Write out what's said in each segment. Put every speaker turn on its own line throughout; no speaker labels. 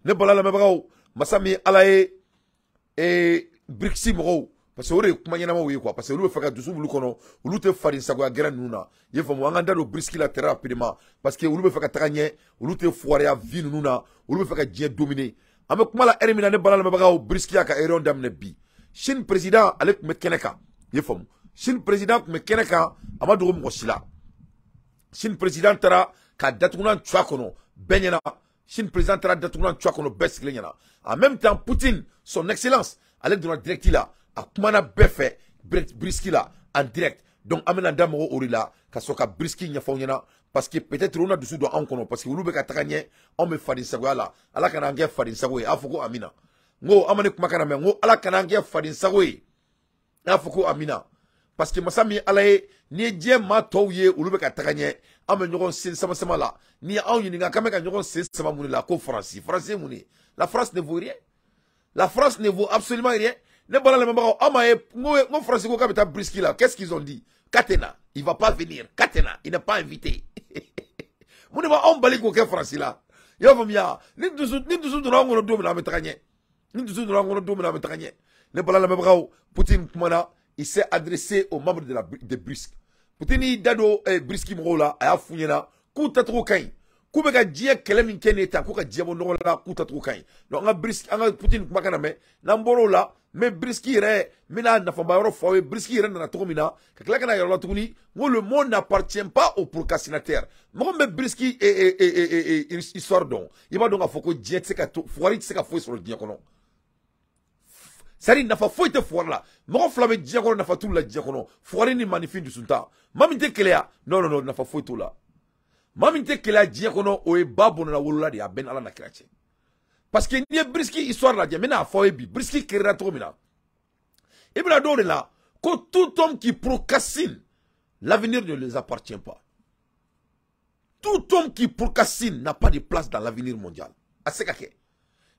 Ne bala lamɛnbagaw, masa min Ala ye BRICS mɔgɔw, parce que o de ye kuma ɲɛnamaw ye quoi, parce que olu bɛ fɛ ka dusu b'olu kɔnɔ, olu tɛ farin sagoya gɛrɛ ninnu na. I ye faamu, an k'an da don BRICS la très rapidement, parce que olu bɛ fɛ ka taga ɲɛ, olu tɛ fugariya vie ninnu na, olu bɛ fɛ ka diɲɛ dominer. An bɛ kuma la heure min na, ne bala lamɛnbagaw, BRICS y'a ka réunion daminɛ bi. Chine président, ale tun bɛ kɛnɛ kan. I ye faamu, Chine président tun bɛ kɛnɛ kan, a ma dogo mɔgɔ si la. Chine président taara ka datugulan cu a kɔnɔ bɛɛ ɲɛna. Chine président taara datugulan cu a kɔnɔ bɛɛ sigilen ɲɛna. En même temps, Poutine, son excellence, ale donna direct la, a kumana bɛɛ fɛ BRICS la en direct. Donc an bɛna da mɔgɔw o de la ka sɔrɔ ka BRICS ɲɛfɔ aw ɲɛna, parce que peut-être olu na dusu don anw kɔnɔ, parce que olu bɛ ka taga ɲɛ, anw bɛ faden sagoya la. Ala kana an kɛ faden sago ye. A fɔ ko amina. N ko an ma ne kumakan na mɛn, n ko Ala kana an kɛ faden sago ye. A fɔ ko amina, parce que masa min Ala ye, n'i ye diɲɛ maa tɔw ye, olu bɛ ka taga ɲɛ, an bɛ ɲɔgɔn sen sama sama la. N'i ye anw ɲininka k'an bɛ ka ɲɔgɔn sen sama mun de la, ko Faransi. Faransi ye mun ye? La France ne vaut rien, la France ne vaut absolument rien. Ne bɔra lamɛnbagaw, aw m'a ye, n ko Faransi ko k'a bɛ taa BRICS la. Qu'est-ce qu'ils ont dit? Katena, il va pas venir. Katena, il n'est pas invité. Mun de b'anw bali k'o kɛ Faransi la? I y'a faamuya, ni dusu donna anw kɔnɔ don min na, an bɛ taga ɲɛ. Ni dusu donna an kɔnɔ don min na, an bɛ taga ɲɛ. Ne bɔra lamɛnbagaw, Poutine kumana, il s'est adressé aux membres de BRICS. Poutine y'i da don BRICS mɔgɔw la, a y'a f'u ɲɛna k'u tacogo ka ɲi, k'u bɛ ka diɲɛ kɛlɛ min kɛ nin ye tan, k'u ka diɲɛ bɔ nɔgɔ la, k'u tacogo ka ɲi. Donc an ka BRICS, an ka Poutine kumakan lamɛn. N'an bɔr'o la, n bɛ BRICS yɛrɛ, n bɛna nafaba yɔrɔ fɔ aw ye, BRICS yɛrɛ nana cogo min na, ka tila ka na yɔrɔ la tuguni. N ko le monde n'appartient pas aux procrastinateurs. Mɔgɔ min bɛ BRICS histoire dɔn, i b'a dɔn k'a fɔ ko diɲɛ tɛ se ka to fugari tɛ se ka foyi sɔrɔ diɲɛ kɔnɔ. C'est à dire, nafa foyi tɛ fugari la. Mɔgɔ fila bɛ diɲɛ kɔnɔ, nafa t'u la diɲɛ kɔnɔ: fugari ni maninfin dusuntan. Maa min tɛ keleya, non non non, nafa foyi t'o la. Maa min tɛ keleya diɲɛ kɔnɔ, o ye ba bɔnna wolola de ye, a bɛɛ ni Ala na kira cɛ. Parce que n'i ye BRICS histoire lajɛ, n bɛna fɔ aw ye bi, BRICS créera cogo min na, i bɛna dɔw de la ko tout homme qui procrastine, l'avenir ne les appartient pas. Tout homme qui procrastine n'a pas de place dans l'avenir mondial. A tɛ se ka kɛ.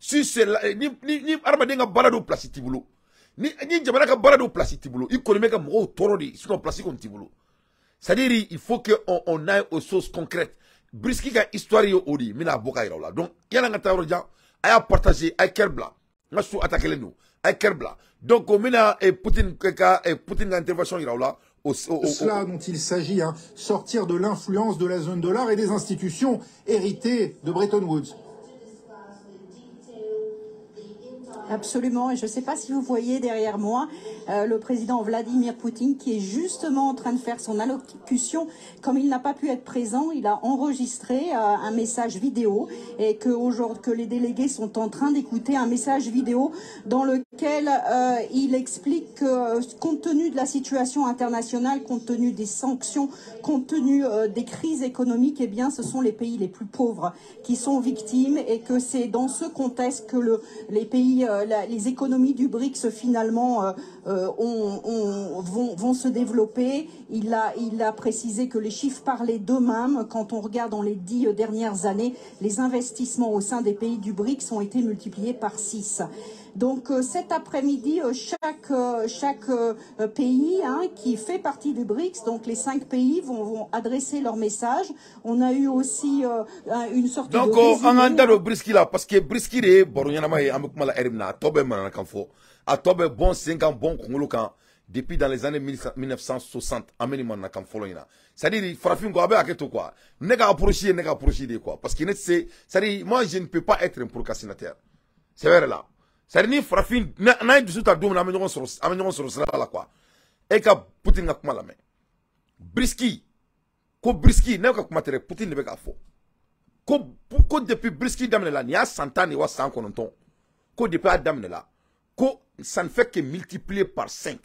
Si c'est ni hadamaden ka baara dɔw, place t'i bolo, ni jamana ka baara dɔw, place t'i bolo, i kɔni bɛ ka mɔgɔw tɔɔrɔ de, sinon place kɔni t'i bolo. C'est à dire, il faut que on aille aux choses concrètes. BRICS ka histoire ye o de ye, n bɛna bɔ ka yira o la. Donc yan'an ka taa yɔrɔ jan, a y'a partager, a ye cœur bila. N ka su attaqué len don, a ye cœur bila. Donc n bɛna Poutine ka intervention yira o la.
Cela dont il s'agit, hein, sortir de l'influence de la zone dollar et des institutions héritées de Bretton Woods.
Absolument. Et je ne sais pas si vous voyez derrière moi le président Vladimir Poutine qui est justement en train de faire son allocution. Comme il n'a pas pu être présent, il a enregistré un message vidéo et que aujourd'hui que les délégués sont en train d'écouter un message vidéo dans lequel il explique que compte tenu de la situation internationale, compte tenu des sanctions, compte tenu des crises économiques, eh bien, ce sont les pays les plus pauvres qui sont victimes et que c'est dans ce contexte que les pays, les économies du BRICS finalement vont se développer. Il a précisé que les chiffres parlaient d'eux-mêmes. Quand on regarde dans les 10 dernières années, les investissements au sein des pays du BRICS ont été multipliés par 6. Donc cet après-midi, chaque pays, hein, qui fait partie du BRICS, donc les cinq pays vont adresser leur message. On a eu aussi une sorte
Donc
de
an k'an
résumé.
Da don BRICS la, parce que BRICS de ye baro ɲɛnama ye. An bɛ kuma la heure min na, a tɔ bɛ mananakan fɔ, a tɔ bɛ bɔn sen kan, bɔn kunkolo kan. Depuis dans les années 1960, an bɛ nin mananakan fɔlɔ in na. C'est à dire, farafin ko a bɛ hakɛ to quoi, ne ka approche ye ne ka approche de ye quoi, parce que ne tɛ se, c'est à dire, moi, je ne peux pas être un procrastinateur. C'est vrai là, c'est à dire, ni farafin n'an ye dusu ta don min na, an bɛ ɲɔgɔn sɔrɔ, an bɛ ɲɔgɔn sɔrɔ sira la quoi. E ka Poutine ka kuma lamɛn, BRICS ko, BRICS, ne ka kuma tɛ dɛ, Poutine de bɛ k'a fɔ ko depuis BRICS daminɛ la, nin y'a san 10 de wa san 9, ko depuis a daminɛ la, ko ça ne fait que multiplier par 5.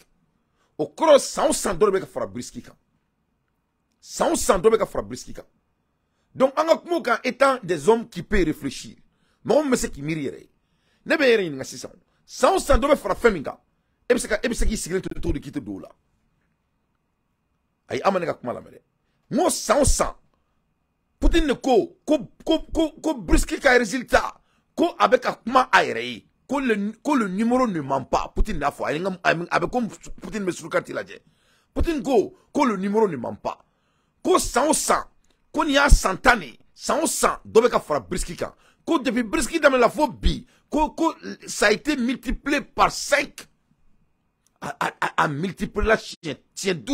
O kɔrɔ, san o san, dɔ de bɛ ka fara BRICS kan, san o san, dɔ bɛ ka fara BRICS kan. Donc an ka kuma o kan, étant des hommes qui peuvent réfléchir, mɔgɔ min bɛ se k'i miiri yɛrɛ ye, ne bɛ e yɛrɛ ɲininka sisan, san o san dɔ bɛ fara fɛn min kan, e bɛ se k'i sigilen to cogo di k'i tɛ don o la? Ayi, an ma ne ka kuma lamɛn dɛ. N ko san o san, Poutine de ko BRICS ka résultat, ko a bɛ ka kuma a yɛrɛ ye, ko le numéro ne ment pas. Poutine y'a fɔ, a ye n ka a bɛ ko Poutine bɛ surukati lajɛ. Poutine ko le numéro ne ment pas, ko san o san, ko nin y'a san 10 de ye, san o san dɔ bɛ ka fara BRICS kan. Ko depuis BRICS daminɛ la fo bi, ko ça a été multiplié par 5. A multiplié la siɲɛ 5.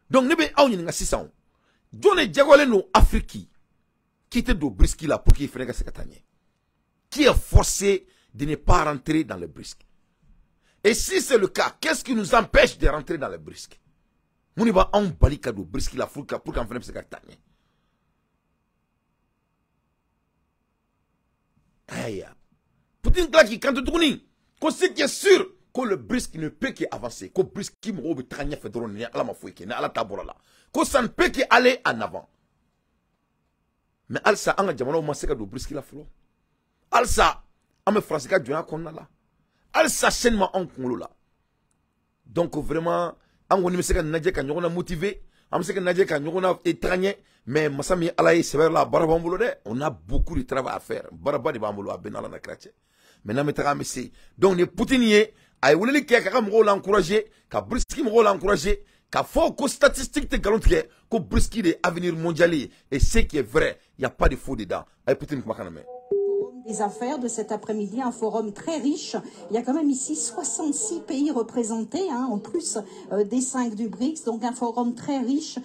Donc ne bɛ aw ɲininka sisan, jɔn de jagoyalen don Afrique k'i tɛ don BRICS la pour qu'il fɛnɛ ka se ka taa ɲɛ? Qui est forcé de ne pas rentrer dans le BRICS? Et si c'est le cas, qu'est-ce qui nous empêche de rentrer dans le BRICS? Mun de b'anw bali ka don BRICS la pour qu'an fɛnɛ bɛ se ka taa ɲɛ? Ayiwa, Poutine tila k'i kanto tuguni ko ce qui est sûr, ko le BRICS ne peut qu'avancer, ko BRICS mɔgɔw bɛ taga ɲɛfɛ dɔrɔn ni Ala ma foyi kɛ, ni Ala ta bɔra la, ko ça ne peut qu'aller en avant. Mais halisa an ka jamanaw ma se ka don BRICS la fɔlɔ. Halisa an bɛ Faransi ka jɔnya kɔnɔna la. Halisa chaîne ma anw kunkolo la. Donc vraiment an kɔni bɛ se ka lajɛ ka ɲɔgɔn na motiver, an bɛ se ka lajɛ ka ɲɔgɔn na taga ɲɛ, mais masa min Ala ye sɛbɛ la, baara b'an bolo dɛ. On a beaucoup de travail à faire, baaraba de b'an bolo, a bɛɛ n'Ala na kira cɛ. Mais n'an bɛ taga an bɛ se. Donc ni Poutine ye, a ye weleli kɛ k'a ka mɔgɔw la encourager, ka BRICS mɔgɔw la encourager, k'a fɔ ko statistique tɛ nkalon tigɛ, ko BRICS de ye avenir mondial ye, et ce qui est vrai, il y a pas de faux dedans. A ye Poutine kumakan lamɛn.
Des affaires de cet après-midi, un forum très riche. Il y a quand même ici 66 pays représentés, hein, en plus des 5 du BRICS. Donc un forum très riche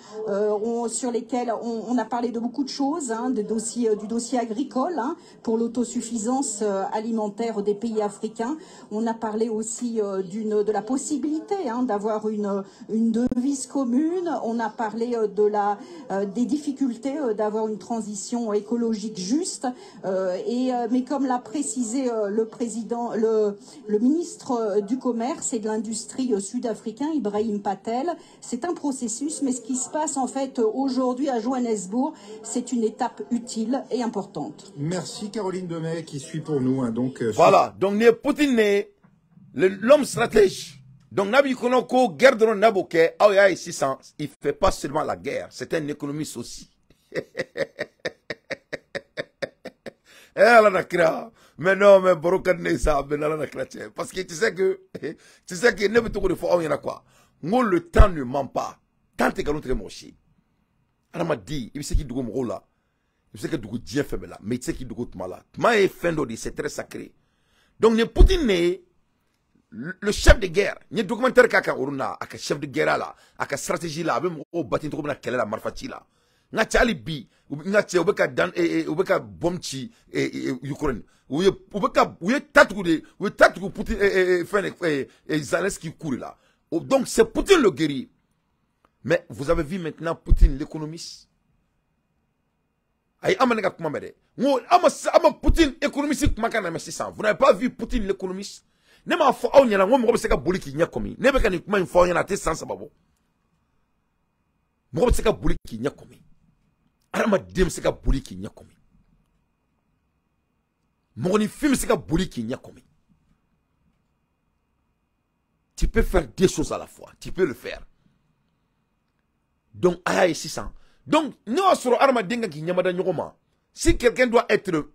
sur lesquels on a parlé de beaucoup de choses, hein, de dossiers, du dossier agricole, hein, pour l'autosuffisance alimentaire des pays africains. On a parlé aussi de la possibilité, hein, d'avoir une devise commune. On a parlé des difficultés d'avoir une transition écologique juste. Mais comme l'a précisé le président, le ministre du Commerce et de l'Industrie sud-africain, Ibrahim Patel, c'est un processus, mais ce qui se passe en fait aujourd'hui à Johannesburg, c'est une étape utile et importante.
Merci Caroline Demey qui suit pour nous. Hein, donc,
voilà, donc Poutine, l'homme stratège. Donc Nabi Konoko, guerre de Naboké, 600, il ne fait pas seulement la guerre, c'est un économiste aussi. Eh, Allah na kira. Mais non, mais baro ka di ne ye sa, mais Allah na kira cɛ. Parce que tu sais que ne bɛ to k'o de fɔ aw ɲɛna quoi. N ko le temps ne ment pas. Temps tɛ nkalon tigɛ mɔgɔ si. Hadamaden, i bɛ se k'i dogo mɔgɔw la, i bɛ se ka dogo diɲɛ fɛn bɛɛ la, mais i tɛ se k'i dogo tuma la. Tuma ye fɛn dɔ de ye, c'est très sacré. Donc ni Poutine ye le chef de guerre, n ye documentaire k'a kan o na, a ka chef de guerre la, a ka stratégie la, a bɛ mɔgɔw bati cogo min na kɛlɛ la, marifa ci la. N ka cɛ hali bi, n ka cɛ u bɛ ka dan, u bɛ ka bombe ci Ukraine. U ye ta tugu de, u ye ta tugu Poutine fɛn de Zelensky ku de la. Donc c'est Poutine le guerrier. Mais vous avez vu maintenant Poutine l'économiste. Ayi, an ma ne ka kuma mɛn dɛ. N ko an ma Poutine économiste kumakan lamɛn sisan. Vous n'avez pas vu Poutine l'économiste. Ne m'a fɔ aw ɲɛna n ko mɔgɔ bɛ se ka boli k'i ɲɛ kɔmi. Ne bɛ ka nin kuma in fɔ aw ɲɛna a tɛ san 3 bɔ. Mɔgɔ bɛ se ka boli k'i ɲɛ kɔmi. Hadamaden bɛ se ka boli k'i ɲɛ kɔmi. Mɔgɔninfin bɛ se ka boli k'i ɲɛ kɔmi. Tu peux faire deux choses à la fois. Tu peux le faire. Donc, a y'a ye sisan. Donc, n'o y'a sɔrɔ hadamaden kan k'i ɲɛmada ɲɔgɔn ma, si quelqu'un doit être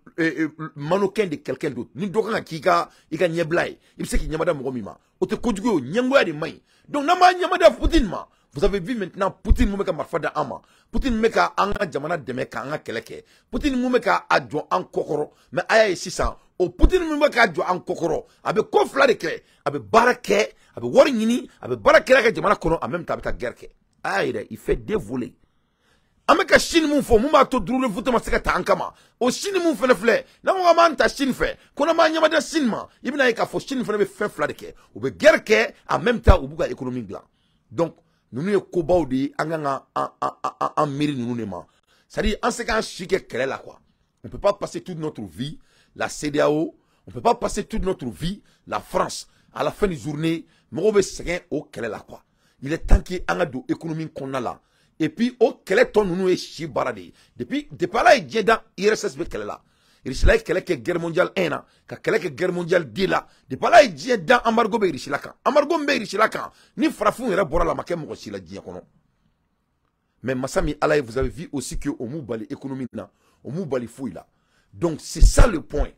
mannequin de quelqu'un d'autre, ni dɔ kan ka k'i ka i ka ɲɛbila ye, i bɛ se k'i ɲɛmada mɔgɔ min ma, o tɛ kojugu ye o, ɲɛngoya de man ɲi. Donc, n'an b'an ɲɛmada Poutine ma, vous avez vu maintenant Poutine mun bɛ ka marifa da an ma, Poutine bɛ ka an ka jamana dɛmɛ k'an ka kɛlɛ kɛ, Poutine mun bɛ ka a jɔ an kɔkɔrɔ, mais a y'a ye sisan, o Poutine mun bɛ k'a jɔ an kɔkɔrɔ, a bɛ ko fila de kɛ, a bɛ baara kɛ, a bɛ wari ɲini, a bɛ baara kɛ a ka jamana kɔnɔ, en même temps a bɛ taa guerre kɛ. A y'a ye dɛ, il fait deux volets. An bɛ ka Chine mun fɔ, mun b'a to droit de vote ma se ka ta an kama, o Chine mun fɛnɛ filɛ, n'an ko k'an b'an ta Chine fɛ, ko n'an b'an ɲɛmada Chine ma, i bɛna ye k'a fɔ Chine fɛnɛ bɛ fɛn fila de kɛ, u bɛ guerre kɛ, en même temps u b'u ka économie dilan. Donc ninnu ye kobaw de ye, an kan ka an miiri ninnu de ma. C'est-à-dire an se k'an si kɛ kɛlɛ la quoi. On peut pas passer toute notre vie la CEDEAO, on peut pas passer toute notre vie la France. À la fin de journée, mɔgɔw bɛ sɛgɛn o kɛlɛ la quoi. Il est temps que an ka don économie kɔnɔna la. Et puis o kɛlɛ tɔ ninnu ye si baara de ye. Depuis Ala ye diɲɛ dan, URSS bɛ kɛlɛ la. Russie ye kɛlɛ kɛ guerre mondiale 1 na, ka kɛlɛ kɛ guerre mondiale 2 la. Depuis Ala ye diɲɛ dan, embargo bɛ Russie la kan. Embargo min bɛ Russie la kan, ni farafinw yɛrɛ bɔra la, a ma kɛ mɔgɔ si la diɲɛ kɔnɔ. Mais masa min Ala ye, vous avez vu aussi que o m'u bali économie na, o m'u bali foyi la. Donc c'est ça le point.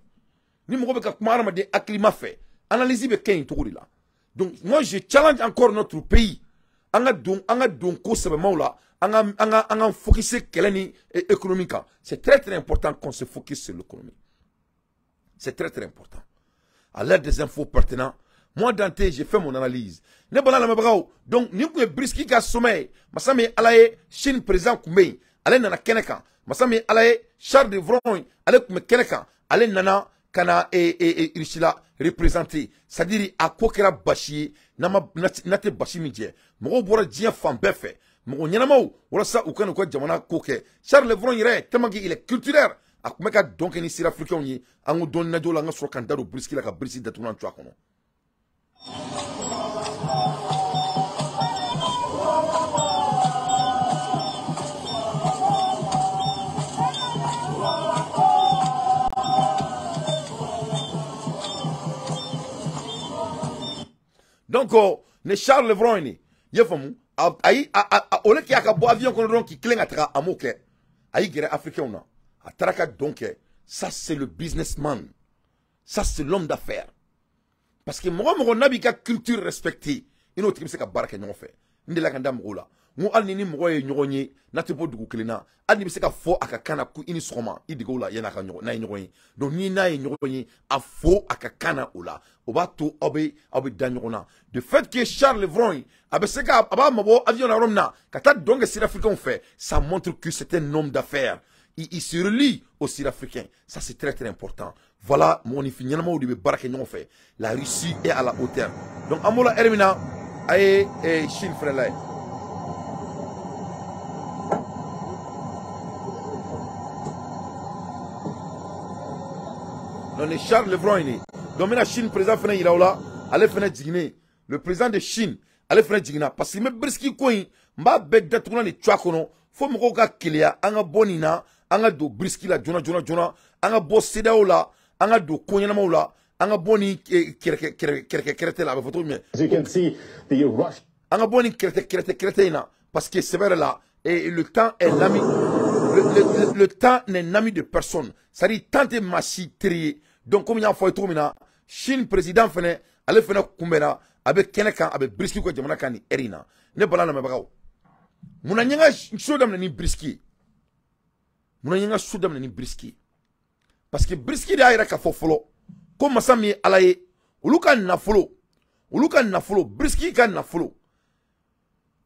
Ni mɔgɔ bɛ ka kuma hadamaden hakilima fɛ, analyse bɛ kɛ yen cogo de la. Donc moi je challenge encore notre pays. An ka don ko sɛbɛmaw la, an ka focus kɛlɛ ni économie kan. C'est très très important qu'on se focus sur l'économie. C'est très très important. À l'aide des infos pertinentes, moi Dante, j'ai fait mon analyse. Ne bala lamɛnbagaw, donc ni kun ye BRICS ka sommet ye, masa min Ala ye Chine président kun bɛ yen, ale nana kɛnɛ kan. Masa min Ala ye Charles de Vron, ale kun bɛ kɛnɛ kan, ale nana ka na Russie la représenter. C'est-à-dire a ko kɛra basi ye, n'a tɛ basi min jɛ. Mɔgɔw bɔra diɲɛ fan bɛɛ fɛ, mɔgɔ ɲɛnamaw, walasa u ka n'u ka jamana ko kɛ. Charles de Vron yɛrɛ, tellement qu'il est culturel, a kun bɛ ka dɔn kɛ ni Sud-Africains ye. An ko dɔɔni lajɛ o la, an ka sɔrɔ k'an da don BRICS la, ka BRICS datugulan to a kɔnɔ. Donc, ne Charles Levron ni ye faamu, ayi, o le k'i a ka bɔ avion kɔnɔ dɔrɔn k'i tilen ka taga, a m'o kɛ. A y'i gɛrɛ africain na, a taara ka dɔn kɛ. Ça c'est le businessman, ça c'est l'homme d'affaires. Parce que mɔgɔ mɔgɔ n'a b'i ka culture respectée, i n'o tigi bɛ se ka baara kɛ ɲɔgɔn fɛ. N delila ka n da mɔgɔw la, n ko hali ni mɔgɔ ye ɲɔgɔn ye n'a tɛ bɔ dugu kelen na, hali ni bɛ se ka fɔ a ka kan na ko i ni sɔgɔma, i dege o la yan'a ka ɲɔgɔn n'a ye ɲɔgɔn ye. Donc ni n'a ye ɲɔgɔn ye, a fo a ka kan na o la, o b'a to aw bɛ da ɲɔgɔn na. De fait que Charles Levron a bɛ se ka a b'a mabɔ avion na yɔrɔ min na ka taa dɔn kɛ Sud-Africains fɛ, ça montre que c'est un homme d'affaires. Il se relie aux Sud-Africains. Ça c'est très très important. Voilà, mɔgɔninfin ɲɛnamaw de bɛ baara kɛ ɲɔgɔn fɛ. La Russie est à la hauteur. Donc an b'o la heure min na, a ye Chine fɛnɛ lajɛ. Donc ni Charles Levron ye. Donc n bɛna Chine président fɛnɛ yira o la, ale fɛnɛ jiginnen. Le président de Chine, ale fɛnɛ jiginna. Parce que n bɛ BRICS ko in, n b'a bɛɛ datugulan de cu a kɔnɔ fo mɔgɔw ka keleya, an ka bɔ nin na, an ka don BRICS la joona joona joona, an ka bɔ CEDEAO la, an ka don ko ɲɛnamaw la, an ka bɔ ni kɛrɛkɛ kɛrɛkɛ kɛrɛtɛ la, a bɛ fɔ cogo jumɛn? An ka bɔ ni kɛrɛtɛ kɛrɛtɛ kɛrɛtɛ in na, parce que sɛbɛ yɛrɛ la, et le temps est l'ami, le temps n'est l'ami de personne. C'est-à-dire temps tɛ maa si teri ye. Donc komi n y'a fɔ a ye cogo min na, Chine président fɛnɛ, ale fɛnɛ kunbɛnna, a bɛ kɛnɛ kan, a bɛ BRICS ka jamana kan nin heure in na. Ne bala lamɛnbagaw, munna n ye n ka so daminɛ ni BRICS ye? Munna n ye n ka so daminɛ ni BRICS ye? Parce que BRICS de y'a yira k'a fɔ fɔlɔ ko masa min ye Ala ye, olu ka nafolo, BRICS ka nafolo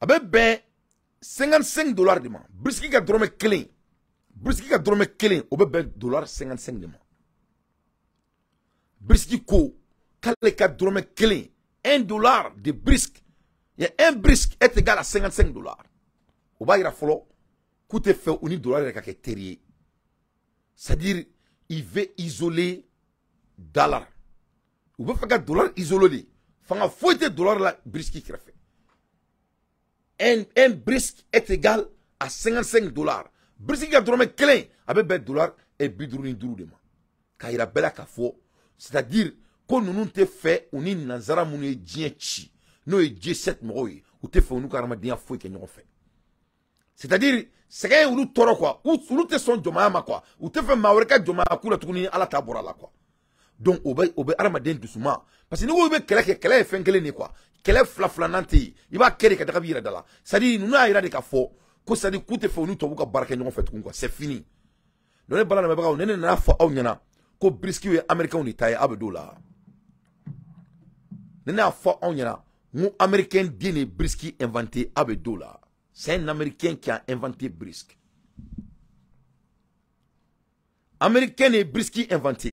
a bɛ bɛn 55 $ de ma. BRICS ka dɔrɔmɛ kelen, BRICS ka dɔrɔmɛ kelen, o bɛ bɛn $55 de ma. BRICS ko k'ale ka dɔrɔmɛ kelen, 1 $ de BRICS, il y a un BRICS est égal à 55 $. O b'a yira fɔlɔ k'u tɛ fɛ u ni dollar yɛrɛ ka kɛ teri ye. C'est-à-dire il veut isoler dollar. U bɛ fɛ ka dollar isoler de. Fanga foyi tɛ dollar la BRICS kɛrɛfɛ. Un BRICS est égal à 55 $. BRICS ka dɔrɔmɛ kelen, a bɛ bɛn $55 de ma. K'a yira bɛɛ la k'a fɔ, c'est-à-dire ko ninnu tɛ fɛ u ni nanzara minnu ye diɲɛ ci, n'o ye G7 mɔgɔw ye, u tɛ fɛ u n'u ka adamadenya foyi kɛ ɲɔgɔn fɛ. C'est-à-dire sɛgɛn ye olu tɔɔrɔ quoi, olu tɛ sɔn jɔnmaya ma quoi, u tɛ fɛ maa wɛrɛ ka jɔnmaya k'u la tuguni Ala ta bɔra la quoi. Donc o bɛ adamaden dusuma, parce que n'i ko i bɛ kɛlɛ kɛ, kɛlɛ ye fɛn kelen de quoi, kɛlɛ fila filanan tɛ yen, i b'a kɛ de ka taga b'i yɛrɛ da la. C'est-à-dire ninnu y'a yira de k'a fɔ ko c'est-à-dire k'u tɛ fɛ u ni tubabuw ka baara kɛ ɲɔgɔn fɛ tuguni quoi, c'est fini. Donc ne bala lamɛnbagaw, ne nana fɔ aw ɲɛna ko BRICS ye américains de ta ye, aw bɛ d'o la. Ne y'a fɔ aw ɲɛna n ko américain den de ye BRICS inventé, aw bɛ d'o la. C'est un américain qui a inventé BRICS. Américain de ye BRICS inventé.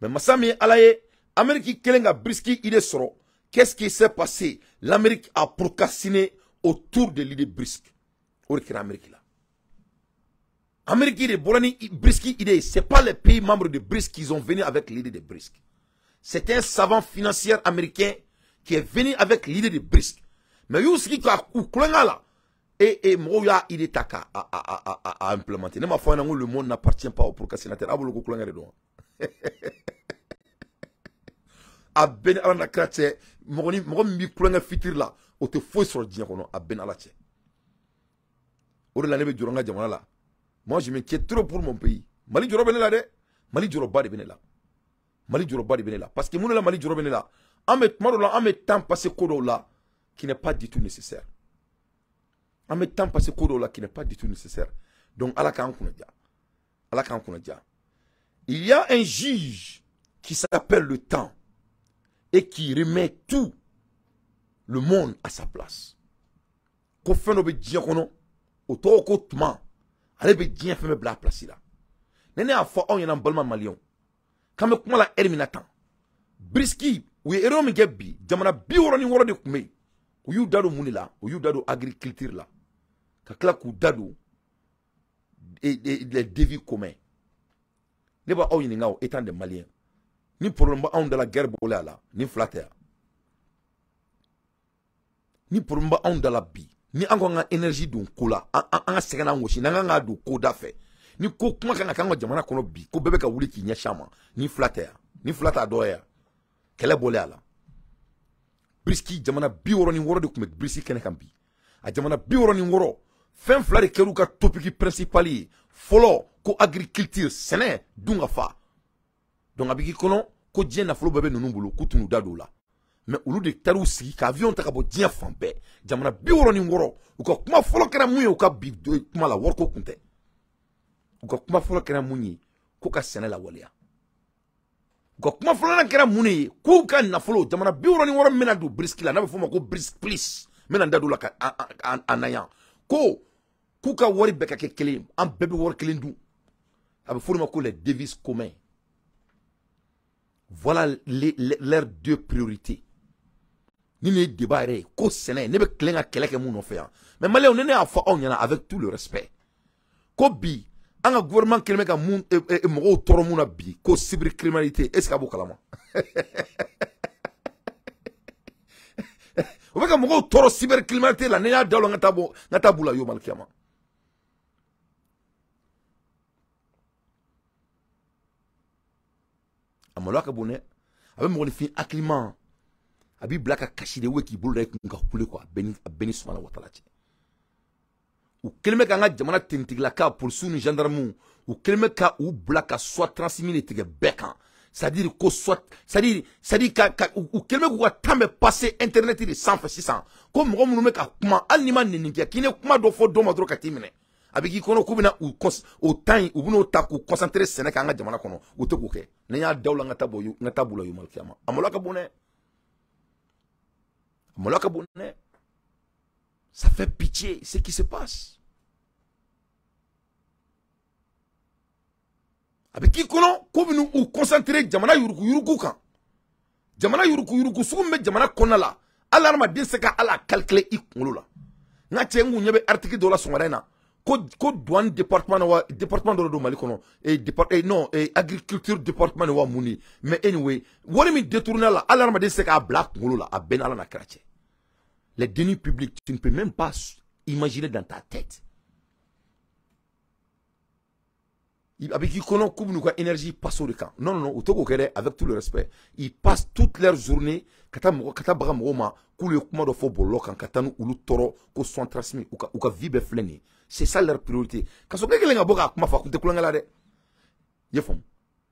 Mais masa min ye Ala ye, Amérique kelen ka BRICS idée sɔrɔ, qu'est-ce qui s'est passé? L'Amérique a procrastiné autour de l'idée BRICS. O de kɛra Amérique la. Amérique de bɔra ni BRICS idée, c'est pas les pays membres de BRICS qui ont venu avec l'idée de BRICS. C'est un savant financier américain qui est venu avec l'idée de BRICS. Mais y'u sigi ka u kulonkɛ la, et mɔgɔw y'a idée ta k'a a implémenter. Ne m'a fɔ aw ɲɛna ko le monde n'appartient pas aux procrastinateurs. A bolo ko kulonkɛ de don wa? A bɛɛ ni Ala na kira cɛ, mɔgɔ min b'i kulonkɛ fitiri la, o tɛ foyi sɔrɔ diɲɛ kɔnɔ, a bɛɛ ni Ala cɛ. O de la ne bɛ jɔrɔ n ka jamana la. Moi je m'inquiète trop pour mon pays. Mali jɔrɔ bɛ ne la dɛ. Mali jɔrɔba de bɛ ne la. Mali jɔrɔba de bɛ ne la. Parce que mun de la Mali jɔrɔ bɛ ne la? An bɛ tuma dɔw la, an bɛ temps passer ko dɔw la qui n'est pas du tout nécessaire. An bɛ temps passer ko dɔw la qui n'est pas du tout nécessaire. Donc Ala k'an kunna diya, Ala k'an kunna diya. Il y a un juge qui s'appelle le temps et qui remet tout le monde à sa place. Ko fɛn dɔ bɛ diɲɛ kɔnɔ, o tɔgɔ ko tuma, ale bɛ diɲɛ fɛn bɛɛ bila a place la. Ne ne y'a fɔ aw ɲɛna, n balima maliyɛnw, k'an bɛ kuma la heure min na tan, BRICS u ye erreur min kɛ bi, jamana 66 de tun bɛ yen. U y'u da don mun de la? U y'u da don agriculture la, ka tila k'u da don les devis communs. Ne b'aw ɲininka o, étant des Maliens, ni problème b'anw da la, guerre bɔlen a la, nin fila tɛ yan? Ni problème b'anw da la bi, ni an ko an ka énergie don ko la, an ka sɛgɛn n'an gosi, n'an kan k'a don ko da fɛ, ni ko kuma kan ka kɛ an ka jamana kɔnɔ bi, ko bɛɛ bɛ ka wuli k'i ɲɛsin a ma, nin fila tɛ yan? Nin fila t'a dɔ ye yan? Kɛlɛ bɔlen a la. BRICS jamana 66 de tun bɛ BRICS kɛnɛ kan bi. A jamana 66, fɛn fila de kɛr'u ka topic principal ye. Fɔlɔ, ko agriculture, sɛnɛ, dun ka fa. Donc a bɛ k'i kɔnɔ ko diɲɛ nafolo bɛɛ bɛ ninnu bolo, k'u tun da don o la. Mais olu de taar'u sigi ka avion ta ka bɔ diɲɛ fan bɛɛ, jamana 66. U ka kuma fɔlɔ kɛra mun ye u ka bi kuma la? Wariko kun tɛ. U ka kuma fɔlɔ kɛra mun ye? Ko ka sɛnɛ lawaleya. U ka kuma fɔlɔ kɛra mun ye? K'u ka nafolo, jamana 66 min bɛna don BRICS la, n'a bɛ f'o ma ko BRICS plus, n bɛna n da don o la ka a na yan, ko k'u ka wari bɛɛ ka kɛ kelen, an bɛɛ bɛ wari kelen dun. A bɛ f'o de ma ko les devises communs. Voilà leurs deux priorités. Ni nin ye débat yɛrɛ ye, ko sɛnɛ, ne bɛ tilen ka kɛlɛ kɛ mun nɔfɛ yan? Mais maliyɛnw, ni ne y'a fɔ aw ɲɛna, avec tout le respect, ko bi an ka gouvernement kɛlen bɛ ka mun mɔgɔw tɔɔrɔ mun na bi, ko cybercriminalité, est ce que a b'o kalama? O bɛ ka mɔgɔw tɔɔrɔ cybercriminalité la. Ne y'a da o la, n ka taa bɔ, n ka taa b'u la yomal kiyama. A maloya ka bon dɛ. A bɛ mɔgɔninfin hakilima, a b'i bila ka kasi de, k'i bolo da i kun ka kule quoi. A bɛɛ ni sumana watala cɛ. U kɛlen bɛ k'an ka jamana tenitigilaka, polisiw ni gendarmew, u kɛlen bɛ ka u bila ka soit transmis de tigɛ bɛɛ kan. C'est à dire ko soit, c'est à dire ka u kɛlen bɛ k'u ka temps bɛɛ passer internet de sanfɛ sisan, ko mɔgɔ minnu bɛ ka kuma, hali n'i ma nɛni kɛ, k'i ni kuma dɔ fɔ dɔ ma dɔrɔn ka t'i minɛ. A bɛ k'i kɔnɔ k'u bɛna u o temps in, u bɛn'o ta k'u concentrer sɛnɛ kan an ka jamana kɔnɔ. U tɛ k'o kɛ. Ni n y'a da u la, n ka taa bɔ, n ka taa b'u la yomal kiyama. A maloya ka bon dɛ, a maloya ka bon dɛ. Ça fait pitié ce qui se passe. A bɛ k'i kɔnɔ ko bɛn'u u concentrer jamana yuruguyurugu kan, jamana yuruguyurugu sugu min bɛ jamana kɔnɔna la, hali hadamaden se ka ala calculer i kunkolo la. N ka cɛ, n kun ɲɛ bɛ article dɔ la sɔgɔmada in na, ko douane département na wa, département dɔ don Mali kɔnɔ, non, agriculture département wa mun de. Mais anyway, wari min détourné la, hali hadamaden se k'a bila a kunkolo la, a bɛɛ ni Ala n'a kira cɛ. Les deniers publics, tu ne peux même pas imaginer dans ta tête. Avec qui kɔnɔ k'u bɛn'u ka énergie passer o de kan? Non, non, non, u tɛ k'o kɛ dɛ. Avec tout le respect, ils passent toute leur journée ka taa mɔgɔ, ka taa baga mɔgɔw ma k'olu ye kuma dɔ fɔ bɔlɔlɔ kan, ka taa ni olu tɔɔrɔ ko son transmis. U ka vie bɛɛ filɛ nin ye. C'est ça leur priorité. Ka sɔrɔ kelen ka bɔ k'a kuma fɔ, a kun tɛ kulonkɛ la dɛ. I ye faamu?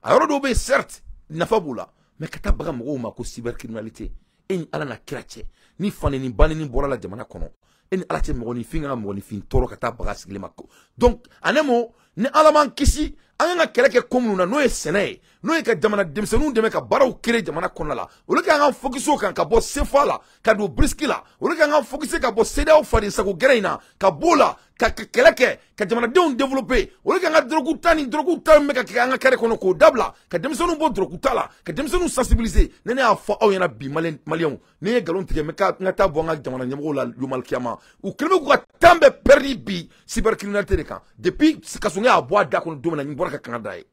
A yɔrɔ dɔw bɛ yen, certes, nafa b'o la, mais ka taa baga mɔgɔw ma ko cybercriminalité, e ni Ala n'a kira cɛ, ni faneni baneni bɔra la jamana kɔnɔ, e ni Ala cɛ, mɔgɔninfin kan ka mɔgɔninfin tɔɔrɔ ka taa baga sigilen ma? Donc en un mot, ni Ala m'an kisi, an kan ka kɛlɛ kɛ ko minnu na, n'o ye sɛnɛ ye, n'o ye ka jamana denmisɛnninw dɛmɛ ka baaraw créer jamana kɔnɔna la, olu kan ka focus o kan ka bɔ CFA la ka don BRICS la. Olu kan ka focus ka bɔ CEDEAO fadensago gɛrɛ in na, ka b'o la ka kɛlɛ kɛ ka jamanadenw développer. Olu kan ka drogue ta ni drogue ta min bɛ ka kɛ an ka carré kɔnɔ, k'o dabila, ka denmisɛnninw bɔ drogue ta la, ka denmisɛnninw sensibiliser. Ne y'a fɔ aw ɲɛna bi, maliyɛnw, ne ye nkalon tigɛ, n ka taa bɔ an ka jamana ɲɛmɔgɔw la yomal kiyama. U kɛlen bɛ k'u ka temps bɛɛ perdu bi cybercriminalité de kan. Depuis Kassogué y'a bɔ a da kɔnɔ don min na, n bɔra ka kanga da ye,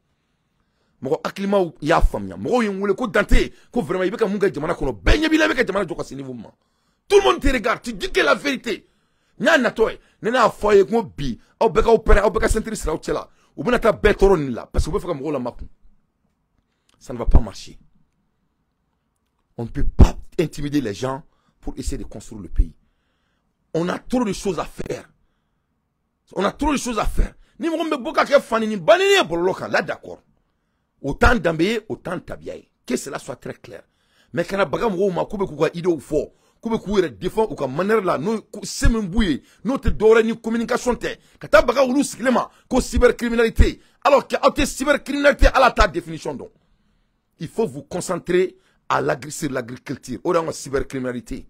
mɔgɔ hakilimaw y'a faamuya. Mɔgɔw ye n wele ko Dante, ko vraiment i bɛ ka mun kɛ jamana kɔnɔ, bɛɛ ɲɛ b'i la, i bɛ ka jamana jɔ ka se niveau ma. Tout le monde te regarde, tu dis que la vérité. N y'a natɔ ye, ne y'a fɔ aw ye ko bi aw bɛɛ k'aw pɛrɛn, aw bɛɛ ka ceinture siri aw cɛ la. U bɛna taa bɛɛ tɔɔrɔ nin la parce que u bɛ fɛ ka mɔgɔw lamakun. Ça ne va pas marcher. On ne peut pas intimider les gens pour essayer de construire le pays. On a trop de choses à faire, on a trop de choses à faire. Ni mɔgɔ min bɛ bɔ ka kɛ fani ni banni ye bɔlɔlɔ kan là, d'accord, o t'an danbe ye, o t'an tabiya ye, que cela soit très clair. Mais kana baga mɔgɔw ma k'u bɛ k'u ka idéew fɔ, k'u bɛ k'u yɛrɛ défend u ka manière la, n'o se min b'u ye, n'o tɛ dɔwɛrɛ ni communication tɛ, ka taa baga olu sigilen ma ko cybercriminalité, alors que aw tɛ cybercriminalité ala t'a définition dɔn. Il faut vous concentrer sur l'agriculture. O de y'anw ka cybercriminalité.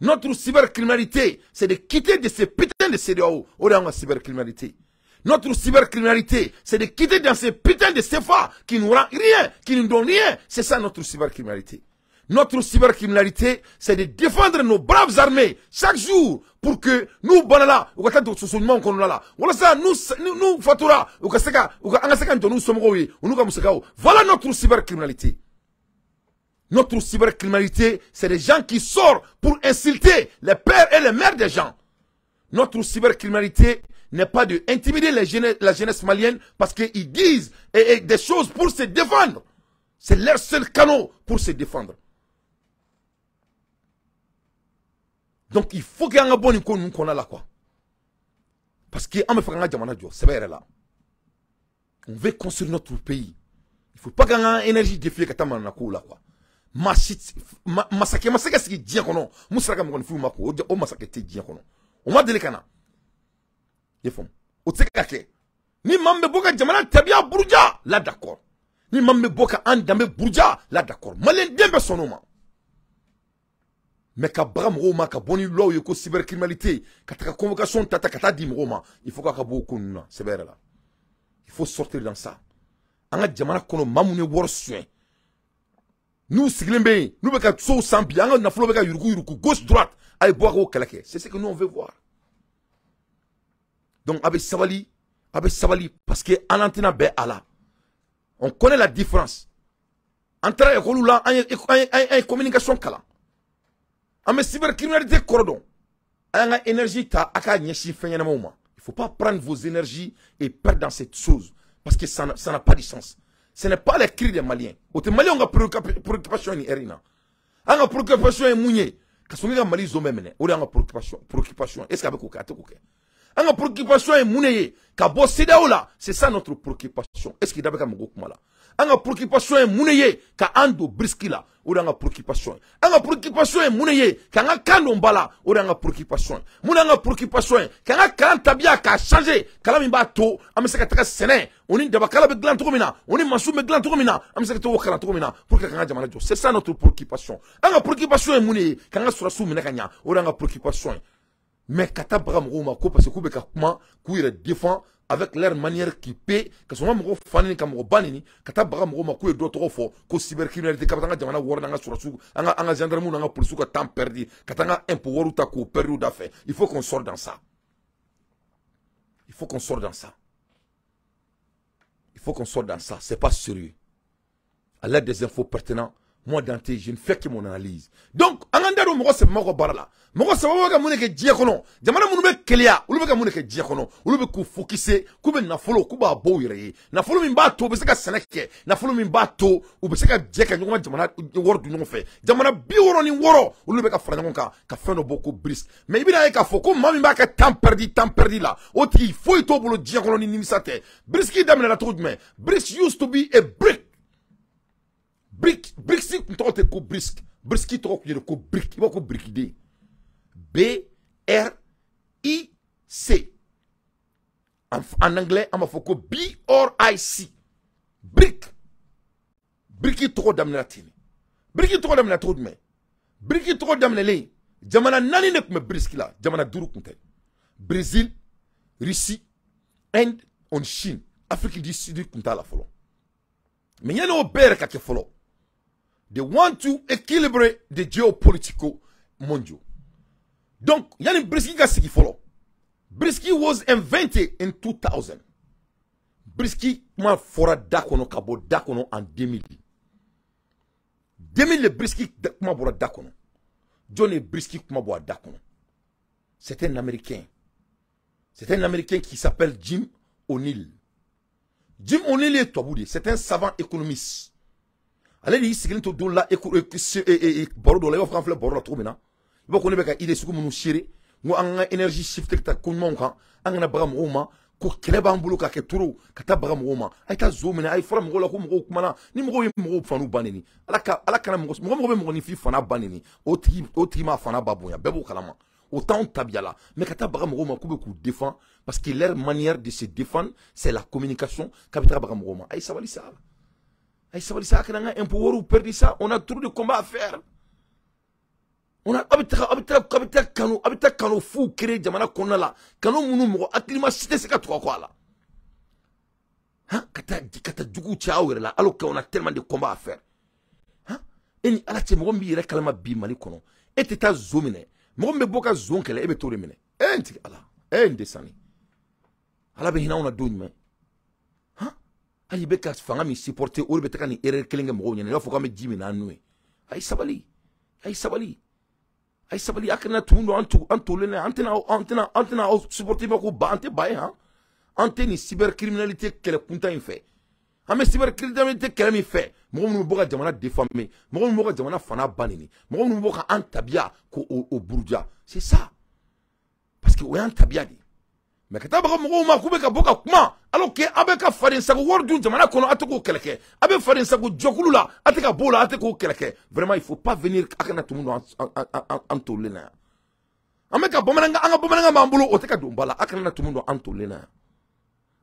Notre cybercriminalité, c'est de quitter de ces putains de CEDEAO. O de y'anw ka cybercriminalité. Notre cybercriminalité, c'est de quitter dans ces putains de CFA qui nous rend rien, qui nous donnent rien. C'est ça notre cybercriminalité. Notre cybercriminalité, c'est de défendre nos braves armées chaque jour pour que nous banala, ou ka taa soso ɲumanw kɔnɔna la, walasa nous fatura, u ka se ka u ka an ka se ka jɔ n'u somɔgɔw ye, u n'u ka musakaw. Voilà notre cybercriminalité. Notre cybercriminalité, c'est des gens qui sortent pour insulter les pères et les mères des gens. Notre cybercriminalité n'est pas de intimider la jeunesse malienne parce qu'ils disent des choses pour se défendre. C'est leur seul canot pour se défendre. Donc il faut qu'il y ait un bon nous qu'on a là quoi. Parce que on me fait un jamana jɔ, c'est vrai là. On veut construire notre pays. Il faut pas qu'on ait énergie défier ka taa manako la quoi. Masakɛ ma se ka sigi diɲɛ kɔnɔ mun sera ka mɔgɔninfinw ma ko o masakɛ tɛ diɲɛ kɔnɔ. O ma deli ka na. I faamu? O tɛ se ka kɛ. Ni maa min bɛ bɔ ka jamana tabiya buruja la, d'accord. Ni maa min bɛ bɔ ka an danbe buruja la, d'accord. Maliyɛn den bɛɛ sɔnn'o ma. Mais ka baga mɔgɔw ma ka bɔ ni loi ye ko cybercriminalité, ka taga convocation ta ka taa di mɔgɔw ma, il faut k'a ka bɔ o ko ninnu na sɛbɛ yɛrɛ la. Il faut sortir dans ça. An ka jamana kɔnɔ maa minnu ye wari suɲɛ, n'u sigilen bɛ yen, n'u bɛ ka sow san bi, an ka nafolo bɛ ka yuruku yuruku gauche droite, a ye bɔ a k'o kɛlɛ kɛ. C'est ce que nous on veut voir. Donc a bɛ sabali, a bɛ sabali, parce que an n'an tɛna bɛn a la. On connaît la différence. An taara école la, an ye communication kalan. An bɛ cybercriminalité kɔrɔ dɔn. A y'an ka énergie ta a k'a ɲɛsin fɛn ɲɛnamaw ma. Il faut pas prendre vos énergies et perdre dans cette chose parce que ça n'a pas de sens. Ce n'est pas les cris des Maliens. O tɛ Maliens ka préoccupation ni heure in na. An ka préoccupation ye mun ye? Ka sɔn ka Mali zon bɛɛ minɛ. O de y'an ka préoccupation. Est-ce que a bɛ k'o kɛ? A tɛ k'o kɛ. An ka préoccupation ye mun de ye? Ka bɔ CEDEAO la, c'est ça notre préoccupation. Est-ce que da bɛ ka mɔgɔw kuma la? An ka préoccupation ye mun de ye? Ka an don BRICS la, o de y'an ka préoccupation ye. An ka préoccupation ye mun de ye? K'an ka kan don ba la, o de y'an ka préoccupation ye. Mun y'an ka préoccupation ye? K'an ka kalan tabiya k'a changer, kalan min b'a to an bɛ se ka taga sɛnɛ, o ni dabakala bɛ dilan cogo min na, o ni masiw bɛ dilan cogo min na, an bɛ se ka t'o kalan cogo min na pour que k'an ka jamana jɔ. C'est ça notre préoccupation. An ka préoccupation ye mun de ye? K'an ka sɔrɔdasiw minɛ ka ɲa, o de y'an ka préoccupation ye. Mais ka taa baga mɔgɔw ma ko parce que k'u bɛ ka kuma k'u yɛrɛ défend avec leur manière qui paie, ka sɔrɔ ka mɔgɔw fa neni, ka mɔgɔ ba neni, ka taa baga mɔgɔw ma k'u ye dɔ tɔgɔ fɔ ko cybercriminalité, ka taa an ka jamana wari n'an ka sɔrɔdasiw, an ka gendarmes n'an ka policiers ka temps perdu, ka taa an ka impôt wariw ta k'o perdu da fɛ. Il faut qu'on sorte dans ça. Il faut qu'on sorte dans ça. Il faut qu'on sorte dans ça. C'est pas sérieux. À l'aide des infos pertinentes, moi Dante, je ne fais que mon analyse. Donc, an k'an da don mɔgɔ sɛbɛma ka baara la. Mɔgɔ sɛbɛma bɛ ka mun de kɛ diɲɛ kɔnɔ? Jamana minnu bɛ keleya, olu bɛ ka mun de kɛ diɲɛ kɔnɔ? Olu bɛ k'u focuser, k'u bɛ nafolo, k'u b'a bɔ u yɛrɛ ye. Nafolo min b'a to u bɛ se ka sɛnɛ kɛ, nafolo min b'a to u bɛ se ka jɛ ka ɲɔgɔn ka jamana wari dun ɲɔgɔn fɛ. Jamana 66, olu bɛ ka fara ɲɔgɔn kan ka fɛn dɔ bɔ ko BRICS. Mais i bɛna ye k'a fɔ ko maa min b'a ka temps perdu la, o tigi foyi t'o bolo diɲɛ kɔnɔ ni nimisa tɛ. BRICS daminɛna cogo jumɛn? BRICS used to be a brick. Brick, BRICS tun tɔgɔ tɛ ko BRICS. BRICS tɔgɔ tun ye ko brick. I b'a ko brickiden. B R I C. En anglais, an b'a fɔ ko B R I C. Brick. Brick tɔgɔ daminɛna ten. Brick tɔgɔ daminɛna cogo jumɛn? Brick tɔgɔ daminɛlen, jamana 4 de tun bɛ BRICS la, jamana 5 tun tɛ. Brésil, Russie, Inde, on Chine. Afrique du Sud tun t'a la fɔlɔ. Mais yanni o bɛɛ yɛrɛ ka kɛ fɔlɔ, they want to équilibrer the géopolitico mondiaux. Donc, yanni BRICS ka sigi fɔlɔ, BRICS was invented in 2000. BRICS kuma fɔra da kɔnɔ ka bɔ da kɔnɔ en 2000. 2000 le BRICS kuma bɔra da kɔnɔ. Jɔn ye BRICS kuma bɔ a da kɔnɔ? C'est un Américain. C'est un Américain qui s'appelle Jim O'Neill. Jim O'Neill ye tubabu de ye. C'est un savant économiste. Ale de y'i sigilen to don la baro dɔ la, i b'a fɔ k'an filɛ baro la cogo min na, i b'a fɔ ko ne bɛ ka idée sugu minnu seere, n ko an ka énergie shifter ka taa ko ɲumanw kan, an kana baga mɔgɔw ma. Ko kɛlɛ b'an bolo ka kɛ toro ka taa baga mɔgɔw ma. A ye taa zo minɛ, a ye fɔra mɔgɔw la ko mɔgɔw kumana. Ni mɔgɔw ye mɔgɔw fanu ba neni, Ala ka Ala kana mɔgɔ mɔgɔ bɛ mɔgɔninfin fana ba neni, o tigi ma fana ba bonya, bɛɛ b'o kalama. O t'anw tabiya la. Mais ka taa baga mɔgɔw ma k'u bɛ k'u défend, parce que leur manière de se défendre, c'est la communication. K'a bɛ taa baga mɔgɔw ma. A ye sabali sa, a ye sabali sa, a kana an ka impôt wariw perdu sa. On a trop de combats à faire. On a a bɛ taga a bɛ taa a bɛ taa kanu a bɛ taa kanu fu créer jamana kɔnɔna la, kanu minnu mɔgɔ hakilima si tɛ se ka tugu a kɔ a la. Han, ka taa juguw cɛ aw yɛrɛ la, alors qu'on a tellement de combats à faire. Han, e ni Ala cɛ, mɔgɔ min b'i yɛrɛ kalama bi Mali kɔnɔ, e tɛ taa zo minɛ. Mɔgɔ min bɛ bɔ ka zon kɛlɛ, e bɛ t'o de minɛ. E n tigi Ala, e n desani, Ala bɛ hinɛ anw na don jumɛn? Han, hali i bɛ ka fanga min supporter, o de bɛ taga nin erreur kelen kɛ mɔgɔw ɲɛna, i b'a fɔ k'an bɛ ji min n'an nu ye. A ye sabali, a ye sabali, a ye sabali. A kana tugun don an tugu an tolen na. An tɛna aw supporter ba ko ba an tɛ ba ye. Han, an tɛ nin cybercriminalité kɛlɛ kuntan in fɛ. An bɛ cybercriminalité kɛlɛ min fɛ, mɔgɔ minnu bɛ bɔ ka jamana diffamer, mɔgɔ minnu bɛ bɔ ka jamana fana ba neni, mɔgɔ minnu bɛ bɔ ka an tabiya ko o buruja, c'est ça, parce que o y'an tabiya de ye. Mais ka taa baga mɔgɔw ma k'u bɛ ka bɔ ka kuma, alors que an bɛ ka faden sago wari dun jamana kɔnɔ, a tɛ k'o kɛlɛ kɛ. A bɛ faden sago jɔkulu la, a tɛ ka b'o la, a tɛ k'o kɛlɛ kɛ. Vraiment, il faut pas venir. A kana tumu don an tolen na yan. An bɛ ka bamanankan, an ka bamanankan b'an bolo, o tɛ ka don ba la. A kana tumu don an tolen na yan.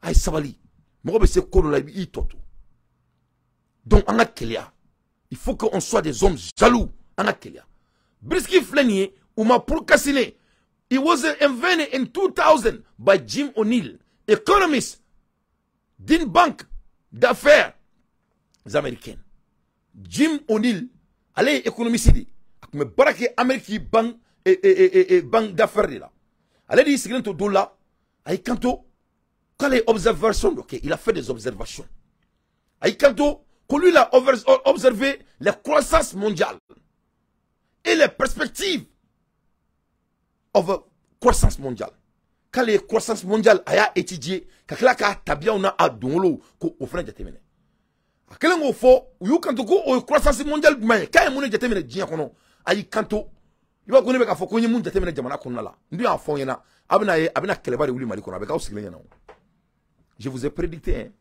A ye sabali. Mɔgɔ bɛ se ko dɔ la, i b'i tɔ to. Donc an ka keleya, il faut qu'on soit des hommes jaloux. An ka keleya. BRICS filɛ nin ye, u ma procrastiner. It was invented in 2000 by Jim O'Neill, économiste d'une banque d'affaires américaine. Jim O'Neill, ale ye économiste de, a tun bɛ baara kɛ Amérique banque d'affaires de la. Ale de y'i sigilen to don la, a y'i kanto k'ale ye observation dɔ kɛ. Il a fait des observations. A y'i kanto ko lui, il a observé les croissances mondiales et les perspectives of croissance mondiale, k'ale ye croissance mondiale a y'a étudier ka tila k'a tabiyaw n'a a dongolow ko o fana jateminɛ. A kɛlen k'o fɔ, u y'u kanto ko o ye croissance mondiale jumɛn ye, k'a ye mun de jateminɛ diɲɛ kɔnɔ? A y'i kanto, i b'a ko ne bɛ k'a fɔ ko n ye mun jateminɛ jamana kɔnɔna la, n dun y'a fɔ n ɲɛna, a bɛna ye, a bɛna kɛlɛba de wuli Mali kɔnɔ, a bɛ k'aw sigilen ɲɛna o. Je vous ai prédicté, hein,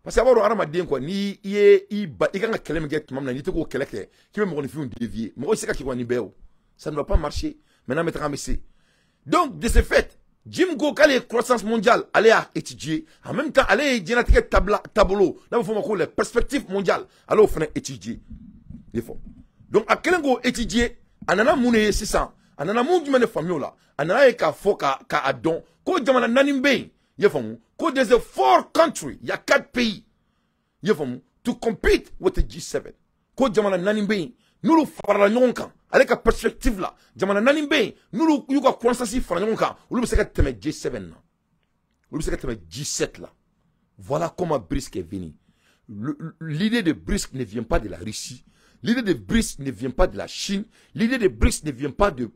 parce que a b'a dɔn hadamaden quoi, n'i ye i ba i kan ka kɛlɛ min kɛ tuma min na, n'i tɛ k'o kɛlɛ kɛ, k'i bɛ mɔgɔninfinw dévier, mɔgɔ tɛ se ka k'i nin bɛɛ o, ça ne va pas marcher. Maintenant, an bɛ taga, an bɛ se. Donc de ce fait, Jim ko k'ale ye croissance mondiale, ale y'a étudier. En même temps, ale ye diɲɛlatigɛ tabla taabolo n'a bɛ fɔ o ma ko les perspectives mondiales, ale y'o fana étudier, i ye fɔ. Donc a kɛlen k'o étudier, a nana mun de ye sisan? A nana mun jumɛn de faamuya o la? A nana ye k'a fɔ k'a dɔn ko jamana naani bɛ yen, i ye faamu, ko there's a four country, il y a quatre pays, i ye faamu, to compete with the G7. Ko jamana naani bɛ yen n'olu farala ɲɔgɔn kan, ale ka perspective la, jamana naani bɛ yen n'olu y'u ka croissance fara ɲɔgɔn kan, olu bɛ se ka tɛmɛ G7 na, olu bɛ se ka tɛmɛ G7 la. Voilà comment BRICS est venu. L'idée de BRICS ne vient pas de la Russie. L'idée de BRICS ne vient pas de la Chine. L'idée de BRICS ne vient pas de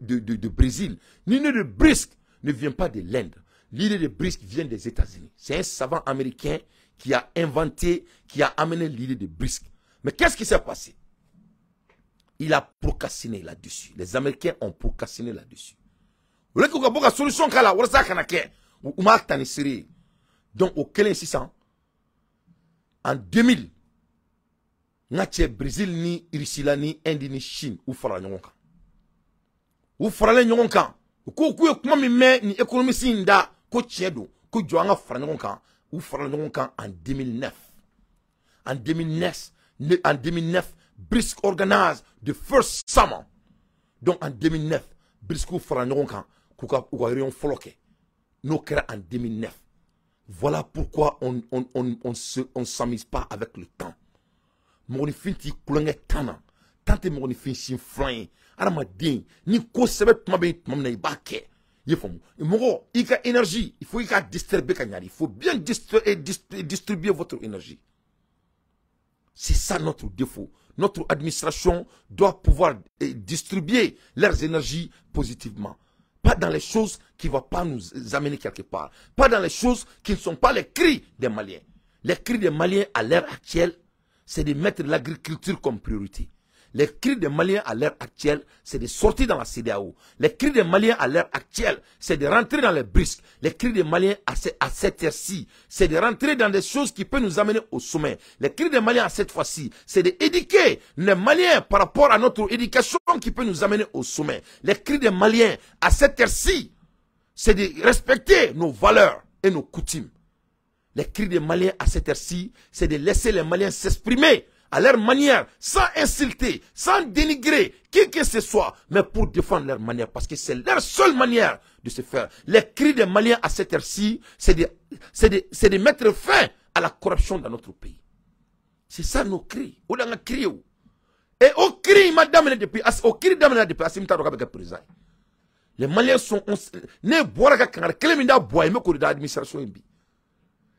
Brésil. L'idée de BRICS ne vient pas de l'Inde. L'idée de BRICS vient des États-Unis. C'est un savant américain qui a inventé, qui a amené l'idée de BRICS. Mais qu'est-ce qui s'est passé? Il a procrastiné là-dessus. Les Américains ont procrastiné là-dessus. Au lieu k'u ka bɔ ka solution k'a la walasa a kana kɛ, u m'a ta ni seere ye. Donc o kɛlen sisan, en 2000, n ka cɛ, Brésil ni Russie la ni Inde ni Chine, u farala ɲɔgɔn kan. U faralen ɲɔgɔn kan, u ko k'u ye kuma min mɛn nin économiste in da, ko tiɲɛ don, ko jɔ an ka fara ɲɔgɔn kan. U farala ɲɔgɔn kan en 2009. En 2009, en 2009, BRICS organise the first summit. Donc en 2009, BRICS fara ɲɔgɔn kan k'u ka u ka réunion fɔlɔ kɛ, n'o kɛra en 2009. Voilà pourquoi on s'amuse pas avec le temps. Mɔgɔninfin t'i kulonkɛ temps na. Temps tɛ mɔgɔninfin sin furan ye. Hadamaden, ni ko sɛbɛ tuma bɛ tuma min na, i b'a kɛ. I ye faamu? Mɔgɔ, i ka énergie, il faut i ka distribuer ka ɲa de. Il faut bien distribuer votre énergie. C'est ça notre défaut. Notre administration doit pouvoir distribuer leurs énergies positivement. Pas dans les choses qui ne vont pas nous amener quelque part. Pas dans les choses qui ne sont pas les cris des Maliens. Les cris des Maliens à l'heure actuelle, c'est de mettre l'agriculture comme priorité. Les cris des Maliens à l'heure actuelle, c'est de sortir dans la CEDEAO. Les cris des Maliens à l'heure actuelle, c'est de rentrer dans les BRICS. Les cris des Maliens à cette heure-ci, c'est de rentrer dans des choses qui peuvent nous amener au sommet. Les cris des Maliens à cette fois-ci, c'est d'éduquer les Maliens par rapport à notre éducation qui peut nous amener au sommet. Les cris des Maliens à cette heure-ci, c'est de respecter nos valeurs et nos coutumes. Les cris des Maliens à cette heure-ci, c'est de laisser les Maliens s'exprimer à leur manière, sans insulter, sans dénigrer qui que ce soit, mais pour défendre leur manière, parce que c'est leur seule manière de se faire. Les cris des Maliens à cette heure-ci, c'est de mettre fin à la corruption dans notre pays. C'est ça nos cris. On a crié. Et au cri, madame, depuis, au cri depuis, président. Les Maliens sont... Ne boira ka kele min da boy me ko da administration bi.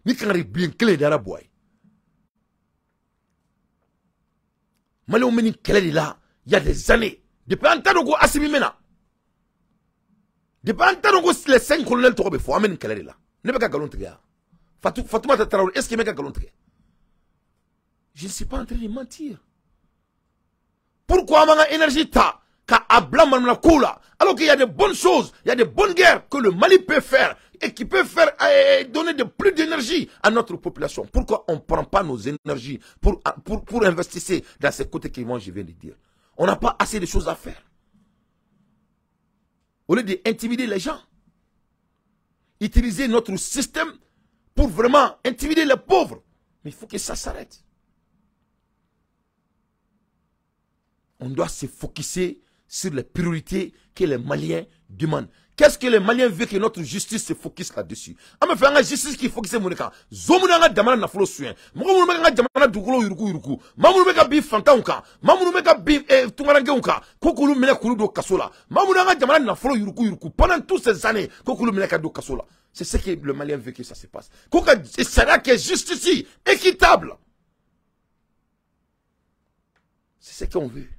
Ni kangari bien kele da boy. Maliens meni kele là, il y a des années. Depuis an tado ko Assimi mena. Depuis an tado ko les 5 colonels to be fo amen kele là. Ne be ka galon tigɛ. Fatoumata Traoré, est-ce qu'il me ka galon tigɛ? Je ne suis pas en train de mentir. Pourquoi manga énergie ta alors qu'il y a de bonnes choses, il y a de bonnes guerres que le Mali peut faire et qui peut faire donner de plus d'énergie à notre population. Pourquoi on ne prend pas nos énergies pour investir dans ces côtés qui vont, je viens de dire. On n'a pas assez de choses à faire. Au lieu d'intimider les gens, utiliser notre système pour vraiment intimider les pauvres. Mais il faut que ça s'arrête. On doit se focuser sur les priorités que les Maliens demandent. Qu'est-ce que les Maliens veulent que notre justice se focus là-dessus? On me fait une justice qui focus mon camp. Zomunanga damana nafolo soin. Momunanga damana dugolo yuruku yuruku. Mamunanga bi fantaunka. Mamunanga bi tungarangeunka. Kokulu mena kulu do kasola. Mamunanga damana nafolo yuruku yuruku. Pendant toutes ces années, kokulu mena kado kasola. C'est ce que le Malien veut que ça se passe. Koka sera que justice équitable. C'est ce qu'on veut.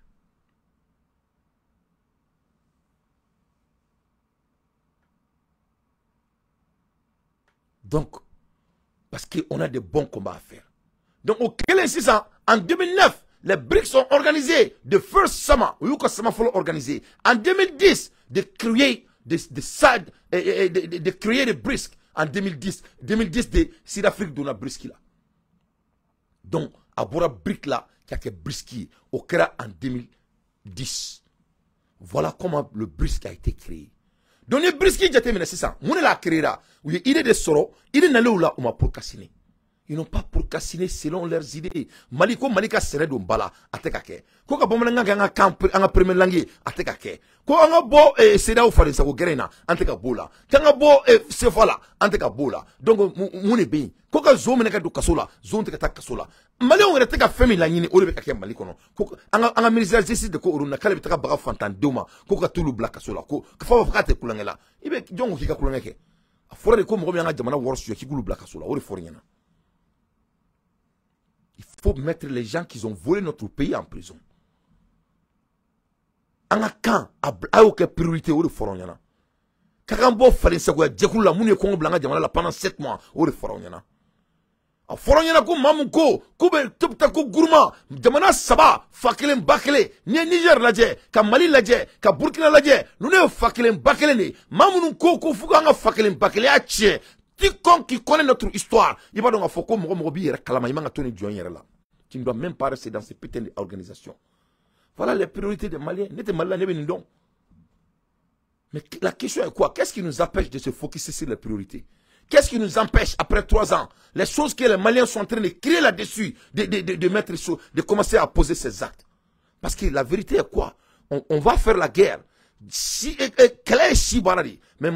Donc, parce qu'on a de bons combats à faire. Donc, au 600, en 2009, les BRICS ont organisé the first summer, organisé. En 2010, de créer de créer des BRICS. En 2010, de Sud-Afrique donna BRICS là. Donc, à Bora BRICS là, qui a été BRICS au créé en 2010. Voilà comment le BRICS a été créé. Donc, les BRICS qui étaient menacés, ça, on l'a créé là. Il est de Soro, il est allé là, on m'a procrastiné. Ils n'ont pas procrastiné selon leurs idées. Maliko Malika serait de Mbala, à Tekake. Koka Bomananga en première langue, à Tekake. Ko anga bo CEDEAO Farensa ko gerena, an tɛ ka b'o la. K'an ka bɔ CFA la, an tɛ ka b'o la. Donc mun de bɛ yen? Ko ka zon minɛ ka don kaso la, zon tɛ ka taa kaso la. Maliyɛnw yɛrɛ tɛ ka fɛn min laɲini, o de bɛ ka kɛ Mali kɔnɔ. Ko an ka ministre de la justice de ko olu na k'ale bɛ taga baga fantandenw ma, ko ka t'olu bila kaso la. Ko f'a b'a fɔ k'a tɛ kulonkɛ la. I bɛ jɔn ko k'i ka kulonkɛ kɛ? A fɔra de ko mɔgɔ min y'an ka jamana wari suɲɛ k'i k'olu bila kaso la, o de fɔra ɲɛna. Il faut mettre les gens qui ont volé notre pays en prison. An ka kan a y'o kɛ priorité o de fɔra anw ɲɛna. Ka kan bɔ falensagoya jɛkulu la minnu ye kɔngɔ bila an ka jamana la pendant 7 mois o de fɔra anw ɲɛna. A fɔra anw ɲɛna ko maa mun ko k'u bɛ taa ko groupement jamana 3 fa kelen ba kelen n'i ye Niger lajɛ ka Mali lajɛ ka Burkina lajɛ ninnu ye fa kelen ba kelen de ye. Maa minnu ko ko f'u k'an ka fa kelen ba kelenya tiɲɛ. Quiconque qui connaît notre histoire, il va donc à Foko Moro Mobi Kalama, il m'a tourné là. Tu ne dois même pas rester dans ces putains d'organisations. Voilà les priorités des Maliens. N'était Malien, n'est don. Mais la question est quoi? Qu'est-ce qui nous empêche de se focaliser sur les priorités? Qu'est-ce qui nous empêche, après 3 ans, les choses que les Maliens sont en train de crier là-dessus, de mettre de commencer à poser ces actes? Parce que la vérité est quoi? On va faire la guerre. Si si mais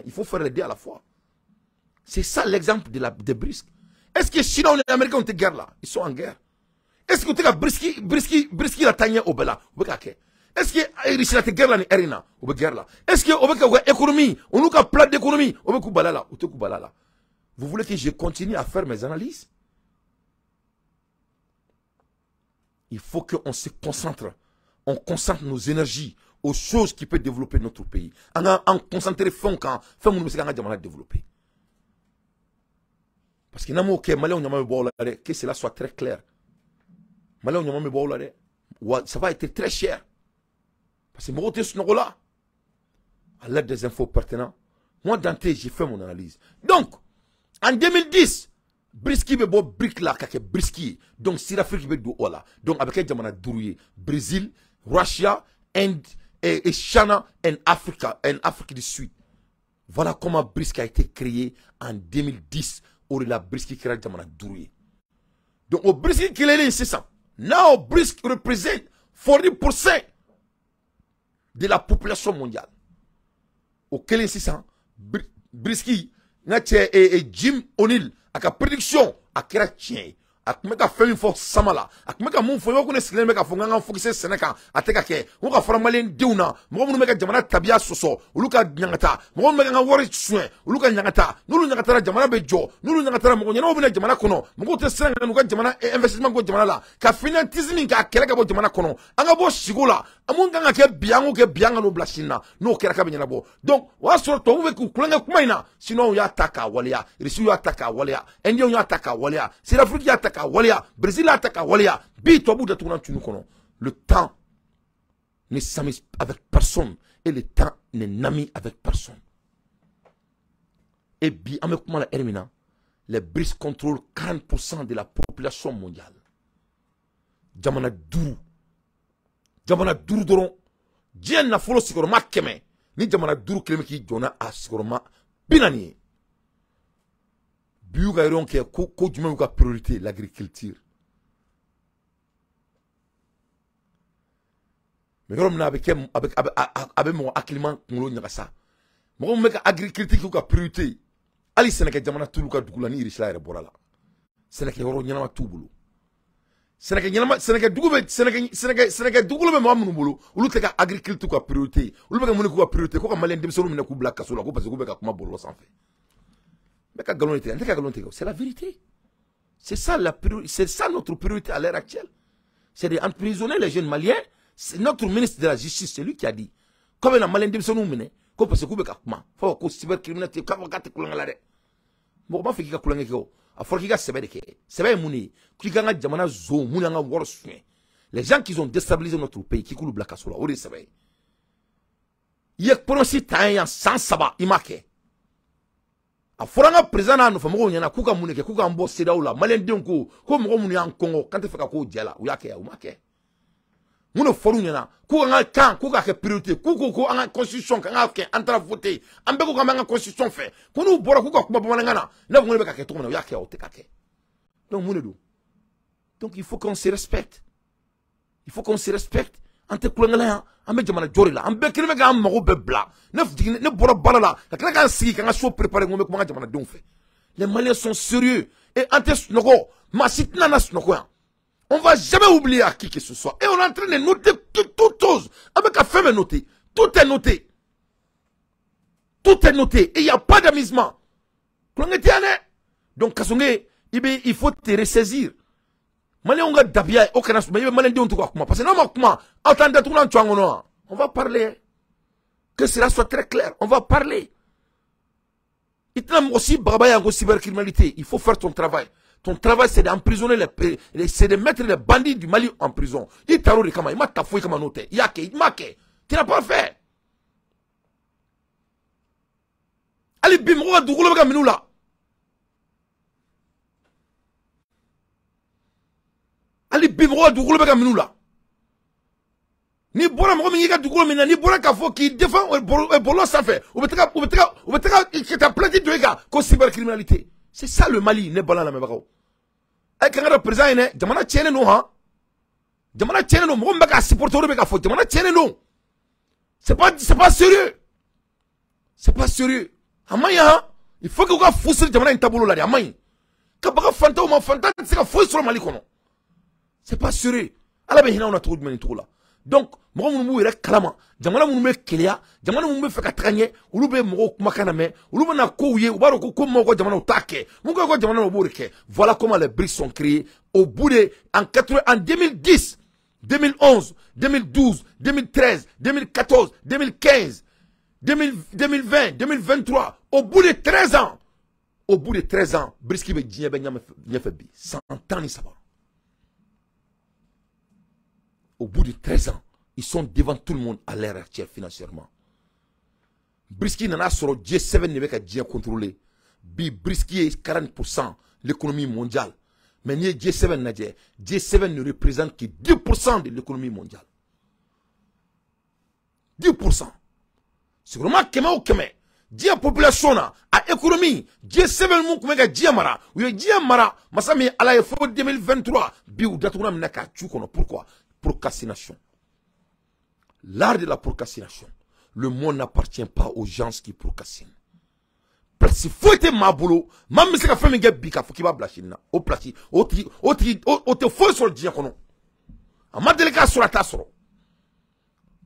il faut faire les deux à la fois. C'est ça l'exemple de la de BRICS. Est-ce que les Chinois et les Américains ont été guerre là? Ils sont en guerre. Est-ce que tu as BRICS la tanya au bela? Est-ce que Russie la guerre là ni Erina ou guerre là? Est-ce que on veut économie, on nous a plat d'économie, on veut kubala là, ou te kubala là? Vous voulez que je continue à faire mes analyses? Il faut qu'on se concentre. On concentre nos énergies aux choses qui peuvent développer notre pays. En concentrer fond quand fait développer. Parce que que cela soit très clair. Maliyɛnw ɲama bɛ bɔ aw la dɛ. Wa ça va être très cher. Parce que mɔgɔw tɛ sunɔgɔ la. À l'aide des infos pertinentes, moi Dante, j'ai fait mon analyse. Donc, en 2010, BRICS bɛ bɔ BRIC la ka kɛ BRICS ye. Donc, Sud-Afrique bɛ don o la. Donc, a bɛ kɛ jamana 5 ye. Brésil, Russia, Inde, et China et Africa, et Afrique du Sud. Voilà comment BRICS a été créé en 2010. O de la BRICS kɛra jamana 5 ye. Donc, o BRICS kɛlen sisan, now BRICS représente 40% de la population mondiale. O kɛlen sisan, BRICS n ka cɛ Jim O'Neill a ka prédiction a kɛra tiɲɛ ye. A tun bɛ ka fɛn min fɔ sama la, a tun bɛ ka mun fɔ, i b'a fɔ ko ne sigilen bɛ k'a fɔ n k'an ka focusser sɛnɛ kan, a tɛ ka kɛ. N ko ka fara maliyɛn denw na, mɔgɔ minnu bɛ ka jamana tabiya sɔsɔ, olu ka ɲangata, mɔgɔ minnu bɛ ka n ka wari suɲɛ, olu ka ɲangata. N'olu ɲangatara, jamana bɛ jɔ. N'olu ɲangatara, mɔgɔ ɲɛnamaw bɛ na jamana kɔnɔ. Mɔgɔw tɛ siran ka n'u ka jamana investissement kɛ jamana la, ka fainéantisme k'a kɛlɛ ka bɔ jamana kɔnɔ. An ka bɔ sigo la, an mun kan ka kɛ bi, an k'o kɛ bi, an ka n'o bila sini na. N'o kɛra k'a bɛ ɲɛnabɔ. Donc o y'a sɔrɔ tubabuw bɛ k'u kulonkɛ kuma in na. Chinois y'a ta k'a waleya, Russiw y'a ta k'a waleya, Indiens y'a ta k'a waleya, Sud-Afrique y'a ta k'a waleya, Brésil y'a ta k'a waleya. Bi tubabuw datuguna tunu kɔnɔ. Le temps ne s'amuse avec personne et le temps n'est n'ami avec personne. Et bi an bɛ kuma la heure min na, les BRICS contrôlent 40% de la population mondiale. Jamana 5, jamana 5 dɔrɔn, diɲɛ nafolo sigiyɔrɔma 100, ni jamana 5 kelen bɛ k'i jɔ n'a a sigiyɔrɔma 40 ye. Bi y'u ka réunion kɛ ko jumɛn y'u ka priorité? L'agriculture. Mais yɔrɔ min na a bɛ kɛ a bɛ mɔgɔ hakiliman kunkolo ɲagasa. Mɔgɔ min bɛ ka agriculture k'u ka priorité, hali sɛnɛkɛ jamana t'olu ka dugu la ni Irisila yɛrɛ bɔra la. Sɛnɛkɛ yɔrɔ ɲɛnama t'u bolo. Sɛnɛkɛ ɲɛnama, sɛnɛkɛ dugu bɛ, sɛnɛkɛ dugukolo bɛ mɔgɔ minnu bolo, olu tɛ ka agriculture ka priorité. Olu bɛ ka mun k'u ka priorité? Ko ka maliyɛn denmisɛnninw minɛ k'u bila kaso la, ko parce que k'u bɛ ka kuma bɔlɔlɔ sanfɛ. N bɛ ka nkalon de tigɛ, n tɛ ka nkalon tigɛ, c'est la vérité. C'est ça la priorité, c'est ça notre priorité à l'heure actuelle. C'est d'emprisonner les jeunes Maliens. C'est notre ministre de la Justice, c'est lui qui a dit. Comme la maliyɛn denmisɛnninw minɛ, ko parce que k'u bɛ ka kuma. Fo ko cybercriminalité, k'a fɔ k'a tɛ kulonkɛ la dɛ. Mɔgɔ b'a fɔ k'i ka kulonkɛ kɛ o. A fɔra k'i ka sɛbɛ de kɛ. Sɛbɛ ye mun de ye? K'i k'an ka jamana zon, mun y'an ka wari suɲɛ. Les gens qui ont déstabilisé notre pays, k'i k'olu bila kaso la, o de ye sɛbɛ ye. I ye promesse ta yan san 3, i m'a kɛ. A fɔra an ka président n'a nɔfɛmɔgɔw ɲɛna k'u ka mun de kɛ, k'u k'an bɔ CEDEAO la. Maliyɛndenw ko mɔgɔ minnu y'an kɔngɔ, k'an tɛ fɛ ka k'o jɛ la, u y'a kɛ, u m'a kɛ. Mun de fɔr'u ɲɛna? K'u k'an ka kan, k'u k'a kɛ priorité, k'u ko ko an ka constitution k'an k'a kɛ, an taara voter, an bɛɛ ko k'an b'an ka constitution fɛ, ko n'u bɔra k'u ka kuma bamanankan na, ne ko ne bɛ ka kɛ cogo min na, u y'a kɛ, o tɛ ka kɛ. Donc mun de don? Donc il faut qu'on se respecte. Il faut qu'on se respecte. An tɛ kulonkɛ la yan, an bɛ jamana jɔ de la, an bɛɛ kelen bɛ k'an mago bɛɛ bila. Ne jigin, ne bɔra baara la, ka tila k'an sigi k'an ka so préparer, n ko n bɛ kuma n ka jamanadenw fɛ. Les Maliens sont sérieux et an tɛ sunɔgɔ, maa si tɛna na sunɔgɔ yan. On va jamais oublier à qui que ce soit. Et on est en train de noter toutes choses. Avec un fait noté. Tout est noté. Tout est noté. Et il n'y a pas d'amusement. Donc, Kassogué, il faut te ressaisir. Malien ka dabiya o kana mais malien denw to ka kuma parce que n'aw ma kuma aw t'an datugulan to an kɔnɔ. On va parler. Que cela soit très clair. On va parler. I tɛna mɔgɔ si bagaba yan ko cybercriminalité. Il faut faire ton travail. Ton travail, c'est d'emprisonner les, c'est de mettre les bandits du Mali en prison. I taara o de kama, i ma ta foyi kama n'o tɛ. I y'a kɛ, i m'a kɛ. Tu n'as pas fait. Hali bi mɔgɔw ka dugukolo bɛ ka minɛ u la. Hali bi mɔgɔw ka dugukolo bɛ ka minɛ u la. N'i bɔra mɔgɔ min y'i ka dugukolo minɛ, n'i bɔra k'a fɔ k'i défend bɔlɔlɔ sanfɛ, u bɛ taga ka taa plainte don i kan ko cybercriminalité. C'est ça le Mali, ne bala lamɛnbagaw. Ay kan ka président ye dɛ, jamana tiɲɛnen don han. Jamana tiɲɛnen don, mɔgɔ min bɛ k'a supporter o de bɛ k'a fɔ jamana tiɲɛnen don. C'est pas sérieux. C'est pas sérieux. A man ɲi han. Il faut que u ka fu siri jamana in taabolo la de, a man ɲi. Ka baga fantanw ma, fantan tɛ se ka foyi sɔrɔ Mali kɔnɔ. C'est pas sérieux. Ala bɛ hinɛ anw na cogo jumɛn nin cogo la? Donc mɔgɔ minnu b'u yɛrɛ kalama, jamana minnu bɛ keleya, jamana minnu bɛ fɛ ka taga ɲɛ, olu bɛ mɔgɔw kumakan lamɛn, olu bɛna kow ye, u b'a dɔn ko ko maaw ka jamana u t'a kɛ, mun ka jamana u b'o de kɛ. Voilà comment les BRICS sont créés au bout de en 80, en 2010, 2011, 2012, 2013, 2014, 2015, 2020, 2023, au bout de 13 ans, au bout de 13 ans, BRICS bɛ diɲɛ bɛɛ ɲɛfɛ bi, san 13. Au bout de 13 ans, ils sont devant tout le monde à l'heure actuelle financièrement. BRICS nana sɔrɔ G7 de bɛ ka diɲɛ contrôler. Bi BRICS ye 40% l'économie mondiale. Mais n'i ye G7 lajɛ, G7 ne représente que 10% de l'économie mondiale. 10%. Sigiyɔrɔma kɛmɛ o kɛmɛ, diɲɛ population na, a économie, G7 mun tun bɛ ka diɲɛ mara, u ye diɲɛ mara, masa min ye Ala ye fo 2023, bi u datuguna minɛ k'a cu kɔnɔ. Pourquoi? Procrastination. L'art de la procrastination. Le monde n'appartient pas aux gens qui procrastinent. Place foyi tɛ maa bolo, maa min bɛ se ka fɛn min kɛ bi k'a fɔ k'i b'a bila sini na, o place, o tigi, o tigi, o tɛ foyi sɔrɔ diɲɛ kɔnɔ. A ma deli k'a sɔrɔ, a t'a sɔrɔ.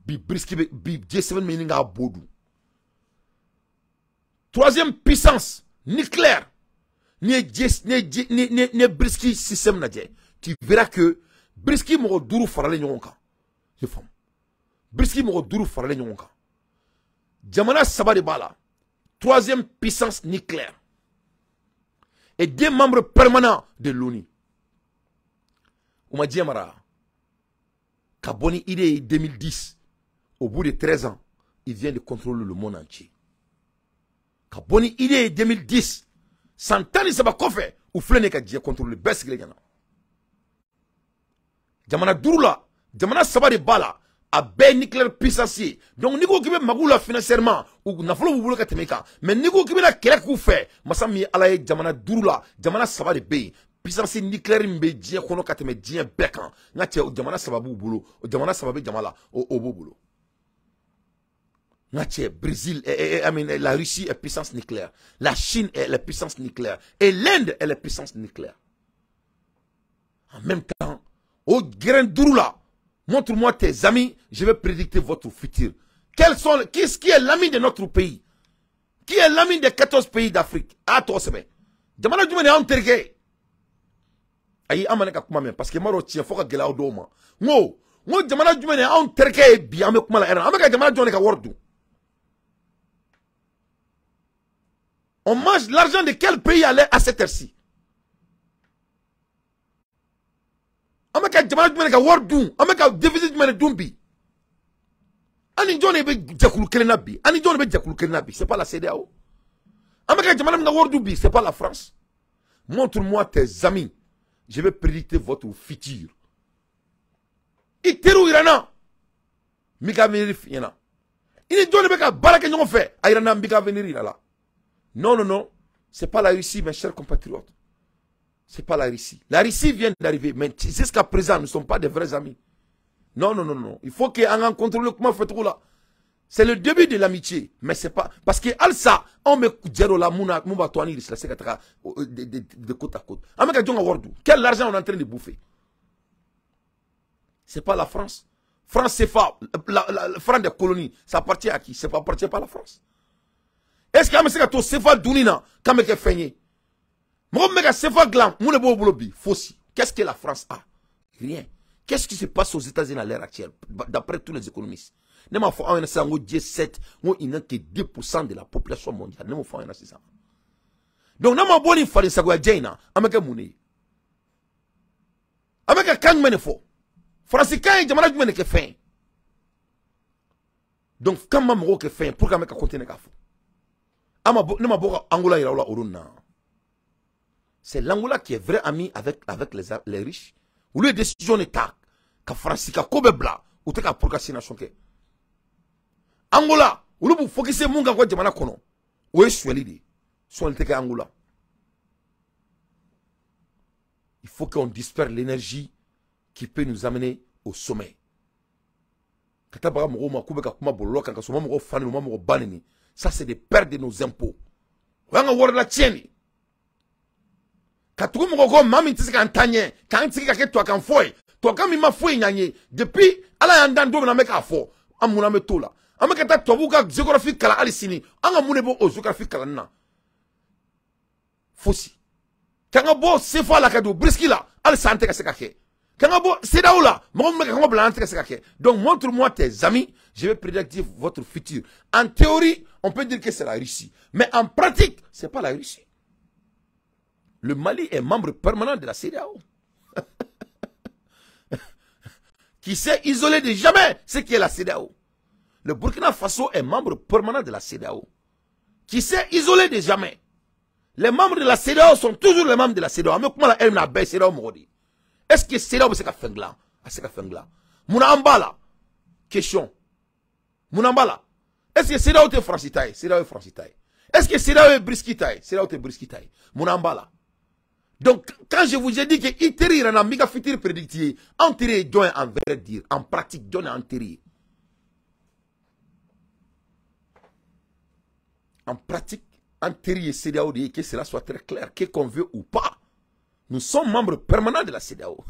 Bi BRICS bɛ, bi G7 bɛ ɲini k'a bo dun. Troisième puissance nucléaire. N'i ye G, n'i ye G, ni ye BRICS système lajɛ, tu verras que BRICS mɔgɔ duuru faralen ɲɔgɔn kan. I faamu? BRICS mɔgɔ duuru faralen ɲɔgɔn kan. Jamana saba de b'a la. Troisième puissance nucléaire. Et deux membres permanents de l'ONU. U ma diɲɛ mara. Ka bɔ ni idée ye 2010. Au bout de 13 ans, il vient de contrôler le monde entier. Ka bɔ ni idée ye 2010. San 13 kɔfɛ, u filɛ nin ye ka diɲɛ contrôler bɛɛ sigilen ɲɛna. Jamana duuru la, jamana saba de b'a la. A bɛɛ ye nucléaire puissance ye. Donc n'i ko k'i bɛ mago la financièrement, u nafolo b'u bolo ka tɛmɛ i kan. Mais n'i ko k'i bɛna kɛlɛ k'u fɛ, masa min ye Ala ye, jamana duuru la, jamana saba de bɛ yen. Puissance nucléaire min bɛ diɲɛ kɔnɔ ka tɛmɛ diɲɛ bɛɛ kan. N ka cɛ, jamana saba b'u bolo, jamana saba bɛ jama la, o b'u bolo. N ka cɛ, Brésil, I mean, la Russie est puissance nucléaire. La Chine est la puissance nucléaire. Et l'Inde est la puissance nucléaire. En même temps, au grain duuru la, montre-moi tes amis, je vais prédicter votre futur. Quels sont, qui est l'ami de notre pays? Qui est l'ami des 14 pays d'Afrique? Ah, toi, c'est bien. Jamana jumɛn de y'anw terikɛ ye? Ayi, an ma ne ka kuma mɛn parce que n b'a dɔn tiɲɛ fɔ ka gɛlɛya aw dɔw ma. N ko jamana jumɛn de y'anw terikɛ ye bi an bɛ kuma la yɛrɛ? An bɛ ka jamana jɔn de ka wari dun? On mange l'argent de quel pays à cette heure-ci? An bɛ ka jamana jumɛn de ka wari dun? An bɛ ka devise jumɛn de dun bi? An ni jɔn de bɛ jɛkulu kelen na bi? An ni jɔn de bɛ jɛkulu kelen na bi? C'est pas la CEDEAO. An bɛ ka jamana min ka wari dun bi, c'est pas la France. Montre-moi tes amis, je vais prédicter votre futur. I teriw yira n na, n b'i ka avenir f'i ɲɛna. I ni jɔn de bɛ ka baara kɛ ɲɔgɔn fɛ, a yira n na, n b'i ka avenir yira la. Non, non, non, c'est pas la Russie, mes chers compatriotes. C'est pas la Russie. La Russie vient d'arriver, mais jusqu'à présent, nous ne sommes pas des vrais amis. Non, non, non, non. Il faut qu'on contrôle comment fait tout là. C'est le début de l'amitié, mais c'est pas... Parce que alsa, on met Djero la mouna, mouba toani, de côte à côte. Quel argent on est en train de bouffer? C'est pas la France. France CFA, la France des colonies, ça appartient à qui? Ça appartient pas à la France. Est-ce que c'est que CFA dounina, quand même que moi, je CFA glam, mon bolo bi, fossi. Qu'est-ce que la France a? Rien. Qu'est-ce qui se passe aux États-Unis à l'heure actuelle, d'après tous les économistes? Ne m'a fait un G7, il n'y a que 2% de la population mondiale. Ne m'a fait un ça. Donc, n'a ma boni fari sagoya jaina, ameke mouni. Ameke kan mene fo. France kan jamana jumɛn ke fɛn. Donc, quand ma mɔgɔw kɛ fɛn, pour qu'an bɛ ka continuer k'a fɔ. Ama ne ma bɔ ka Angola yira aw la o don na. C'est l'Angola qui est vrai ami avec les riches. Olu ye décision de ta ka Faransi ka ko bɛɛ bila, u tɛ ka procrastination kɛ. Angola, olu b'u focuser mun kan ka jamana kɔnɔ, o ye sonyali de ye. Sonyali tɛ kɛ Angola. Il faut qu'on dispère l'énergie qui peut nous amener au sommet. Ka taa baga mɔgɔw ma k'u bɛ ka kuma bɔlɔlɔ kan ka sɔrɔ u ma mɔgɔw fa neni, u ma mɔgɔ ba neni. Ça, c'est de perdre de nos impôts. O y'an ka wari latiɲɛ de ye. Ka tugu mɔgɔ kɔ maa min tɛ se k'an taa ɲɛ, k'an sigi ka kɛ tubabukan fɔ ye, tubabukan min ma foyi ɲ'an ye. Depuis Ala y'an dan don min na an bɛ k'a fɔ, an mun an bɛ t'o la. An bɛ ka taa tubabuw ka géographie kalan hali sini, an ka mun de b'o géographie kalanni na? Fosi. K'an ka bɔ CFA la ka don BRICS la, hali sa an tɛ ka se ka kɛ. K'an ka bɔ CEDEAO la, mɔgɔ min bɛ ka kɔngɔ bila an tɛ ka se ka kɛ. Donc montre-moi tes amis, je vais prédire votre futur. En théorie, on peut dire que c'est la Russie, mais en pratique, c'est pas la Russie. Le Mali est membre permanent de la CEDEAO. Qui s'est isolé de jamais ce qui est la CEDEAO. Le Burkina Faso est membre permanent de la CEDEAO. Qui s'est isolé de jamais. Les membres de la CEDEAO sont toujours les membres de la CEDEAO. Mais comment la M n'a CEDEAO mɔgɔ? Est-ce que CEDEAO bɛ se ka fɛn dilan? A se ka fɛn dilan. Munna an b'a la? Question. Munna an b'a la? Est-ce que CEDEAO tɛ Faransi ta ye? CEDEAO ye Faransi ta ye. Est-ce que CEDEAO ye BRICS ta ye? CEDEAO tɛ BRICS ta ye. Munna an b'a la? Donc, quand je vous ai dit que i teri yɛrɛ na n b'i ka futur prédicté ye, anw teri ye jɔn ye en vrai dire, en pratique, jɔn ye an teri ye? En pratique, an teri ye CEDEAO de ye, que cela soit très clair, que qu'on veut ou pas. Nous sommes membres permanents de la CEDEAO.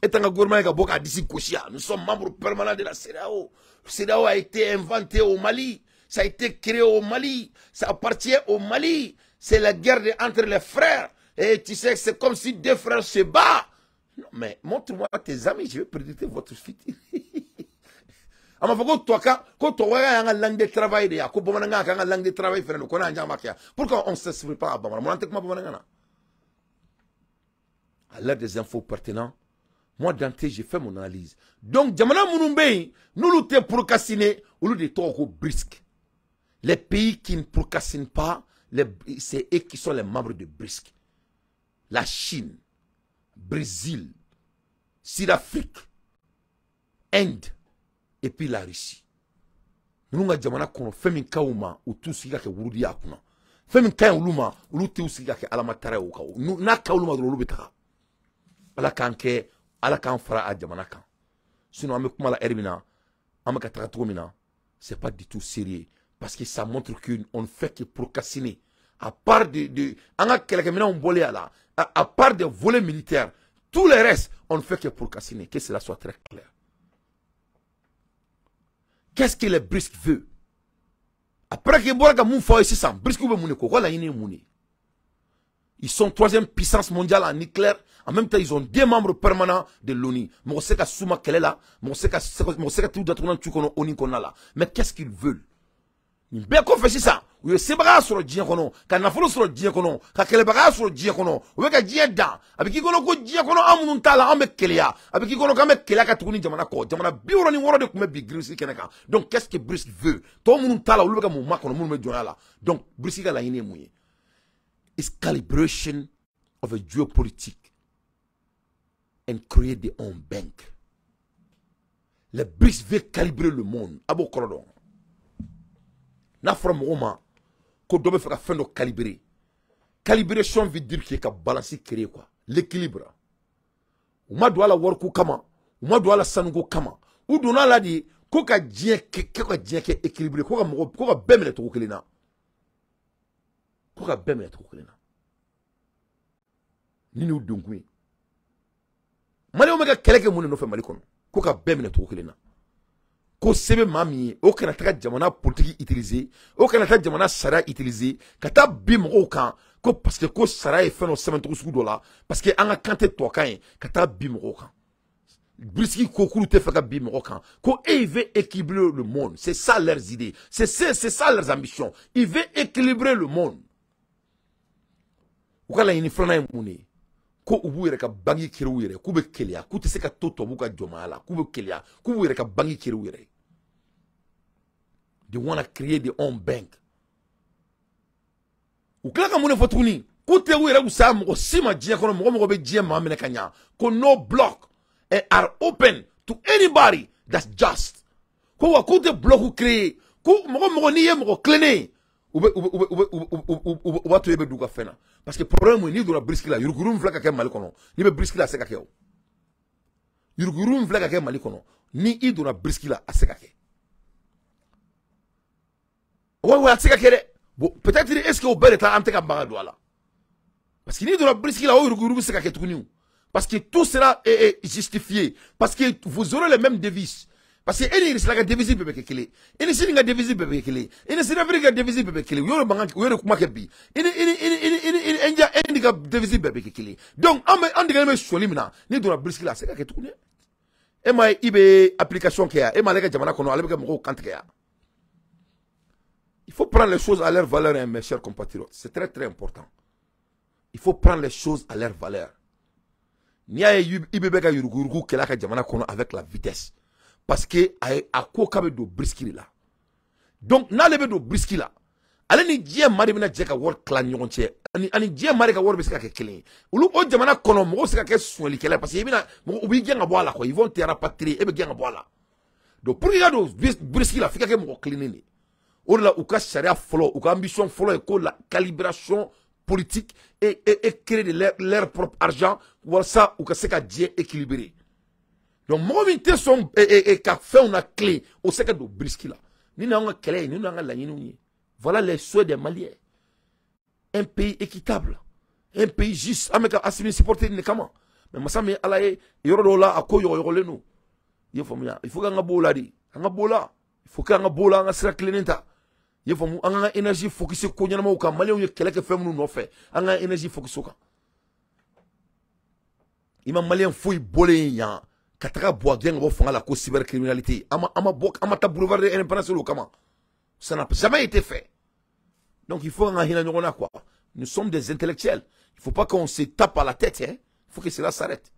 Et tant que gouvernement ka bɔ k'a disi gosi yan, nous sommes membres permanents de la CEDEAO. CEDEAO a été inventé au Mali, ça a été créé au Mali, ça appartient au Mali. C'est la guerre entre les frères. Et tu sais, c'est comme si deux frères se battent. Non, mais montre-moi tes amis, je vais prédicter votre futur. A ma fɔ ko tubabukan ko tubabukan y'an ka langue de travail de ye, ko bamanankan k'an ka langue de travail fɛnɛ don, ko n'an ma kɛ. Pourquoi on ne s'exprime pas à bamanan? Mun an tɛ kuma bamanankan na? À l'heure des infos pertinentes, moi Dante, j'ai fait mon analyse. Donc jamana minnu bɛ yen n'olu tɛ procrastiner, olu de tɔgɔ ko BRICS. Les pays qui ne procrastinent pas, c'est eux qui sont les membres de BRICS. La Chine, Brésil, Sud-Afrique, Inde et puis la Russie. Ninnu ka jamana kɔnɔ fɛn min ka ɲi u ma, u t'u sigi ka kɛ wurudi y'a kunna. Fɛn min ka ɲi olu ma, olu t'u sigi ka kɛ alamatara ye o kan. N'a ka olu ma dɔrɔn, olu bɛ taga. Ala k'an kɛ, Ala k'an fara a jamana kan. Sinon an bɛ kuma la heure min na, an bɛ ka taga cogo min na, c'est pas du tout sérieux. Parce que ça montre qu'on ne fait que procrastiner. À part de an ka kɛlɛkɛminɛnw bɔlen a la, à part des volets militaires, tout le reste, on ne fait que procrastiner. Que cela soit très clair. Qu'est-ce que les BRICS veulent? Après que bɔra ka mun fɔ aw ye sisan, BRICS bɛ mun de ko? Ko laɲini ye mun de ye? Ils sont troisième puissance mondiale en nucléaire. En même temps, ils ont deux membres permanents de l'ONU. Mɔgɔ se ka s'u ma kɛlɛ la, mɔgɔ se ka t'u datugulan tu kɔnɔ ONU kɔnɔna la. Mais qu'est-ce qu'ils veulent? Nin bɛɛ kɔfɛ sisan, u ye sebagaya sɔrɔ diɲɛ kɔnɔ, ka nafolo sɔrɔ diɲɛ kɔnɔ, ka kɛlɛbagaya sɔrɔ diɲɛ kɔnɔ, u bɛ ka diɲɛ dan. A bɛ k'i kɔnɔ ko diɲɛ kɔnɔ an minnu t'a la, an bɛ keleya. A bɛ k'i kɔnɔ k'an bɛ keleya ka tugu ni jamana kɔ. Jamana 66 de tun bɛ bi BRICS kɛnɛ kan. Donc qu'est-ce que BRICS veut? Tɔ minnu t'a la, olu bɛ ka mun makɔnɔ, minnu bɛ jɔnya la? Donc BRICS ka laɲini ye mun ye? Is calibration of a géopolitique and create their own bank. Les BRICS veulent calibrer le monde. A b'o kɔrɔ dɔn. N'a fɔra mɔgɔw ma ko dɔ bɛ fɛ ka fɛn dɔ calibrer, calibration veut dire que ka balance créer quoi, l'équilibre. U ma don a la wariko kama, u ma don a la sanuko kama, u donna a la de ko ka diɲɛ kɛ, ko ka diɲɛ kɛ équilibré, ko ka mɔgɔ, ko ka bɛɛ minɛ cogo kelen na, ko ka bɛɛ minɛ cogo kelen na. Ni n'u donkun ye, maliyɛnw bɛ ka kɛlɛ kɛ mun de nɔfɛ Mali kɔnɔ? Ko ka bɛɛ minɛ cogo kelen na, ko se bɛ maa min ye, o kana taga jamana politique utiliser, o kana taa jamana sariya utiliser ka taa bin mɔgɔw kan, ko parce que ko sariya ye fɛn dɔ sɛbɛn cogo sugu dɔ la, parce que an ka kan tɛ tubabukan ye, ka taa bin mɔgɔw kan. BRICS ko k'olu tɛ fɛ ka bin mɔgɔ kan, ko e, ils veulent équilibrer le monde. C'est ça leurs idées, c'est ça leurs ambitions. Ils veulent équilibrer le monde. U ka laɲini filanan ye mun de ye? Ko u b'u yɛrɛ ka banque créer u yɛrɛ, k'u bɛ keleya, k'u tɛ se ka to tubabuw ka jɔnmaya la, k'u bɛ keleya, k'u b'u yɛrɛ ka banque créer u yɛrɛ ye. They wanna create their own bank. U tila ka mun de fɔ tuguni? K'u tɛ u yɛrɛ wusaya mɔgɔ si ma diɲɛ kɔnɔ, mɔgɔ mɔgɔ bɛ diɲɛ maa minɛ ka ɲa, ko no block and are open to anybody that's just. Ko wa k'u tɛ bloc créer, ko mɔgɔ mɔgɔ n'i ye mɔgɔ tilennen ye, u bɛ u bɛ u bɛ u bɛ u b'a to e bɛ d'u ka fɛn na. Parce que problème ye, n'i donna BRICS la, yuruguyurugu min filɛ ka kɛ Mali kɔnɔ, n'i bɛ BRICS la, a tɛ se ka kɛ o. Yuruguyurugu min filɛ ka kɛ Mali kɔnɔ, ni i donna BRICS la, a tɛ se ka kɛ. Ouais, a tɛ se ka kɛ dɛ. Bon, peut-être est-ce que o bɛɛ de ta an tɛ ka ban ka don a la? Parce que n'i donna BRICS la, o yuruguyurugu bɛ se ka kɛ tuguni o. Parce que tout sera justifié. Parce que vous aurez les mêmes devises. Parce que e ni Russie ka devise bɛɛ bɛ kɛ kelen, e ni Chine ka devise bɛɛ bɛ kɛ kelen, e ni Sud-Afrique ka devise bɛɛ bɛ kelen. U y'o de mankan, u y'o de kuma kɛ bi. E ni India, Inde ka devise bɛɛ bɛ kɛ kelen. Donc an bɛ an degelen bɛ sɔli min na, n'i donna BRICS la, a tɛ se ka kɛ tuguni. E ma ye, i bɛ application kɛ yan, e m'ale ka jamana kɔnɔ, ale bɛ kɛ mɔgɔw kantigɛ yan. Il faut prendre les choses à leur valeur, hein, mes chers compatriotes. C'est très très important. Il faut prendre les choses à leur valeur. N'i y'a ye IBB ka yuruguyurugu kɛlɛ a ka jamana kɔnɔ avec la vitesse, parce que a ko k'a bɛ don BRICS de la. Donc n'ale bɛ don BRICS la, ale ni diɲɛ maa de bɛna jɛ ka wari tila ni ɲɔgɔn cɛ, ani diɲɛ maa de ka wari bɛ se ka kɛ kelen ye. Olu o jamana kɔnɔ mɔgɔw bɛ se ka kɛ sonyɛlikɛla ye, parce que i bɛna mɔgɔ u b'i gɛn ka bɔ a la quoi, ils vont te rapatrier, e bɛ gɛn ka bɔ a la. Donc pour que i ka don BRICS la, f'i ka kɛ mɔgɔ kilennen de ye. O de la u ka sariya fɔlɔ, u ka ambition fɔlɔ ye ko la calibration politique et créer de leur propre argent walasa u ka se ka diɲɛ équilibrer. Donc mɔgɔ min tɛ sɔn ka fɛnw na tilen, o se ka don BRICS la. Ni n'anw ka kɛlɛ ye, ni n'an ka laɲiniw ye. Voilà les souhaits des Maliens. Un pays équitable, un pays juste. An bɛ ka Assimi supporter nin de kama. Mais masa min ye Ala ye, yɔrɔ dɔw la a ko yɔgɔyɔgɔlen don. I ye faamuya? Il faut k'an ka bɔ o la de. An ka bɔ o la. Il faut k'an ka bɔ o la, an ka sira tilennen ta. I ye faamu? An ka énergie focus ko ɲɛnamaw kan. Maliyɛnw ye kɛlɛ kɛ fɛn minnu nɔfɛ, an ka énergie focus o kan. I ma Maliyɛn foyi bɔlen yan ka taga bɔ a gɛn ka bɔ fanga la ko cybercriminalité. An ma bɔ, an ma taa boulevard de l'Indépendance o kama. Ça n'a jamais été fait. Donc il faut en hinɛ ɲɔgɔn na quoi. Nous sommes des intellectuels. Il faut pas qu'on se tape à la tête, hein. Il faut que cela s'arrête.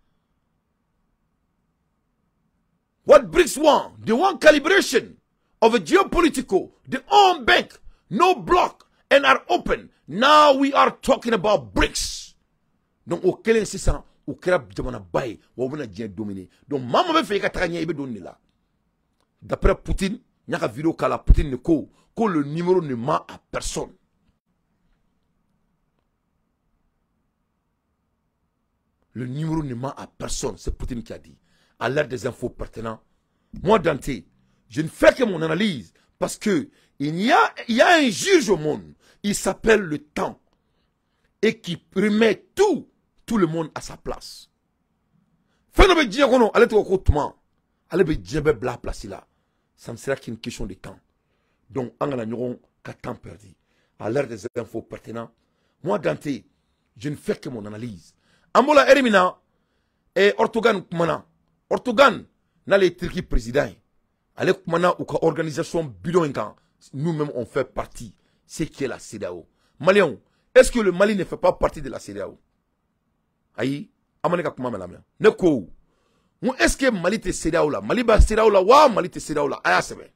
What BRICS want? They want calibration of a geopolitical, the own bank, no block, and are open. Now we are talking about BRICS. Donc o kelen sisan, o kɛra jamanaba ye, wa u bɛna diɲɛ dominer. Donc maa maa bɛ fɛ i ka taga ɲɛ, i bɛ don nin de la. D'après Poutine, n y'a ka vidéo k'a la, Poutine de ko ko le numéro ne ment à personne. Le numéro ne ment à personne, c'est Poutine qui a dit. À l'heure des infos pertinentes, moi Dante, je ne fais que mon analyse parce que il y a un juge au monde, il s'appelle le temps et qui remet tout le monde à sa place. Fɛn dɔ bɛ diɲɛ kɔnɔ, ale tɔgɔ ko tuma, ale bɛ diɲɛ bɛɛ bila a place la. Ça ne sera qu'une question de temps. Donc, an kana ɲɔgɔn ka temps perdu. À l'heure des infos pertinentes, moi Dante, je ne fais que mon analyse. An bɔra heure min na, Erdogan kumana. Erdogan n'ale ye Turquie président ye, ale kumana u ka organisation bidon in kan. Nous-mêmes on fait partie, ce qui est la CEDEAO. Maliens, est-ce que le Mali ne fait pas partie de la CEDEAO? Ayi, an ma ne ka kuma mɛn lamɛn. Ne ko, n ko est-ce que Mali tɛ CEDEAO la? Mali b'a CEDEAO la wa Mali tɛ CEDEAO la? A y'a sɛbɛn.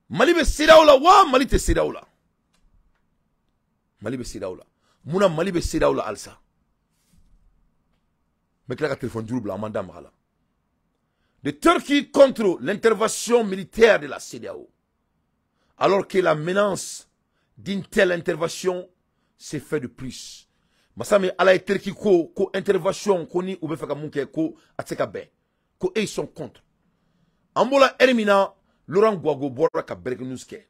Mali bɛ CEDEAO la wa Mali tɛ CEDEAO la? Mali bɛ CEDEAO la. Munna Mali bɛ CEDEAO la halisa? N bɛ tila ka téléphone juru bila, an m'an da maga la. De Turquie contre l'intervention militaire de la CEDEAO. Alors que la menace d'une telle intervention s'est fait de plus. Masa min Ala ye, Turquie ko ko intervention ko ni u bɛ fɛ ka mun kɛ, ko a tɛ se ka bɛn, ko e ils sont contre. An bɔra heure min na, Laurent Gbagbo bɔra ka breaking news kɛ.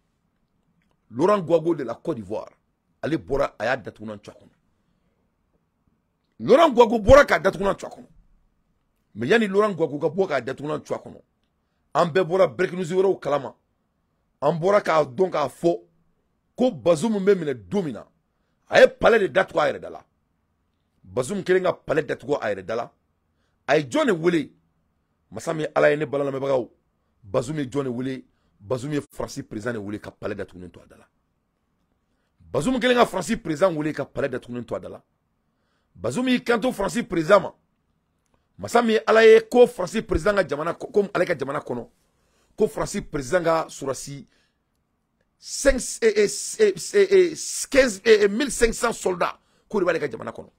Laurent Gbagbo de la Côte d'Ivoire, ale bɔra a y'a datugunan tu a kɔnɔ. Laurent Gbagbo bɔra k'a datugunan tu a kɔnɔ. Mais yanni Laurent Gbagbo ka bɔ k'a datugunan tu a kɔnɔ, an bɛɛ bɔra breaking news wɛrɛw kalama. An bɔra k'a dɔn k'a fɔ ko Bazoum bɛ minɛ don min na, a ye palais de datugu a yɛrɛ da la. Bazoum kelen ka palais datugu a yɛrɛ da la. A ye jɔn de wele? Masa min Ala ye, ne bala lamɛnbagaw, Bazoum ye jɔn de wele? Bazoum ye Faransi président de wele ka palais datugunen to a da la. Bazoum kelen ka Faransi président wele ka palais datugunen to a da la. Bazoum y'i kanto Faransi président ma. Masa min Ala ye, ko Faransi président ka jamana, ko ale ka jamana kɔnɔ, ko Faransi président ka sɔrɔsi 15 500 soldats k'o de b'ale ka jamana kɔnɔ.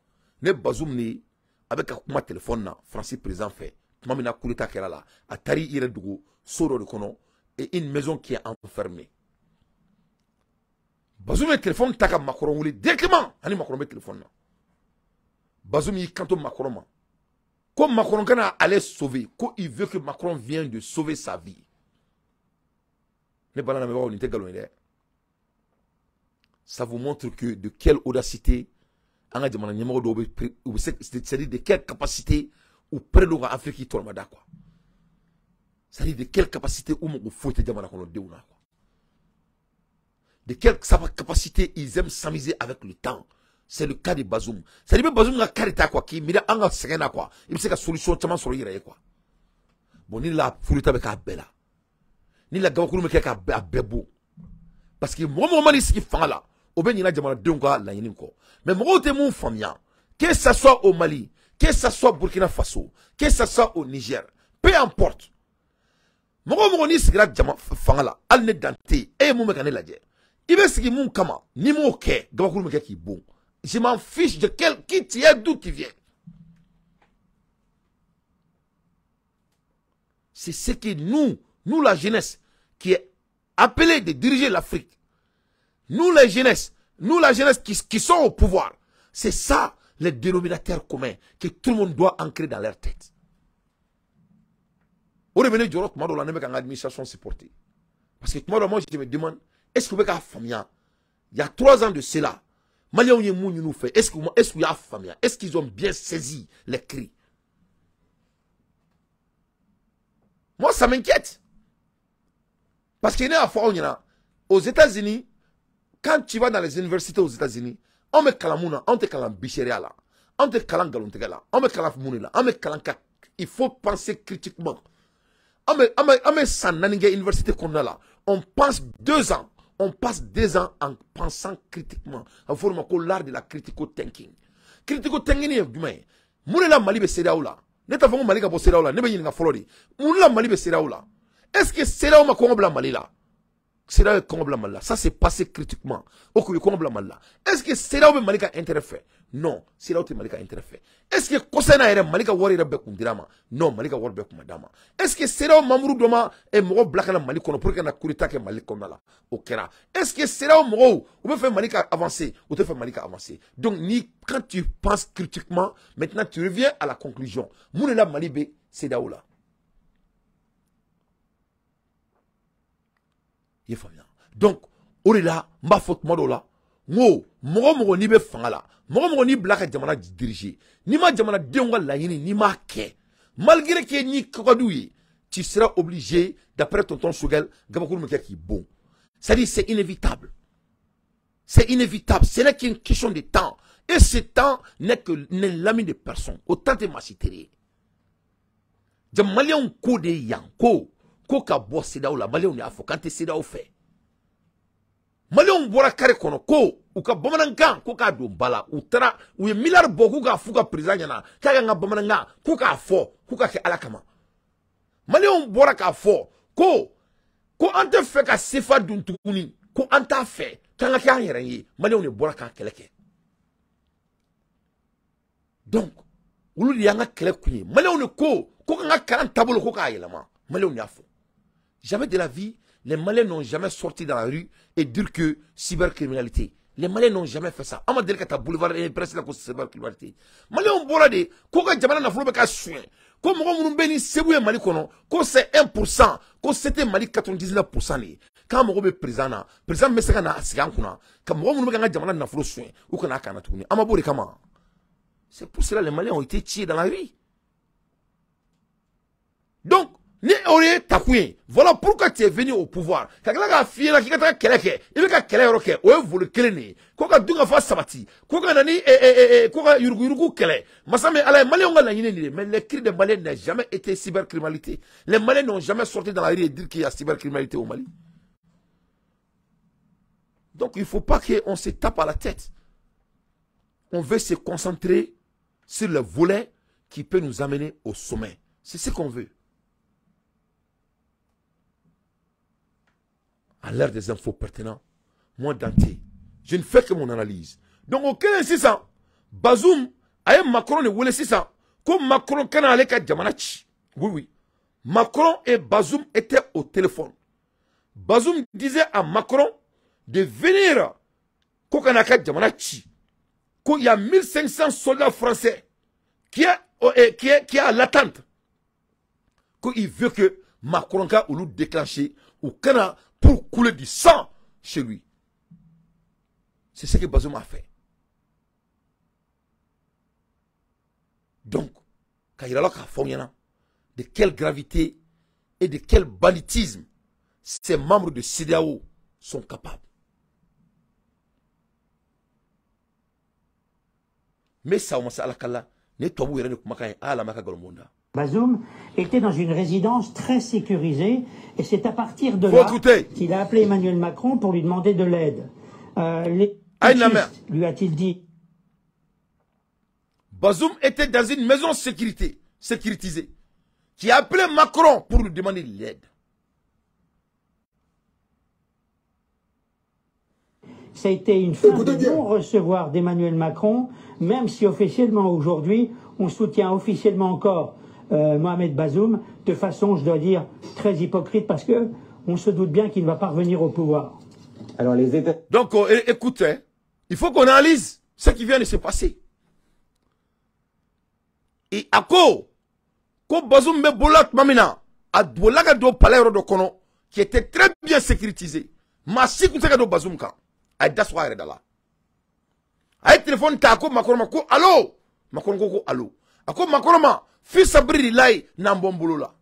Ne Bazoum ni a bɛ ka kuma téléphone na Faransi président fɛ tuma min na coup d'état kɛra la, a taara i yɛrɛ dogo so dɔ de kɔnɔ, et une maison qui est enfermée. Bazoum ye téléphone ta ka Macron wele directement, ani Macron bɛ téléphone na. Bazoum y'i kanto Macron ma ko Macron kana ale sauver, ko il veut que Macron vienne de sauver sa vie. Ne bala lamɛnbagaw, nin tɛ nkalon ye dɛ. Ça vous montre que de quelle audacité an ka jamana ɲɛmɔgɔ dɔw bɛ, u bɛ se, c'est-à-dire de quelle capacité u prêt don ka Afrique tɔrɔmada quoi. C'est-à-dire de quelle capacité u mago foyi tɛ jamana kɔnɔdenw na quoi. De quelle capacité ils aiment s'amuser avec le temps. C'est le cas de Bazoum. C'est-à-dire Bazoum ka kari ta quoi, k'i miiri an ka sɛgɛn na quoi. I bɛ se ka solution caman sɔrɔ i yɛrɛ ye quoi. Bon, ni la furita bɛ k'a bɛɛ la, ni la gabakuru bɛ kɛ k'a bɛɛ bɔ. Parce que mɔgɔ mɔgɔ man'i sigi fanga la, O bɛ ɲina jamanadenw ka laɲini kɔ. Mais mɔgɔw tɛ mun faamuya, que ça soit au Mali, que ça soit Burkina Faso, que ça soit au Niger, peu importe. Mɔgɔ mɔgɔ n'i sigira jama fanga la, hali ne dan tɛ yen, e ye mun bɛ ka ne lajɛ, i bɛ sigi mun kama, n'i m'o kɛ, gabakuru bɛ kɛ k'i bon. Je m'en fiche de quel qui tu es, d'où tu viens. C'est ce que nous, nous la jeunesse, qui est appelée de diriger l'Afrique, nous la jeunesse, qui sont au pouvoir, c'est ça les dénominateurs communs que tout le monde doit ancrer dans leur tête. Au revenir du Rock, moi, l'administration supporter. Parce que moi, je me demande, est-ce que vous avez famille? Il y a 3 ans de cela, Maliens nous fait, est-ce qu'il y a famille? Est-ce qu'ils ont bien saisi les cris? Moi, ça m'inquiète. Parce qu'il y a aux États-Unis, quand tu vas dans les universités aux États-Unis, on met kalamouna, on te kalam bicheria là, on te kalam galontegala, on met kalam mounila, on met kalam. Il faut penser critiquement. On met Sananinga université qu'on a là. On passe 2 ans. On passe 2 ans en pensant critiquement. En forme l'art de la critical thinking. Critical thinking est du moins. Mounila Mali be CEDEAO là. Ne ta fɔ Mali ka bɔ CEDEAO la, ne bɛ ɲininka fɔlɔ de. Mun Mali bɛ CEDEAO la? Est-ce que CEDEAO ma kɔngɔ bila Mali la? CEDEAO ye kɔngɔ bila Mali la. Ça c'est passé critiquement. O kun ye kɔngɔ bila Mali la. Est-ce que CEDEAO bɛ Mali ka intérêt fɛ? Non, CEDEAO tɛ Mali ka intérêt fɛ. Est-ce que kɔsa in na yɛrɛ Mali ka wari yɛrɛ bɛɛ kun dira ma? Non, Mali ka wari bɛɛ kun ma d'a ma. Est-ce que CEDEAO membre dɔ ma mɔgɔ bila ka na Mali kɔnɔ pour que ka na coup d'état kɛ Mali kɔnɔna la? O kɛra. Est-ce que CEDEAO mɔgɔw u bɛ fɛ Mali ka avancer? U tɛ fɛ Mali ka avancer. Donc ni quand tu penses critiquement, maintenant tu reviens à la conclusion. Mun de la Mali bɛ CEDEAO la? I ye faamuya? Donc o de la n b'a fɔ tuma dɔw la, n ko mɔgɔ mɔgɔ n'i bɛ fanga la, mɔgɔ mɔgɔ n'i bila ka jamana diriger, n'i ma jamanadenw ka laɲini n'i m'a kɛ, malgré que n'i ka d'u ye, tu seras obligé, d'après tonton Choguel, gabakuru bɛ kɛ k'i bon. C'est-à-dire c'est inévitable. C'est inévitable. Ce n'est qu'une question de temps. Et ce temps n'est que l'ami de personne. Autant tɛ maa si teri ye. Ja Maliyɛnw ko de yan ko ko ka bɔ CEDEAO la, Maliyɛnw de y'a fɔ k'an tɛ CEDEAO fɛ. Maliyɛnw bɔra kare kɔnɔ ko u ka bamanankan ko k'a don ba la. U taara u ye miliyari bɔ k'u k'a f'u ka président ɲɛna k'a k'an ka bamanankan k'u k'a fɔ k'u ka kɛ Ala kama. Maliyɛnw bɔra k'a fɔ ko ko an tɛ fɛ ka CFA dun tuguni, ko an t'a fɛ k'an ka kɛ an yɛrɛ ye. Maliyɛnw de bɔra k'a kɛlɛ kɛ. Donc olu de y'an ka kɛlɛ kun ye. Maliyɛnw de ko ko k'an ka kalan taabolo ko k'a yɛlɛma. Maliyɛnw y'a fɔ. Jamais de la vie, les Maliens n'ont jamais sorti dans la rue et dire que cybercriminalité. Les Maliens n'ont jamais fait ça. An ma deli ka taa boulevard presse la ko cybercriminalité. Maliens bɔra de ko ka jamana nafolo bɛ ka suɲɛ. Ko mɔgɔ minnu bɛ ni segu ye Mali kɔnɔ, ko c'est 1%, ko c'était Mali 99% de ye. K'an mago bɛ président na, président bɛ se ka na sigi an kunna, ka mɔgɔ minnu bɛ k'an ka jamana nafolo suɲɛ, u kana a kana tuguni. An ma b'o de kama. C'est pour cela que les Maliens ont été tués dans la rue. Donc, ni o ye takun ye, voilà pourquoi tu es venu au pouvoir. Ka tila k'a f'i ɲɛna k'i ka taga kɛlɛ kɛ, i bɛ ka kɛlɛ yɔrɔ kɛ, o ye voli kelen de ye. Ko ka dun ka fa sabati, ko ka na ni ko ka yuruguyurugu kɛlɛ. Masa min Ala ye, Maliyɛnw ka laɲini de ye. Mais les cris des Maliens n'ont jamais été cybercriminalité. Les Maliens n'ont jamais sorti dans la rue et dire qu'il y a cybercriminalité au Mali. Donc il ne faut pas qu'on se tape à la tête. On veut se concentrer sur le volet qui peut nous amener au sommet. C'est ce qu'on veut. À l'ère des infos pertinentes, moi Dante, je ne fais que mon analyse. Donc au 600, Bazoum a un Macron de wele 600, comme Macron kana ale ka jamana ci. Oui, oui. Macron et Bazoum étaient au téléphone. Bazoum disait à Macron de venir ko kana ka jamana ci. Qu'il y a 1500 soldats français qui est à l'attente. Qu'il veut que Macron ka ou déclencher ou kana pour couler du sang chez lui. C'est ce que Bazoum a fait. Donc, de quelle gravité et de quel banditisme ces membres de CEDEAO sont capables. Mais ça, on ne
Bazoum était dans une résidence très sécurisée et c'est à partir de là qu'il a appelé Emmanuel Macron pour lui demander de l'aide. putschistes, lui a-t-il dit.
Bazoum était dans une maison sécurisée, qui a appelé Macron pour lui demander l'aide.
Ça a été une fin de non-recevoir d'Emmanuel Macron, même si officiellement aujourd'hui, on soutient officiellement encore Mohamed Bazoum, de façon, je dois dire, très hypocrite, parce que on se doute bien qu'il ne va pas revenir au pouvoir.
Alors les États...
Donc, écoutez, il faut qu'on analyse ce qui vient de se passer. Et à quoi Bazoum bɛ bolola tuma min na, a bolila ka don palais yɔrɔ dɔ kɔnɔ qui était très bien sécurisé. Maa si tun tɛ se ka don Bazoum kan. A ye da sɔgɔ a yɛrɛ da la. A ye téléphone ta, a ko Macron ma ko allo. Macron ko allo. A ko Macron ma fi sabirilayi n'an bɔ n bolo la.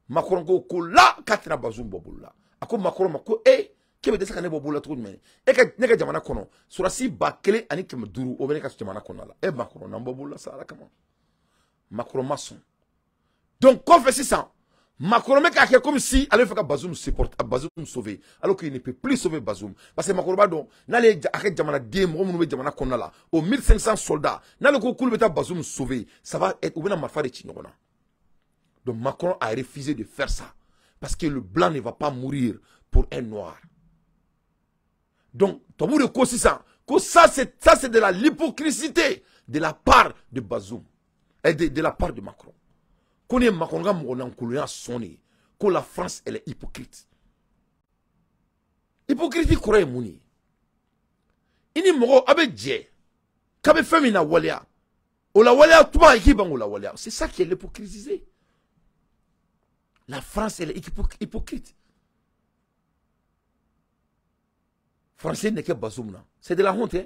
Macron ko la k'a tɛna Bazoum bɔ bolo la. A ko Macron ma ko e k'e bɛ dɛsɛ ka ne bɔ bolo la cogo jumɛn? E ka ne ka jamana kɔnɔ sɔrɔdasi 1500 o bɛ ne ka jamana kɔnɔ la. E Macron n'an bɔ bolo la sa Ala kama. Macron ma sɔn. Donc kɔfɛ sisan, Macron bɛ k'a kɛ comme si ale fɛ ka Bazoum supporter, Bazoum sauver, alors qu'il ne peut plus sauver Bazoum. Parce que Macron b'a dɔn n'ale ye a ka jamanaden mɔgɔ minnu bɛ jamana kɔnɔna la, o 1500 soldats, n'ale ko k'olu bɛ taa Bazoum sauver, ça va être u bɛna marifa de ci ɲɔgɔn na. Donc Macron a refusé de faire ça parce que le blanc ne va pas mourir pour un noir. Donc tubabu de ko sisan ko ça c'est de la l'hypocrisie de la part de Bazoum et de la part de Macron. Qu'on est Macron mɔgɔ sonné, que la France elle est hypocrite. Hypocrite kɔrɔ ye mun ye? I ni mɔgɔ a bɛ jɛ k'a bɛ fɛn min na waleya, o la waleya tuma i k'i ban o la waleya. C'est ça qui est l'hypocrisie. La France elle est hypocrite. Français n'est que Bazoum là. C'est de la honte, hein.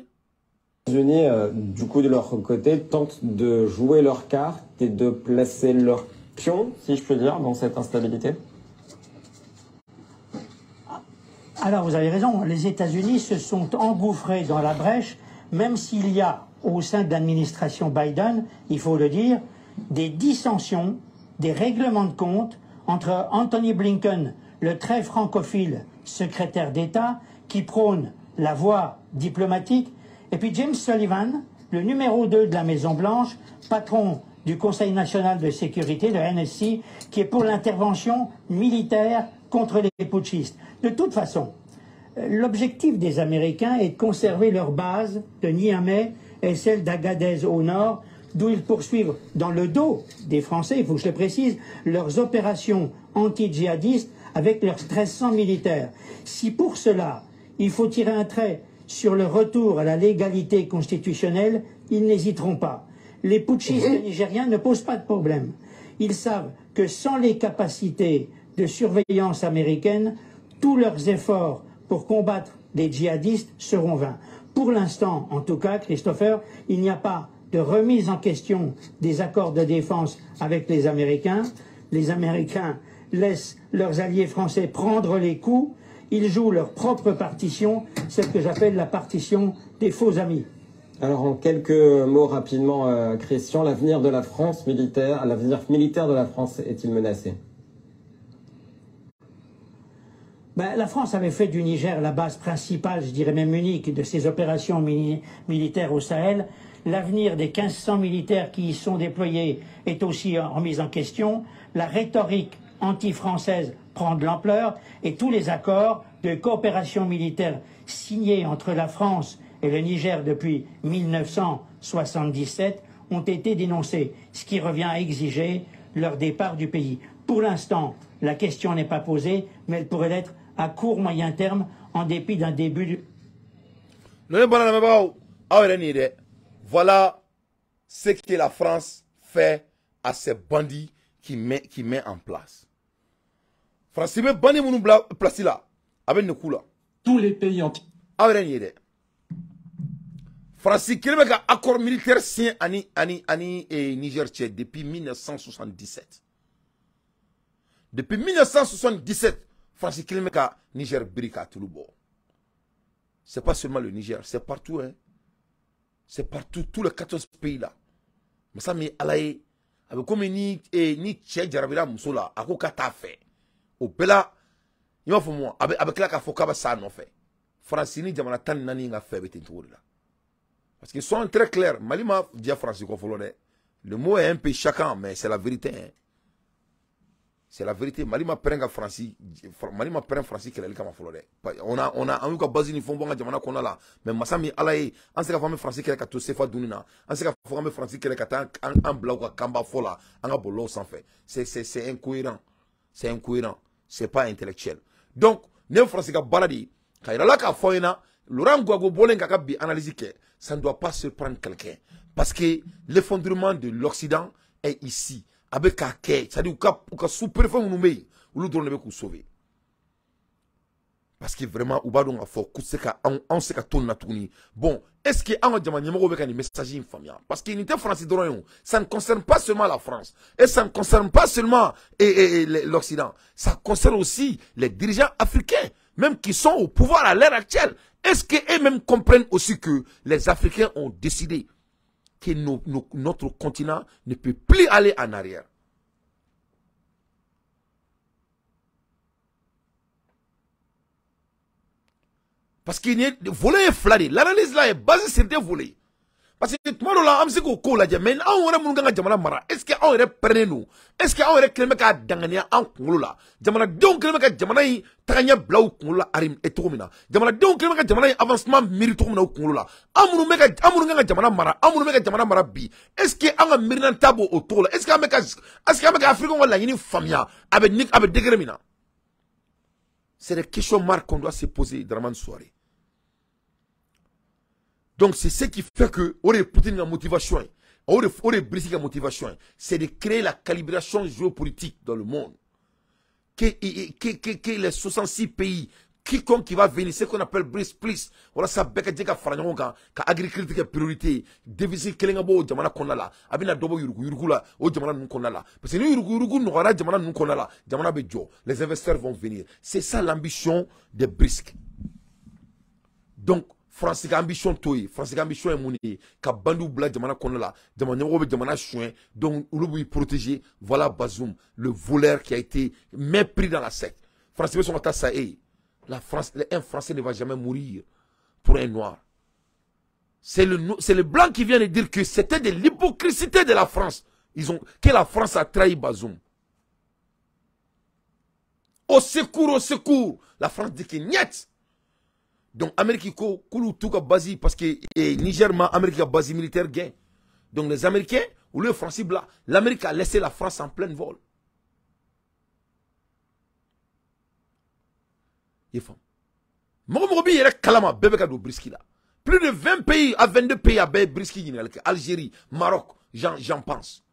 Les États-Unis, du coup, de leur côté, tentent de jouer leur carte et de placer leur pion, si je puis dire, dans cette instabilité.
Alors, vous avez raison, les États-Unis se sont engouffrés dans la brèche, même s'il y a, au sein de l'administration Biden, il faut le dire, des dissensions, des règlements de compte entre Anthony Blinken, le très francophile secrétaire d'État, qui prône la voie diplomatique, et puis James Sullivan, le numéro 2 de la Maison-Blanche, patron du Conseil national de sécurité, le NSC, qui est pour l'intervention militaire contre les putschistes. De toute façon, l'objectif des Américains est de conserver leur base de Niamey et celle d'Agadez au nord, d'où ils poursuivent dans le dos des Français, il faut que je le précise, leurs opérations anti-djihadistes avec leurs 1300 militaires. Si pour cela, il faut tirer un trait sur le retour à la légalité constitutionnelle, ils n'hésiteront pas. Les putschistes nigériens ne posent pas de problème. Ils savent que sans les capacités de surveillance américaines, tous leurs efforts pour combattre les djihadistes seront vains. Pour l'instant, en tout cas, Christopher, il n'y a pas de remise en question des accords de défense avec les Américains. Les Américains laissent leurs alliés français prendre les coups. Ils jouent leur propre partition, celle que j'appelle la partition des faux amis.
Alors en quelques mots rapidement, Christian, l'avenir de la France militaire, l'avenir militaire de la France est-il menacé?
Ben, la France avait fait du Niger la base principale, je dirais même unique, de ses opérations militaires au Sahel. L'avenir des 1500 militaires qui y sont déployés est aussi remis en question. La rhétorique anti-française prend de l'ampleur et tous les accords de coopération militaire signés entre la France et le Niger depuis 1977 ont été dénoncés, ce qui revient à exiger leur départ du pays. Pour l'instant, la question n'est pas posée, mais elle pourrait l'être à court moyen terme, en dépit d'un début...
Voilà ce que la France fait à ces bandits qui met en place. France bɛ bandit minnu bila place la, a bɛ nin ku la.
Tous les pays anti.
Aw yɛrɛ nin ye dɛ. France kelen bɛ ka accord militaire signé ani Niger cɛ depuis 1977. Depuis 1977, France kelen bɛ ka Niger biri k'a tulu bɔ. C'est pas seulement le Niger, c'est partout, hein. C'est partout, tous les 14 pays là. Masa min Ala ye, a bɛ komi ni cɛ jarabira muso la, a ko k'a t'a fɛ. O bɛɛ la, i b'a fɔ mun, a bɛ tila k'a fɔ k'a bɛ s'a nɔfɛ. Faransi ni jamana 14 ka fɛ bɛ ten cogo de la. Parce que soyons très clairs, Mali ma diya Faransi kɔ fɔlɔ dɛ. Le mot est un peu choquant, mais c'est la vérité. Hein. C'est la vérité. Mali ma pɛrɛn ka Faransi, Mali ma pɛrɛn Faransi kɛlɛli kama fɔlɔ dɛ. On a an y'u ka base ni fɛnw bɔ an ka jamana kɔnɔna la. Mais masa min Ala ye, an se ka fɔ an bɛ Faransi kɛlɛ ka to CFA dunni na. An se ka fɔ an bɛ Faransi kɛlɛ ka taa an bila u ka kanba fɔ la an ka bɔlɔlɔw sanfɛ. C'est incohérent. C'est incohérent. C'est pas intellectuel. Donc, ne Faransi ka baara de ye ka yira la k'a fɔ an ɲɛna, Laurent Gbagbo bɔlen k'a ka bi analyse kɛ, ça ne doit pas surprendre quelqu'un. Parce que l'effondrement de l'Occident est ici. A bɛ k'a kɛ, c'est-à-dire u ka sous-préfet minnu bɛ yen, olu dɔrɔn de bɛ k'u sauver. Parce que vraiment u b'a dɔn k'a fɔ k'u tɛ se ka anw se ka to nin na tuguni. Bon, est-ce que anw ka jamana ɲɛmɔgɔw bɛ ka nin message in faamuya? Parce que nin tɛ Faransi dɔrɔn ye o. Ça ne concerne pas seulement la France et ça ne concerne pas seulement et l'Occident. Ça concerne aussi les dirigeants africains, même qui sont au pouvoir à l'heure actuelle. Est-ce qu'eux-mêmes comprennent aussi que les Africains ont décidé que notre continent ne peut plus aller en arrière? Parce qu'il y a volet fila de, l'analyse là est basée sur des volets. Parce que tuma dɔ la an bɛ se k'o kow lajɛ, mais anw yɛrɛ minnu kan ka jamana mara, est ce que anw yɛrɛ pɛrɛnnen don? Est ce que anw yɛrɛ kɛlen bɛ k'a danganiya an kunkolo la? Jamanadenw kɛlen bɛ ka jamana in tagaɲɛ bila u kunkolo la ari cogo min na, jamanadenw kɛlen bɛ ka jamana in avancement miiri cogo min na u kunkolo la, an minnu kan ka jamana mara, an minnu bɛ ka jamana mara bi, est ce que an ka miirinata b'o o cogo la? Est ce que an bɛ ka Africains ka laɲini faamuya a bɛ ni a bɛ degré min na? C'est des questions marques qu'on doit se poser, Dramane Souaré. Donc c'est ce qui fait que o de ye Poutine ka motivation ye, o de ye BRICS ka motivation ye, c'est de créer la calibration géopolitique dans le monde. Que les 66 pays, quiconque qui va venir, ce qu'on appelle BRICS plus, walasa bɛɛ ka jɛ ka fara ɲɔgɔn kan ka agriculture kɛ priorité, devise kelen ka bɔ o jamana kɔnɔna la, a bɛna dɔ bɔ yuruguyurugu la o jamana ninnu kɔnɔna la. Parce que ni yuruguyurugu nɔgɔyara jamana ninnu kɔnɔna la, jamana bɛ jɔ, les investisseurs vont venir. C'est ça l'ambition des BRICS. Donc France ka ambition t'o ye. France ka ambition ye mun ye? Ka bandiw bila jamana kɔnɔna la, jamana ɲɛmɔgɔw bɛ jamana suɲɛ, donc olu b'i protéger. Voilà Bazoum, le voleur qui a été mépris dans la secte. France bɛ sɔn ka taa sa e ye. La France, un Français ne va jamais mourir pour un Noir. C'est le Blanc qui vient de dire que c'était de l'hypocrisie de la France. Que la France a trahi Bazoum. Au secours, au secours. La France dit que niet. Donc, Amérique, ko, k'olu t'u ka base, parce que Niger ma Amérique ka base militaire gɛn. Donc, les Américains, ou le Français blanc, l'Amérique a laissé la France en plein vol. I faamu? Mɔgɔ mɔgɔ b'i yɛrɛ kalama, bɛɛ bɛ ka don BRICS la. Plus de 20 pays à 22 pays a bɛɛ ye BRICS ɲininkali kɛ. Algérie, Maroc, j'en pense.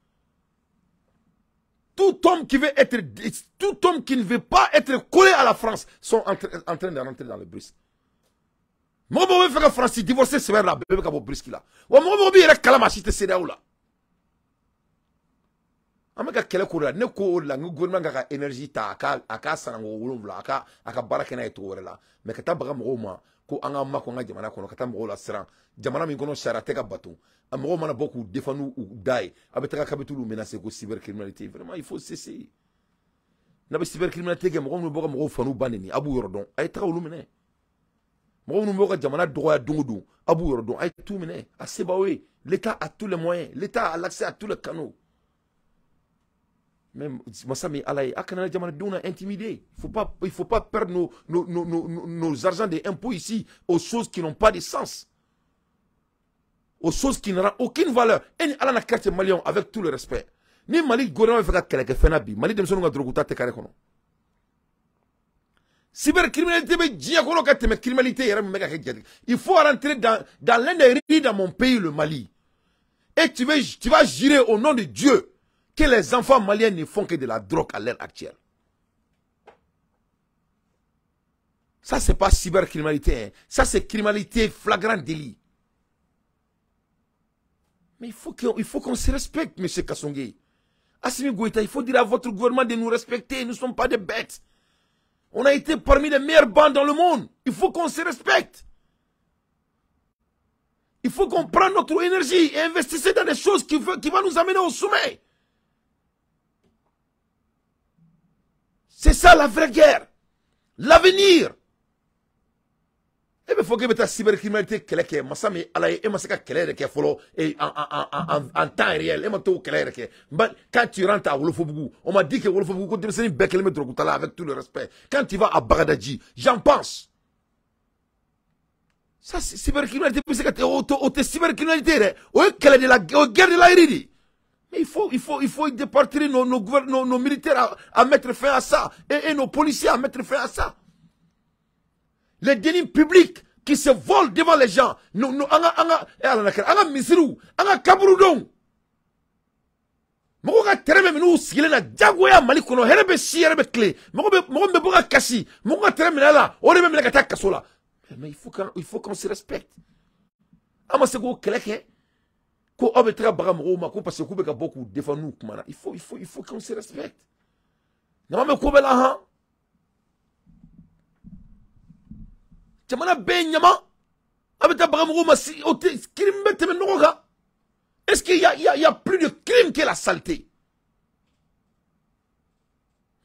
Tout homme qui ne veut pas être collé à la France sont en train de rentrer dans le BRICS. Mɔgɔ mɔgɔ bɛ fɛ ka France divorcer sɛbɛn la, bɛɛ bɛ ka bɔ BRICS la. Wa mɔgɔ mɔgɔ b'i yɛrɛ kalama, si tɛ CEDEAO la. An bɛ ka kɛlɛ k'o la. Ne ko o de la, n ko gouvernement ka énergie ta, a ka sananko 7, a ka baara kɛ n'a ye cogo wɛrɛ la. Mais ka taa baga mɔgɔw ma ko an ka makɔ an ka jamana kɔnɔ, ka taa mɔgɔw la siran jamana min kɔnɔ, sariya tɛ ka bato, a mɔgɔw mana bɔ k'u défendre u da ye, a bɛ taga k'a bɛ t'olu menacer ko cybercriminalité. Vraiment, il faut cesser. N'a bɛ cybercriminalité kɛ, mɔgɔ minnu bɛ bɔ ka mɔgɔw fa n'u ba neni, a b'u yɔrɔ dɔn, a ye taga olu minɛ. Mɔgɔ minnu bɛ ka jamana dɔgɔya don o don, a b'u yɔrɔ dɔn, a ye t'u minɛ. A se b'aw ye. L'État a tous les moyens, l'État a l'accès à tous les canaux. Mais masa min Ala ye, a kana jamanadenw na intimider. Il faut pas perdre nos argents des impôts ici aux choses qui n'ont pas de sens, aux choses qui n'auront aucune valeur. E ni Ala na carte malien, avec tout le respect, ni Mali gouvernement bɛ fɛ ka kɛlɛ kɛ fɛn na bi, Mali denmisɛnninw ka drogue ta tɛ carré kɔnɔ. Cybercriminalité bɛ diɲɛ kɔnɔ ka tɛmɛ criminalité yɛrɛ min bɛ ka kɛ jate. Il faut rentrer dans l'un des rues dans mon pays, le Mali, et tu vas jurer au nom de Dieu que les enfants maliens ne font que de la drogue à l'heure actuelle. Ça, c'est pas cybercriminalité, hein. Ça, c'est criminalité flagrant délit. Mais il faut qu'on se respecte, M. Kassongué. Assimi Goïta, il faut dire à votre gouvernement de nous respecter. Nous ne sommes pas des bêtes. On a été parmi les meilleures bandes dans le monde. Il faut qu'on se respecte. Il faut qu'on prenne notre énergie et investisse dans des choses qui vont nous amener au sommet. C'est ça la vraie guerre. L'avenir. E bɛ fɔ k'e bɛ taa cybercriminalité kɛlɛ kɛ, masa min ala ye, e ma se ka kɛlɛ yɛrɛ kɛ fɔlɔ en temps réel, e ma t'o kɛlɛ yɛrɛ kɛ. Quand tu rentres à Wolofobugu, on m'a dit que Wolofobugu ko denmisɛnnin bɛɛ kelen bɛ drogue ta la, avec tout le respect. Quand tu vas à Bagadaji, j'en pense. Ça, cybercriminalité bɛ se ka o tɛ cybercriminalité dɛ, o ye kɛlɛ de la, o ye guerre de la rue de. Mais il faut départir nos militaires à mettre fin à ça et nos policiers à mettre fin à ça. Les deniers publics qui se volent devant les gens. Nous, an ka misiriw, an ka kaburudenw. Mɔgɔw ka terrain bɛ minɛ u sigilen na diyagoya Mali kɔnɔ, hɛrɛ bɛ si, hɛrɛ bɛ tile. Mɔgɔ min bɛ bɔ ka kasi, mɔgɔ ka terrain minɛ a la, o de bɛ minɛ ka taa kaso la. Mais il faut qu'on se respecte. An ma se k'o kɛlɛ kɛ. Ko aw bɛ taga baga mɔgɔw ma ko parce que k'u bɛ ka bɔ k'u défendre n'u kumana. Il faut qu'on se respecte. Ɲama bɛ ko bɛɛ la han. Jamana bɛɛ ye ɲama, a bɛ taa baga mɔgɔw ma si o tɛ crime bɛ tɛmɛ nɔgɔ kan. Est-ce qu'il y a plus de crime que la saleté?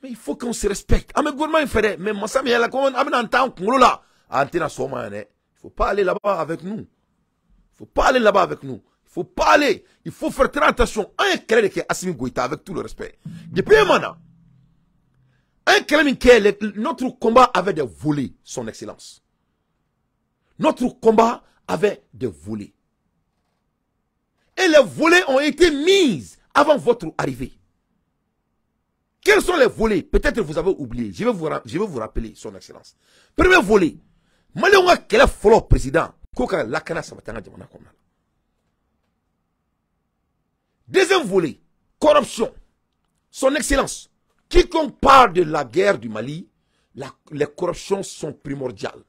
Mais il faut qu'on se respecte. An bɛ gouvernement in fɛ dɛ, mais masa min yɛlɛ ko an bɛna an t'an kunkolo la, an tɛna sɔn o ma yan dɛ. Il faut pas aller là-bas avec nous. Il faut pas aller là-bas avec nous. Il faut pas aller. Il faut faire très attention. An ye kɛlɛ de kɛ Assimi Goïta, avec tout le respect. Depuis un moment, an ye kɛlɛ min kɛ, notre combat avait des volets, son excellence. Notre combat avait des volets. Et les volets ont été mis avant votre arrivée. Quels sont les volets? Peut-être vous avez oublié. Je vais vous rappeler, son excellence. Premier volet. Maliens ka kɛlɛ fɔlɔ, président, ko ka lakana sabati an ka jamana kɔnɔna la. Deuxième volet, corruption. Son excellence, quiconque parle de la guerre du Mali, les corruptions sont primordiales.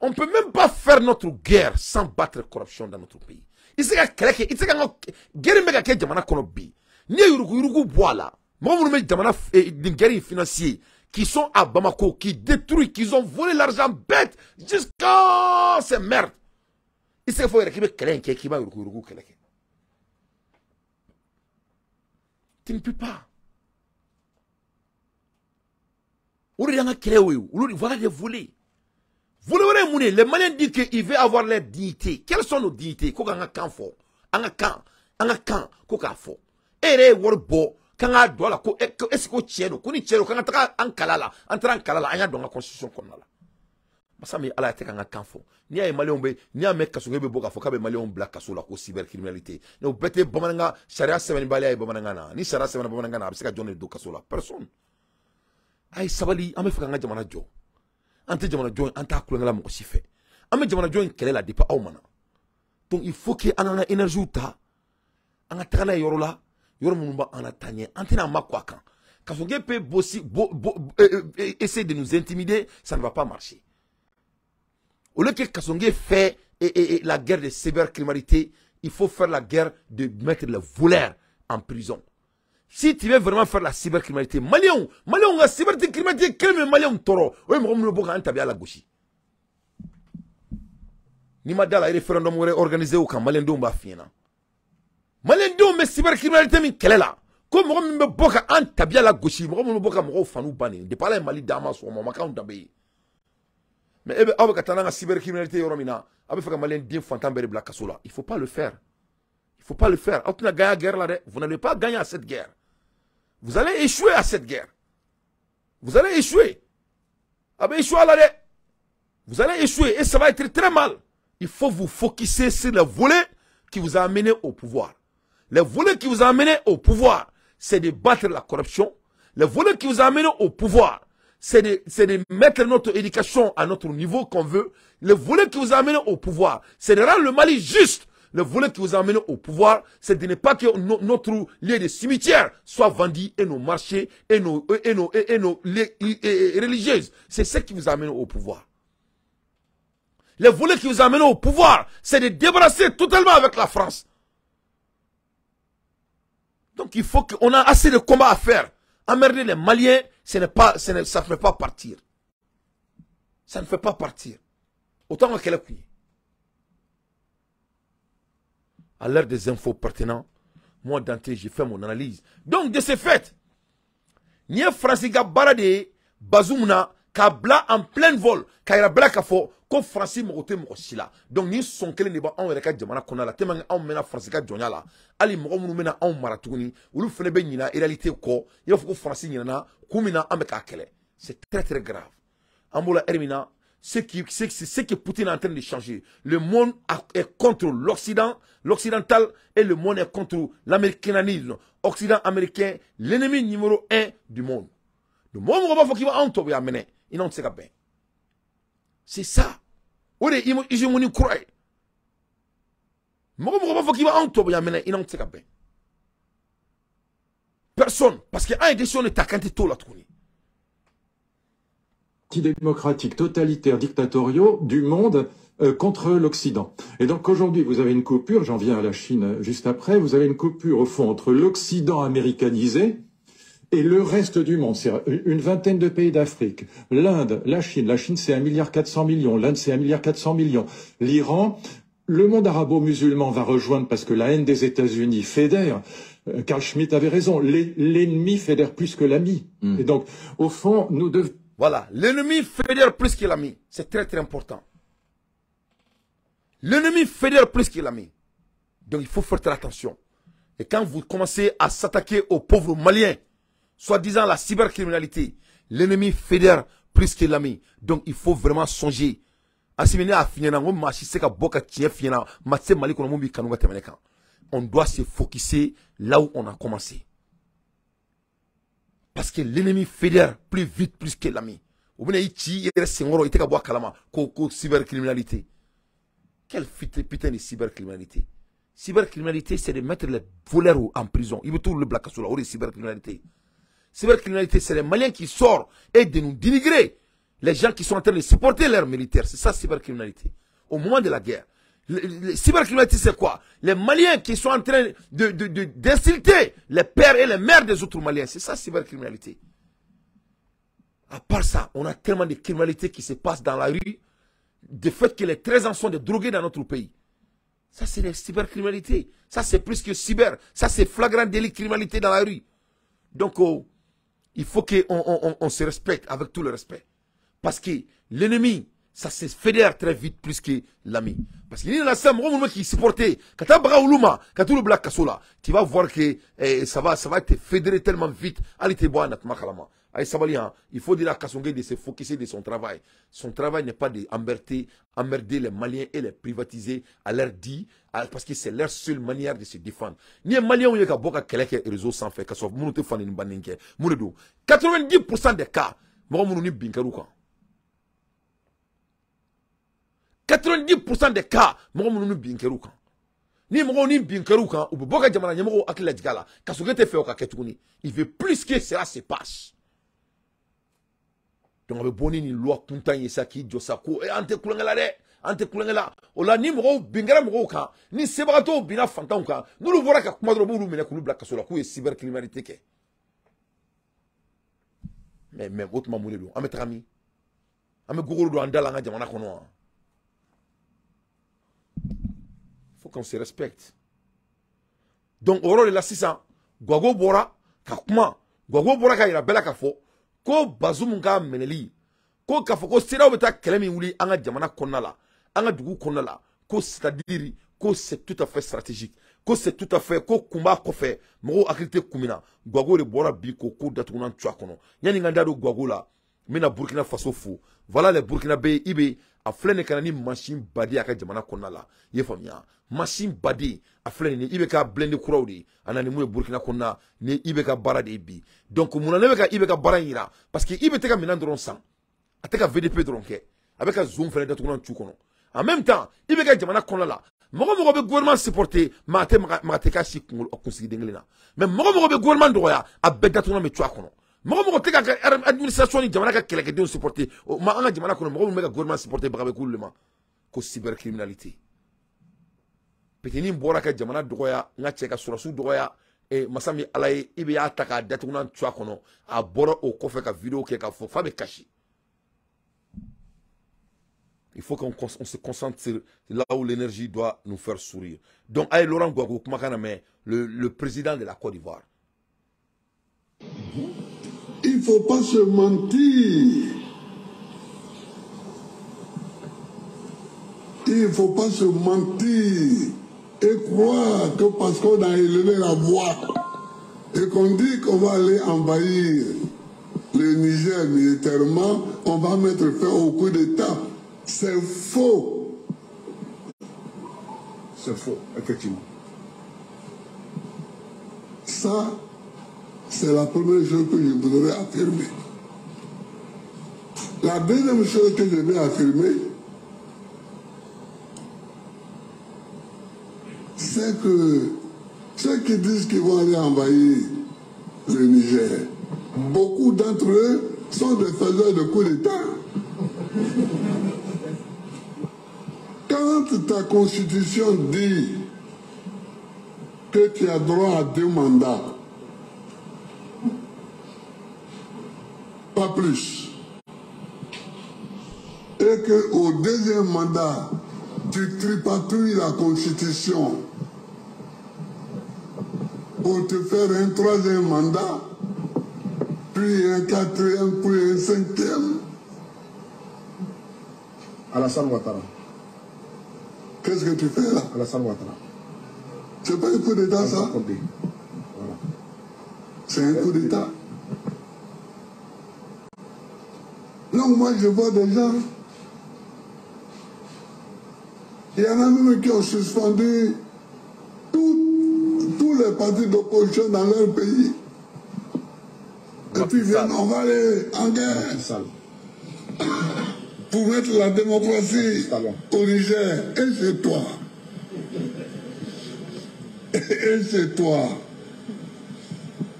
On ne peut même pas faire notre guerre sans battre la corruption dans notre pays. I se ka kɛlɛ kɛ, i tɛ se ka an ka guerre bɛ ka kɛ jamana kɔnɔ bi. N'i ye yurugu-yurugu bɔ a la, mɔgɔ minnu bɛ jamana nin guerre in financier, qui sont à Bamako, qui détruisent, qui ont volé l'argent bête jusqu'à ces merdes. I se ka fɔ yɛrɛ k'i bɛ kɛlɛ in kɛ k'i b'a yurugu-yurugu kɛlɛ kɛ. Tu ne peux pas. O de y'an ka kɛlɛ o ye. Olu voilà des volets. Volet wɛrɛ ye mun ye? Les Maliens disent qu'ils veulent avoir leur dignité. Quelles sont nos dignités? Ko k'an ka kan fɔ. An ka kan, an ka kan, ko k'a fɔ. E yɛrɛ ye wari bɔ k'an k'a don a la ko est ce que ko tiɲɛ don? Ko ni tiɲɛ don, k'an ka taga an kala la. An taara an kala la, an y'a don an ka constitution kɔnɔna la. Masa min Ala tɛ k'an ka kan fɔ. N'i y'a ye Maliyɛnw bɛ, n'i y'a mɛn kasoge bɛ bɔ k'a fɔ k'a bɛ Maliyɛnw bila kaso la ko cybercriminalité. O bɛɛ tɛ bamanankan sariya sɛbɛnnibaliya ye bamanankan na. Ni sariya sɛbɛnna bamanankan na, a bɛ se ka jɔn de don kaso la? Personne. A ye sabali, an bɛ fɛ k'an ka jamana jɔ. An tɛ jamana jɔ, an t'a kulonkɛ la mɔgɔ si fɛ. An bɛ jamana jɔ in kɛlɛ la depuis aw ma na. Donc il faut que an k'an ka énergie ta, an ka taga n'a ye yɔrɔ la, yɔrɔ minnu b'an na taa ɲɛ. An tɛna an ma kɔ a kan. Kasoge peut bosser, essayer de nous intimider, ça ne va pas marcher. Au lieu que Kasonge fait la guerre de cybercriminalité, il faut faire la guerre de mettre les voleurs en prison. Si tu veux vraiment faire la cybercriminalité, Maliens, Maliens, la cybercriminalité, kelen min Maliens tɔɔrɔ, o ye mɔgɔ minnu bɛ bɔ k'an tabiya lagosi. N'i ma da la, référendum wɛrɛ organisé o kan, Maliyɛndenw b'a f'i ɲɛna. Maliyɛndenw bɛ cybercriminalité min kɛlɛ la, ko mɔgɔ min bɛ bɔ ka an tabiya lagosi, mɔgɔ minnu bɛ bɔ ka mɔgɔw fanu ban nin, depuis Ala ye Mali d'an ma sɔgɔma, o ma k'anw danbe ye. Mais e bɛ aw bɛ ka taa n'an ka cybercriminalité yɔrɔ min na, aw bɛ fɛ ka Maliyɛn fantan bɛɛ de bila kaso la. Il faut pas le faire. Il faut pas le faire. Aw tɛna gagner guerre la dɛ. Vous n'allez pas gagner à cette guerre. Vous allez échouer à cette guerre. Vous allez échouer. A bɛ échouer a la dɛ. Vous allez échouer et ça va être très mal. Il faut vous focuser sur le volet qui vous a amené au pouvoir. Le volet qui vous a amené au pouvoir, c'est de battre la corruption. Le volet qui vous a amené au pouvoir, c'est de mettre notre éducation à notre niveau qu'on veut. Le volet qui vous a amené au pouvoir, c'est de rendre le Mali juste. Le volet qui vous a amené au pouvoir, c'est de ne pas que notre lieu de cimetière soit vendu et nos marchés et nos lieux religieuses. C'est ce qui vous a amené au pouvoir. Le volet qui vous a amené au pouvoir, c'est de débarrasser totalement avec la France. Donc il faut qu'on a assez de combats à faire. Emmerder les Maliens, ce n'est pas, ce n'est, ça ne fait pas partir. Ça ne fait pas partir. Autant que kɛlɛ kun ye. À l'heure des infos pertinentes, moi Dante, j'ai fait mon analyse. Donc de ce fait, nin ye Faransi ka baara de ye Bazoum na. K'a bila en plein vol k'a yira bɛɛ la k'a fɔ ko Faransi mago tɛ mɔgɔ si la. Donc ni sɔn kelen de b'anw yɛrɛ ka jamana kɔnɔna la, tellement anw mɛnna Faransi ka jɔnya la, hali mɔgɔ minnu bɛna anw mara tuguni, olu fana bɛ ɲina réalité kɔ, i b'a fɔ ko Faransi ɲinɛna kun min na an bɛ k'a kɛlɛ. C'est très très grave. An b'o la heure min na, ce que Poutine est en train de changer. Le monde est contre l'Occident, l'occidental, et le monde est contre l'américanisme. Occident américain, l'ennemi numéro 1 du monde. Le monde va faire qu'il va en tomber à mener. Il n'en sait pas bien. C'est ça. On est hégémonie croix. Mɔgɔ b'a fɔ k'i b'anw tubabuya minɛ, i n'anw tɛ se ka bɛn. Personne, parce que an ye décision de ta k'an tɛ t'o la tuguni.
Démocratiques, totalitaires, dictatoriaux du monde contre l'Occident. Et donc aujourd'hui, vous avez une coupure, j'en viens à la Chine juste après, vous avez une coupure au fond entre l'Occident américanisé et le reste du monde, c'est une vingtaine de pays d'Afrique, l'Inde, la Chine c'est 1,4 milliard, l'Inde c'est 1,4 milliard, l'Iran, le monde arabo-musulman va rejoindre parce que la haine des États-Unis fédère. Carl Schmitt avait raison, l'ennemi fédère plus que l'ami. Et donc, au fond, nous devons...
Voilà, l'ennemi fédère plus que l'ami. C'est très très important. L'ennemi fédère plus que l'ami. Donc il faut faire très attention. Et quand vous commencez à s'attaquer aux pauvres Maliens, soi-disant la cybercriminalité, l'ennemi fédère plus que l'ami. Donc il faut vraiment songer. On doit se focuser là où on a commencé. Parce que l'ennemi fédère plus vite plus que l'ami. Cybercriminalité. Quelle putain de cybercriminalité? Cybercriminalité, c'est de mettre les voleurs en prison. Il veut tout le black sur la cybercriminalité. Cybercriminalité, c'est les Maliens qui sortent et de nous dénigrer. Les gens qui sont en train de supporter leurs militaires. C'est ça, cybercriminalité. Au moment de la guerre. Cybercriminalité, c'est quoi? Les Maliens qui sont en train d'insulter les pères et les mères des autres Maliens. C'est ça, cybercriminalité. À part ça, on a tellement de criminalité qui se passe dans la rue, de fait que les 13 ans sont des drogués dans notre pays. Ça, c'est la cybercriminalité. Ça, c'est plus que cyber. Ça, c'est flagrant délit criminalité dans la rue. Donc, oh, il faut qu'on se respecte avec tout le respect. Parce que l'ennemi, ça se fédère très vite plus que l'ami. Parce qu'il y a un qui supportait. Quand tu vas voir que ça va te fédérer tellement vite. Allez, te boire, il faut dire à Kassogué de se focuser de son travail. Son travail n'est pas d'emmerder les Maliens et les privatiser à leur dit, parce que c'est leur seule manière de se défendre. Ni les Maliens ont réseau sans fait, 90% des cas, 90% des cas, mɔgɔ minnu ni bin kɛr'u kan. Ni mɔgɔw ni bin kɛr'u kan, u bɛ bɔ ka jamana ɲɛmɔgɔw hakili lajigin a la. Kassogué tɛ fɛ o ka kɛ tuguni. Il veut plus que cela se passe. Donc a bɛ bɔ ni nin loi kuntan ye sa k'i jɔ sa ko an tɛ kulonkɛ la dɛ, an tɛ kulonkɛ la. O la ni mɔgɔw bin kɛra mɔgɔw kan, ni sebagatɔw binna fantanw kan, n'olu bɔra ka kuma dɔrɔn u b'olu minɛ k'olu bila kaso la k'u ye cybercriminalité kɛ. Mais o tuma mun de don? An bɛ taga min? An bɛ gogoro don an da la an ka jamana kɔnɔ wa? Faut qu'on se respecte. Donc, au rôle de la 600, Gbagbo bɔra ka kuma, Gbagbo bɔra ka yira bɛɛ la ka fɔ ko Bazoum ka minɛli, ko k'a fɔ ko CEDEAO bɛ taa kɛlɛ min wuli an ka jamana kɔnɔna la, an ka dugu kɔnɔna la, ko c'est-à-dire ko c'est tout à fait stratégique, ko c'est tout à fait ko kun b'a kɔfɛ, mɔgɔw hakili tɛ kun min na. Gbagbo de bɔra bi k'o ko datugulan tu a kɔnɔ. Yanni n ka da don Gbagbo la, n bɛna Burkina Faso fo. Voilà les Burkinabés, i bɛ a filɛ nin ka na ni machine baden a ka jamana kɔnɔna la, i ye faamuya? Machine baden a filɛ nin ye, i bɛ ka blindé kuraw de ye, a na ni mun ye Burkina kɔnɔna ni i bɛ ka baara de ye bi. Donc munna ne bɛ ka i bɛ ka baara in yira? Parce que i bɛ tɛ ka minɛn dɔrɔn san, a tɛ ka VDP dɔrɔn kɛ, a bɛ ka zone fɛnɛ datugulan tu kɔnɔ. En même temps, i bɛ ka jamana kɔnɔna la, mɔgɔ mɔgɔ bɛ gouvernement supporter, maa tɛ maga tɛ k'a si kunsigi den kelen na. Mais mɔgɔ mɔgɔ bɛ gouvernement dɔgɔya, a bɛɛ datugulan bɛ tu a kɔnɔ. Mɔgɔ mɔgɔ tɛ ka administration ni jamana ka kɛlɛkɛdenw supporter, ma an ka jamana kɔnɔ mɔgɔ minnu bɛ ka gouvernement supporter baga bɛ k'olu de ma ko cybercriminalité. Petini bɔra ka jamana dɔgɔya, n ka cɛ ka sɔrɔsiw dɔgɔya, masa min Ala ye i bɛ y'a ta k'a datugulan tu a kɔnɔ, a bɔra o kɔfɛ ka vidéo kɛ k'a fɔ f'a bɛ kasi. Il faut qu'on se concentre sur là où l'énergie doit nous faire sourire. Donc, ayi Laurent Gbagbo kumakan na mɛn, le président de la Côte d'Ivoire.
Il ne faut pas se mentir. Il ne faut pas se mentir et croire que parce qu'on a élevé la voix et qu'on dit qu'on va aller envahir le Niger militairement, on va mettre fin au coup d'État. C'est faux.
C'est faux, effectivement.
Ça, c'est la première chose que je voudrais affirmer. La deuxième chose que je vais affirmer, c'est que ceux qui disent qu'ils vont aller envahir le Niger, beaucoup d'entre eux sont des faiseurs de coups d'État. Quand ta constitution dit que tu as droit à 2 mandats, pas plus, et qu'au 2e mandat, tu tripatouilles la constitution pour te faire un 3e mandat, puis un 4e, puis un 5e.
Alassane Ouattara.
Qu'est-ce que tu fais là?
Alassane Ouattara.
C'est pas un coup d'État, ça?
Voilà.
C'est un coup d'État. Donc moi je vois des gens. Il y en a même qui ont suspendu tous les partis d'opposition dans leur pays. Et puis viennent, on va aller en guerre pour mettre la démocratie au Niger. Et c'est toi. Et c'est toi.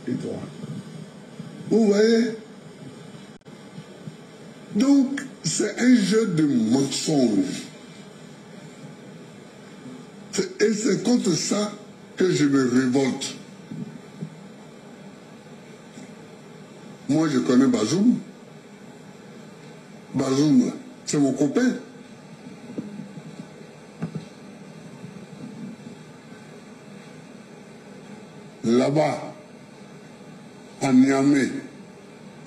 Et toi.
Vous voyez? Donc, c'est un jeu de mensonges. Et c'est contre ça que je me révolte. Moi, je connais Bazoum. Bazoum, c'est mon copain. Là-bas, à Niamey,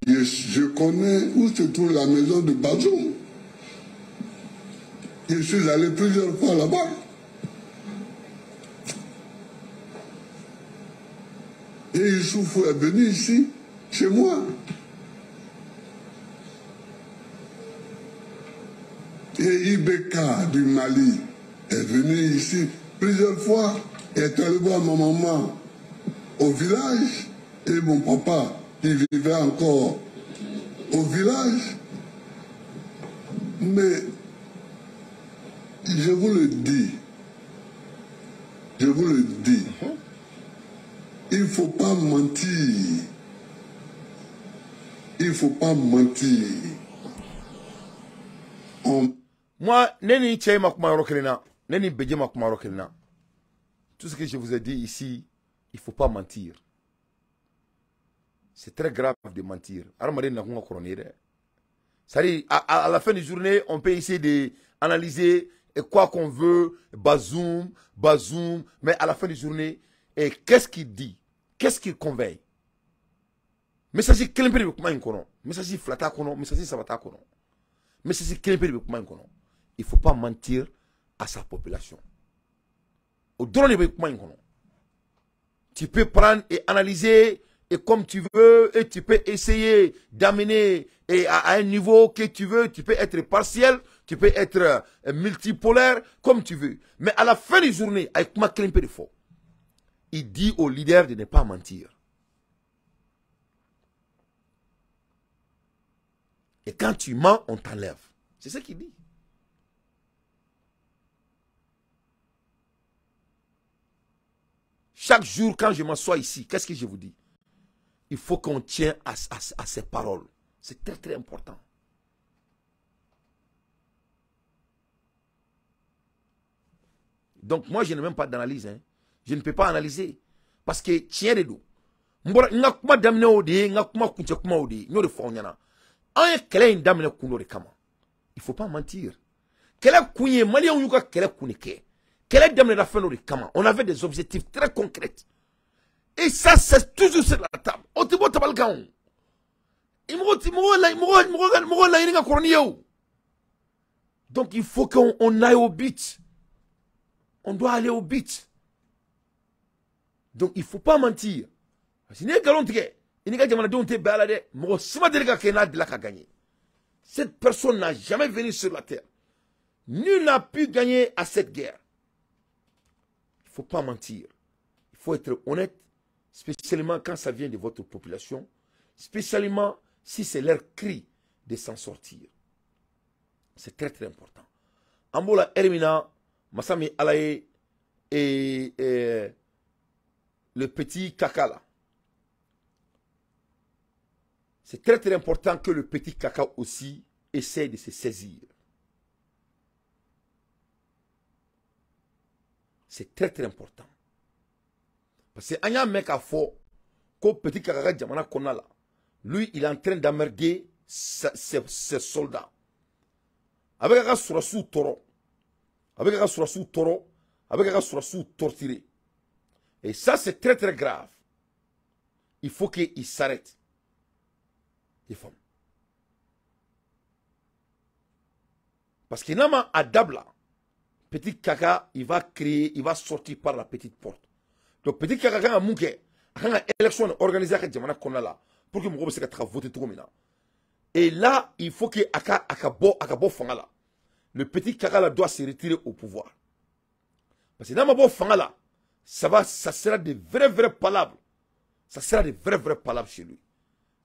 je connais où se trouve la maison de Bazoum. Je suis allé plusieurs fois là-bas. Et Issoufou est venu ici, chez moi. Et IBK du Mali est venu ici plusieurs fois et est allé voir ma maman au village et mon papa qui vivait encore au village. Mais je vous le dis, je vous le dis, il ne faut pas mentir. Il ne faut pas mentir.
Moi, neni cɛ ma kuma yɔrɔ kelen na, ne ni Bédié ma kuma yɔrɔ kelen na. Tout ce que je vous ai dit ici, il ne faut pas mentir. C'est très grave de mentir. C'est-à-dire, à la fin de journée, on peut essayer d'analyser quoi qu'on veut, Bazoum, Bazoum, mais à la fin de journée, et qu'est-ce qu'il dit? Qu'est-ce qu'il convainc? Message kelen pe de bɛ kuma in kɔnɔ, message fila t'a kɔnɔ, message saba t'a kɔnɔ. Message kelen pe de bɛ kuma in kɔnɔ. Il ne faut pas mentir à sa population. O dɔrɔn de bɛ kuma in kɔnɔ. Tu peux prendre et analyser et comme tu veux, et tu peux essayer d'amener et à un niveau que tu veux, tu peux être partiel, tu peux être multipolaire, comme tu veux. Mais à la fin de journée, avec kuma kelen pe de fɔ, il dit au leader de ne pas mentir. Et quand tu mens, on t'enlève. C'est ce qu'il dit. Chaque jour, quand je m'assois ici, qu'est-ce que je vous dis? Il faut qu'on tienne à ces paroles. C'est très, très important. Donc, moi, je n'ai même pas d'analyse. Hein. Je ne peux pas analyser. Parce que, tiens, de dos. Nga kuma daminɛ o de ye, nga kuma kuncɛ kuma o de ye. N y'o de fɔ aw ɲɛna. An ye kɛlɛ in daminɛ kun dɔ de kama. Il faut pas mentir. Kɛlɛ kun ye, Maliyɛnw y'u ka kɛlɛ kun de kɛ. Kɛlɛ daminɛna fɛn dɔ de kama. On avait des objectifs très concrets. Et ça, c'est toujours sur la table. O tɛ bɔ tabali kan o. Mɔgɔ laɲini ka kɔrɔ ni ye o. Donc il faut qu'on aille au but. On doit aller au but. Donc il ne faut pas mentir. Parce que n'i ye nkalon tigɛ, i n'i ka jamanadenw tɛ bɛn a la dɛ. Mɔgɔ si ma deli ka kɛ n'a delila ka gagner. Cette personne n'a jamais venu sur la terre. Nul n'a pu gagner à cette guerre. Il ne faut pas mentir. Il faut être honnête, spécialement quand ça vient de votre population, spécialement si c'est leur cri de s'en sortir. C'est très très important. An b'o la heure min na, masa min Ala ye et le petit caca là. C'est très très important que le petit caca aussi essaie de se saisir. C'est très très important. Parce que an y'a mɛn k'a fɔ ko petit caca ka jamana kɔnɔna la, lui, il est en train d'emmerder ses soldats. A bɛ ka sɔrɔdasiw tɔɔrɔ. A bɛ ka sɔrɔdasiw tɔɔrɔ. A bɛ ka sɔrɔdasiw torturer. Et ça, c'est très très grave. Il faut qu'il s'arrête. Il faut. Parce que n'a ma a dabila, petit caca, il va créer, il va sortir par la petite porte. Donc petit caca kan ka mun kɛ? A kan ka élection organiser a ka jamana kɔnɔna la pour que mɔgɔw bɛ se ka taga voter cogo min na. Et là, il faut que a ka bɔ fanga la. Le petit caca là doit se retirer au pouvoir. Parce que n'a ma bɔ fanga la, ça sera de vrais vrais palabres. Ça sera de vrais vrais palabres chez lui.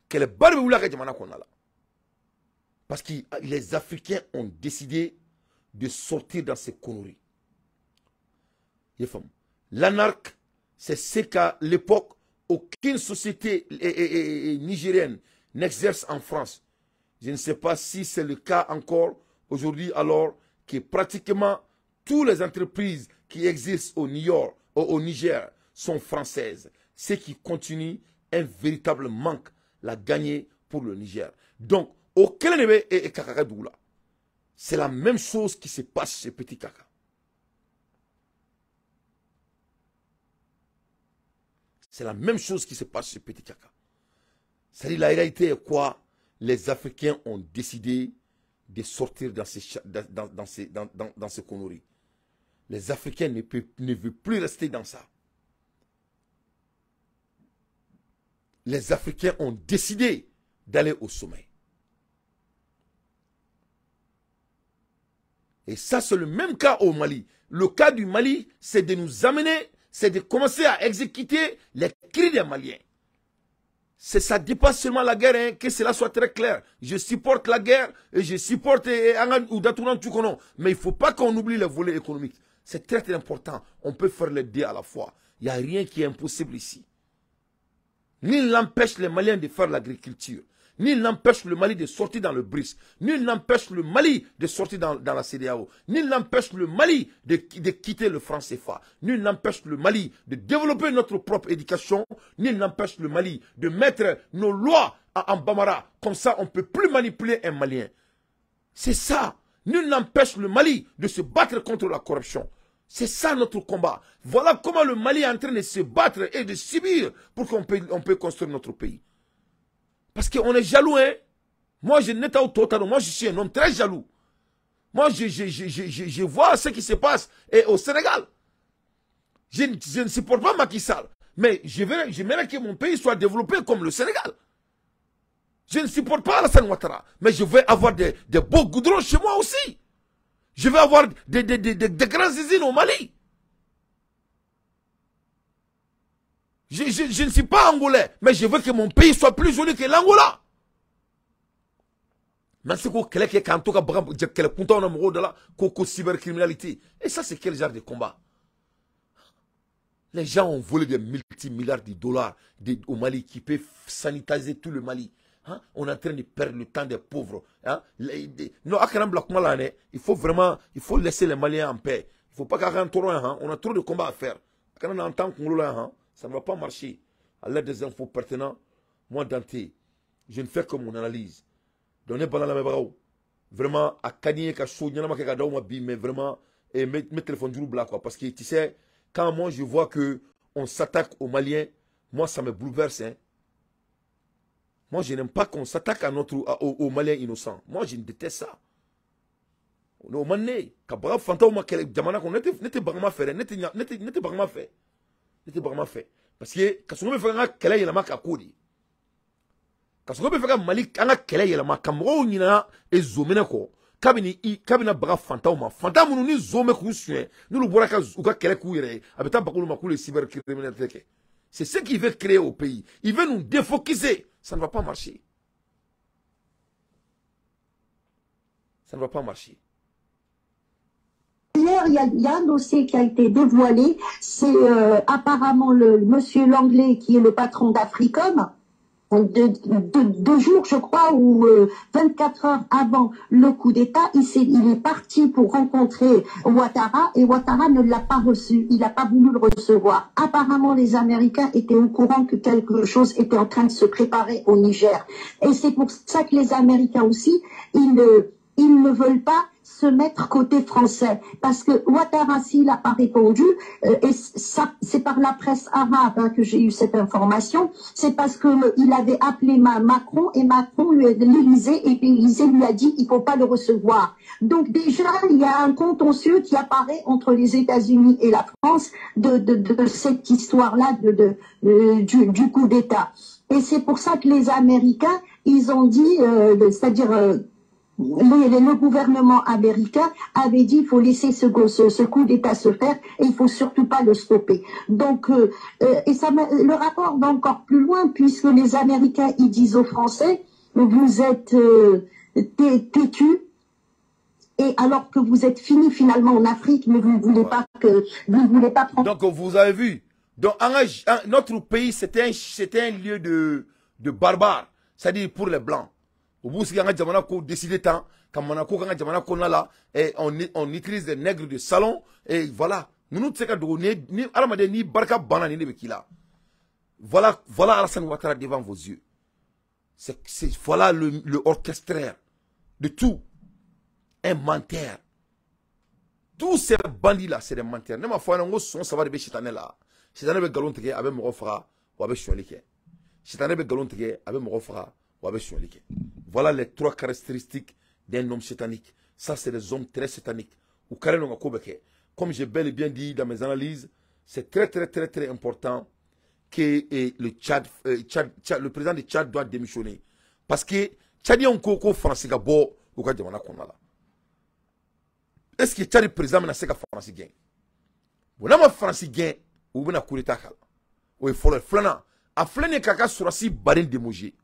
Kɛlɛba de bɛ wuli a ka jamana kɔnɔna la. Parce que les Africains ont décidé de sortir dans ces conneries. L'anarque, c'est ce qu'à l'époque, aucune société nigérienne n'exerce en France. Je ne sais pas si c'est le cas encore aujourd'hui, alors que pratiquement toutes les entreprises qui existent au New York, au Niger sont françaises. Ce qui continue un véritable manque la gagner pour le Niger. Donc, auquel c'est la même chose qui se passe chez Petit Kaka. C'est la même chose qui se passe chez Petit Kaka. C'est-à-dire, la réalité est quoi? Les Africains ont décidé de sortir dans ces conneries. Les Africains ne veulent plus rester dans ça. Les Africains ont décidé d'aller au sommet. Et ça, c'est le même cas au Mali. Le cas du Mali, c'est de nous amener, c'est de commencer à exécuter les cris des Maliens. C'est ça dépasse seulement la guerre, hein, que cela soit très clair. Je supporte la guerre et je supporte mais il ne faut pas qu'on oublie les volets économiques. C'est très très important. On peut faire les deux à la fois. Il n'y a rien qui est impossible ici. Nul n'empêche les Maliens de faire l'agriculture. Nul n'empêche le Mali de sortir dans le BRICS. Nul n'empêche le Mali de sortir dans la CEDEAO. Nul n'empêche le Mali de quitter le franc CFA. Nul n'empêche le Mali de développer notre propre éducation. Nul n'empêche le Mali de mettre nos lois en Bambara. Comme ça, on ne peut plus manipuler un Malien. C'est ça. Nul n'empêche le Mali de se battre contre la corruption. C'est ça notre combat. Voilà comment le Mali est en train de se battre et de subir pour qu'on peut construire notre pays. Parce qu'on est jaloux, hein. Moi, je n'ai pas total. Moi, je suis un homme très jaloux. Moi, je vois ce qui se passe et au Sénégal. Je ne supporte pas Macky Sall. Mais j'aimerais que mon pays soit développé comme le Sénégal. Je ne supporte pas Alassane Ouattara. Mais je veux avoir des beaux goudrons chez moi aussi. Je veux avoir des grandes usines au Mali. Je ne suis pas angolais, mais je veux que mon pays soit plus joli que l'Angola. Mais c'est quoi kɛlɛ kɛ to ka bagan kɛlɛ kuntanw na mɔgɔw da la ko cybercriminalité. Et ça, c'est quel genre de combat? Les gens ont volé des multimilliards de dollars au Mali qui peuvent sanitiser tout le Mali. Hein? On est en train de perdre le temps des pauvres. Hein? Non, il faut vraiment, il faut laisser les Maliens en paix. Il ne faut pas qu'on trop, hein? On a trop de combats à faire. Quand on entend hein, ça ne va pas marcher. À l'aide des infos pertinentes, moi, Dante, je ne fais que mon analyse. Donnez vraiment, à Kanye, mais vraiment, et mes téléphones du quoi. Parce que tu sais, quand moi je vois que on s'attaque aux Maliens, moi ça me bouleverse. Hein. Moi je n'aime pas qu'on s'attaque à notre, aux Maliens innocents. Moi je déteste ça. O man ne ka baga fantanw ma kɛlɛ jamana kɔnɔ. Ne tɛ bagama fɛ dɛ, ne tɛ bagama fɛ, ne tɛ bagama fɛ, parce que Kassogo bɛ fɛ an ka kɛlɛ yɛlɛma ka ko de. Kassogo bɛ fɛ ka Mali an ka kɛlɛ yɛlɛma ka mɔgɔw ɲinɛ zominɛ kɔ kabini i kabina baga fantanw ma, fantan minnu ni zon bɛ k'u suɲɛ, n'olu bɔra ka u ka kɛlɛ k'u yɛrɛ ye, a bɛ taa baga olu ma k'olu ye cybercriminalité kɛ. C'est ce qu'il veut créer au pays. Il veut nous défocuser. Ça ne va pas marcher. Ça ne va pas marcher.
Hier, il y a un dossier qui a été dévoilé. C'est apparemment le monsieur Langlais qui est le patron d'Africom. Deux jours, je crois, ou 24 heures avant le coup d'État, il est parti pour rencontrer Ouattara et Ouattara ne l'a pas reçu. Il n'a pas voulu le recevoir. Apparemment, les Américains étaient au courant que quelque chose était en train de se préparer au Niger. Et c'est pour ça que les Américains aussi, ils ne veulent pas se mettre côté français, parce que Ouattara, s'il n'a pas répondu, et ça, c'est par la presse arabe hein, que j'ai eu cette information, c'est parce que il avait appelé Macron, et Macron lui l'Élysée, et l'Élysée lui a dit il faut pas le recevoir. Donc déjà, il y a un contentieux qui apparaît entre les États-Unis et la France de cette histoire-là du coup d'État. Et c'est pour ça que les Américains, ils ont dit, c'est-à-dire le gouvernement américain avait dit il faut laisser ce coup d'État se faire et il faut surtout pas le stopper. Donc, et ça, le rapport va encore plus loin puisque les Américains, ils disent aux Français, vous êtes têtus et alors que vous êtes finis finalement en Afrique, mais vous ne voulez pas que vous ne voulez pas prendre.
Donc vous avez vu, donc notre pays c'était un lieu de barbares, c'est-à-dire pour les blancs. Au bout, si on a décidé tant, comme on a là, et on utilise des nègres de salon, et voilà. Nous nous ni ni barka banane ni bekila. Voilà, voilà Alassane Ouattara devant vos yeux. Voilà le orchestraire de tout. Un menteur. Tous ces bandits-là, c'est des menteurs. Ne m'a fait un son, ça va de chetane là. Chetane be galon tege avec mɔgɔ faga, ou avec sonyali kɛ. Chetane be galon tege avec mɔgɔ faga, ou avec sonyali kɛ. Voilà les trois caractéristiques d'un homme satanique. Ça, c'est des hommes très sataniques. Comme j'ai bel et bien dit dans mes analyses, c'est très, très, très, très important que le Tchad, le président du Tchad doit démissionner. Parce que Tchadien koko français ka bo u ka jamana kɔnɔna la. Est-ce que Tchad président bɛna se ka France gɛn? Bon, n'a ma France gɛn, u bɛna coup d'état k'a la. O ye fɔlɔ ye. Filanan, a filɛ nin ye k'a ka sɔrɔsi baden démoger.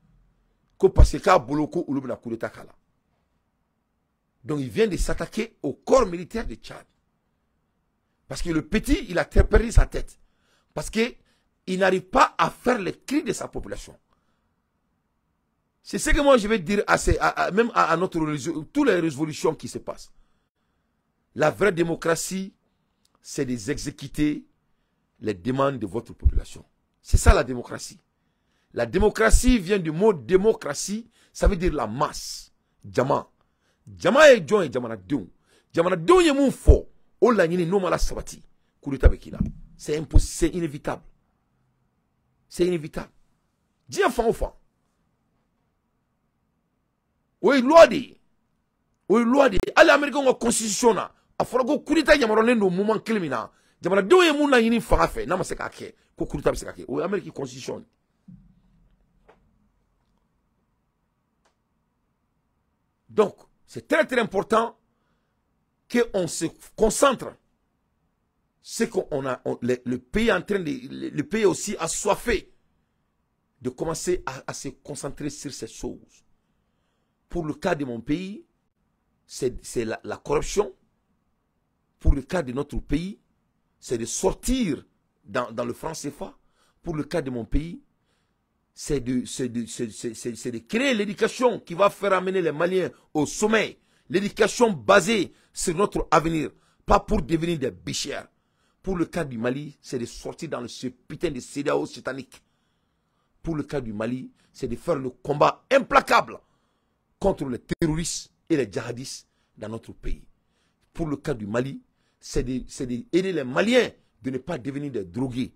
Ko parce que k'a bolo ko olu bɛna coup d'état k'a la. Donc il vient de s'attaquer au corps militaire de Tchad. Parce que le petit, il a perdu sa tête. Parce que il n'arrive pas à faire les cris de sa population. C'est ce que moi je vais dire même à notre religion, toutes les révolutions qui se passent. La vraie démocratie, c'est d'exécuter les demandes de votre population. C'est ça la démocratie. La démocratie vient du mot démocratie, ça veut dire la masse. Jama. Jama ye jɔn ye? Jamanadenw. Jamanadenw ye mun fɔ, o laɲini n'o ma la sabati, coup d'état bɛ k'i la. C'est impossible, c'est inévitable. C'est inévitable. Diɲɛ fan o fan. O ye loi de ye. O ye loi de ye. Hali américain ka constitution na, a fɔra ko coup d'état yamaruyalen don moment kelen min na, jamanadenw ye mun laɲini fanga fɛ, n'a ma se k'a kɛ, ko coup d'état bɛ se ka kɛ. O ye Amérique constitution de. Donc, c'est très très important qu'on se concentre. C'est qu'on a, le pays en train de, le pays aussi assoiffé de commencer à se concentrer sur ces choses. Pour le cas de mon pays, c'est la corruption. Pour le cas de notre pays, c'est de sortir dans le franc CFA. Pour le cas de mon pays, c'est de créer l'éducation qui va faire amener les Maliens au sommet. L'éducation basée sur notre avenir, pas pour devenir des bichères. Pour le cas du Mali, c'est de sortir dans ce putain de CEDEAO satanique. Pour le cas du Mali, c'est de faire le combat implacable contre les terroristes et les djihadistes dans notre pays. Pour le cas du Mali, c'est d'aider les Maliens de ne pas devenir des drogués.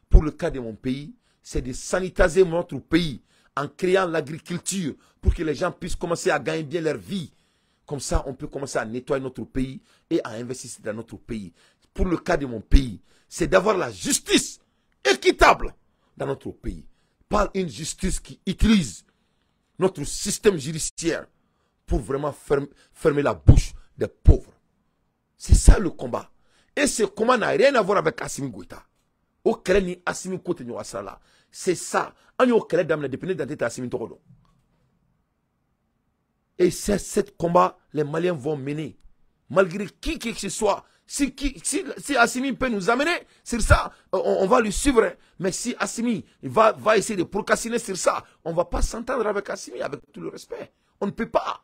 Pour le cas de mon pays, c'est de sanitiser notre pays en créant l'agriculture pour que les gens puissent commencer à gagner bien leur vie. Comme ça, on peut commencer à nettoyer notre pays et à investir dans notre pays. Pour le cas de mon pays, c'est d'avoir la justice équitable dans notre pays. Pas une justice qui utilise notre système judiciaire pour vraiment fermer la bouche des pauvres. C'est ça le combat. Et ce combat n'a rien à voir avec Assimi Goïta. O kɛlɛ ni Assimi ko tɛ ɲɔgɔn sira la. C'est ça. An y'o kɛlɛ daminɛ depuis ne dante tɛ Assimi tɔgɔ dɔn. Et c'est ce combat les Maliens vont mener. Malgré qui que ce soit. Si Assimi peut nous amener sur ça, on va lui suivre. Mais si Assimi va essayer de procrastiner sur ça, on ne va pas s'entendre avec Assimi, avec tout le respect. On ne peut pas.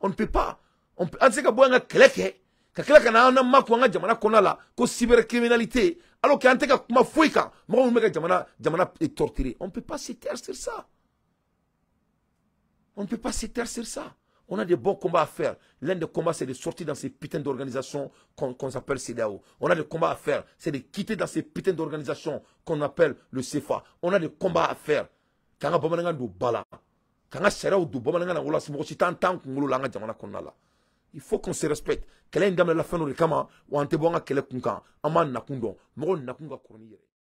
On ne peut pas. On peut. An tɛ se ka bɔ an ka kɛlɛ kɛ ka tila ka na an makun an ka jamana kɔnɔna la ko cybercriminalité, alors qu'an tɛ ka kuma foyi kan, mɔgɔ minnu bɛ ka jamana torturer. On ne peut pas se taire sur ça. On ne peut pas se taire sur ça. On a des bons combats à faire. L'un des combats, c'est de sortir dans ces putains d'organisations qu'on s'appelle CEDEAO. On a des combats à faire, c'est de quitter dans ces putains d'organisations qu'on appelle le CFA. On a des combats à faire. K'an ka bamanankan don ba la, k'an ka sariyaw don bamanankan na, wala mɔgɔ si t'an t'an kunkolo la an ka jamana kɔnɔna la. Il faut qu'on se respecte. Kɛlɛ in daminɛla fɛn dɔ de kama wa, an tɛ bɔ an ka kɛlɛ kun kan. An b'an nakun dɔn. Mɔgɔw nakun ka kɔrɔ n'i yɛrɛ ye.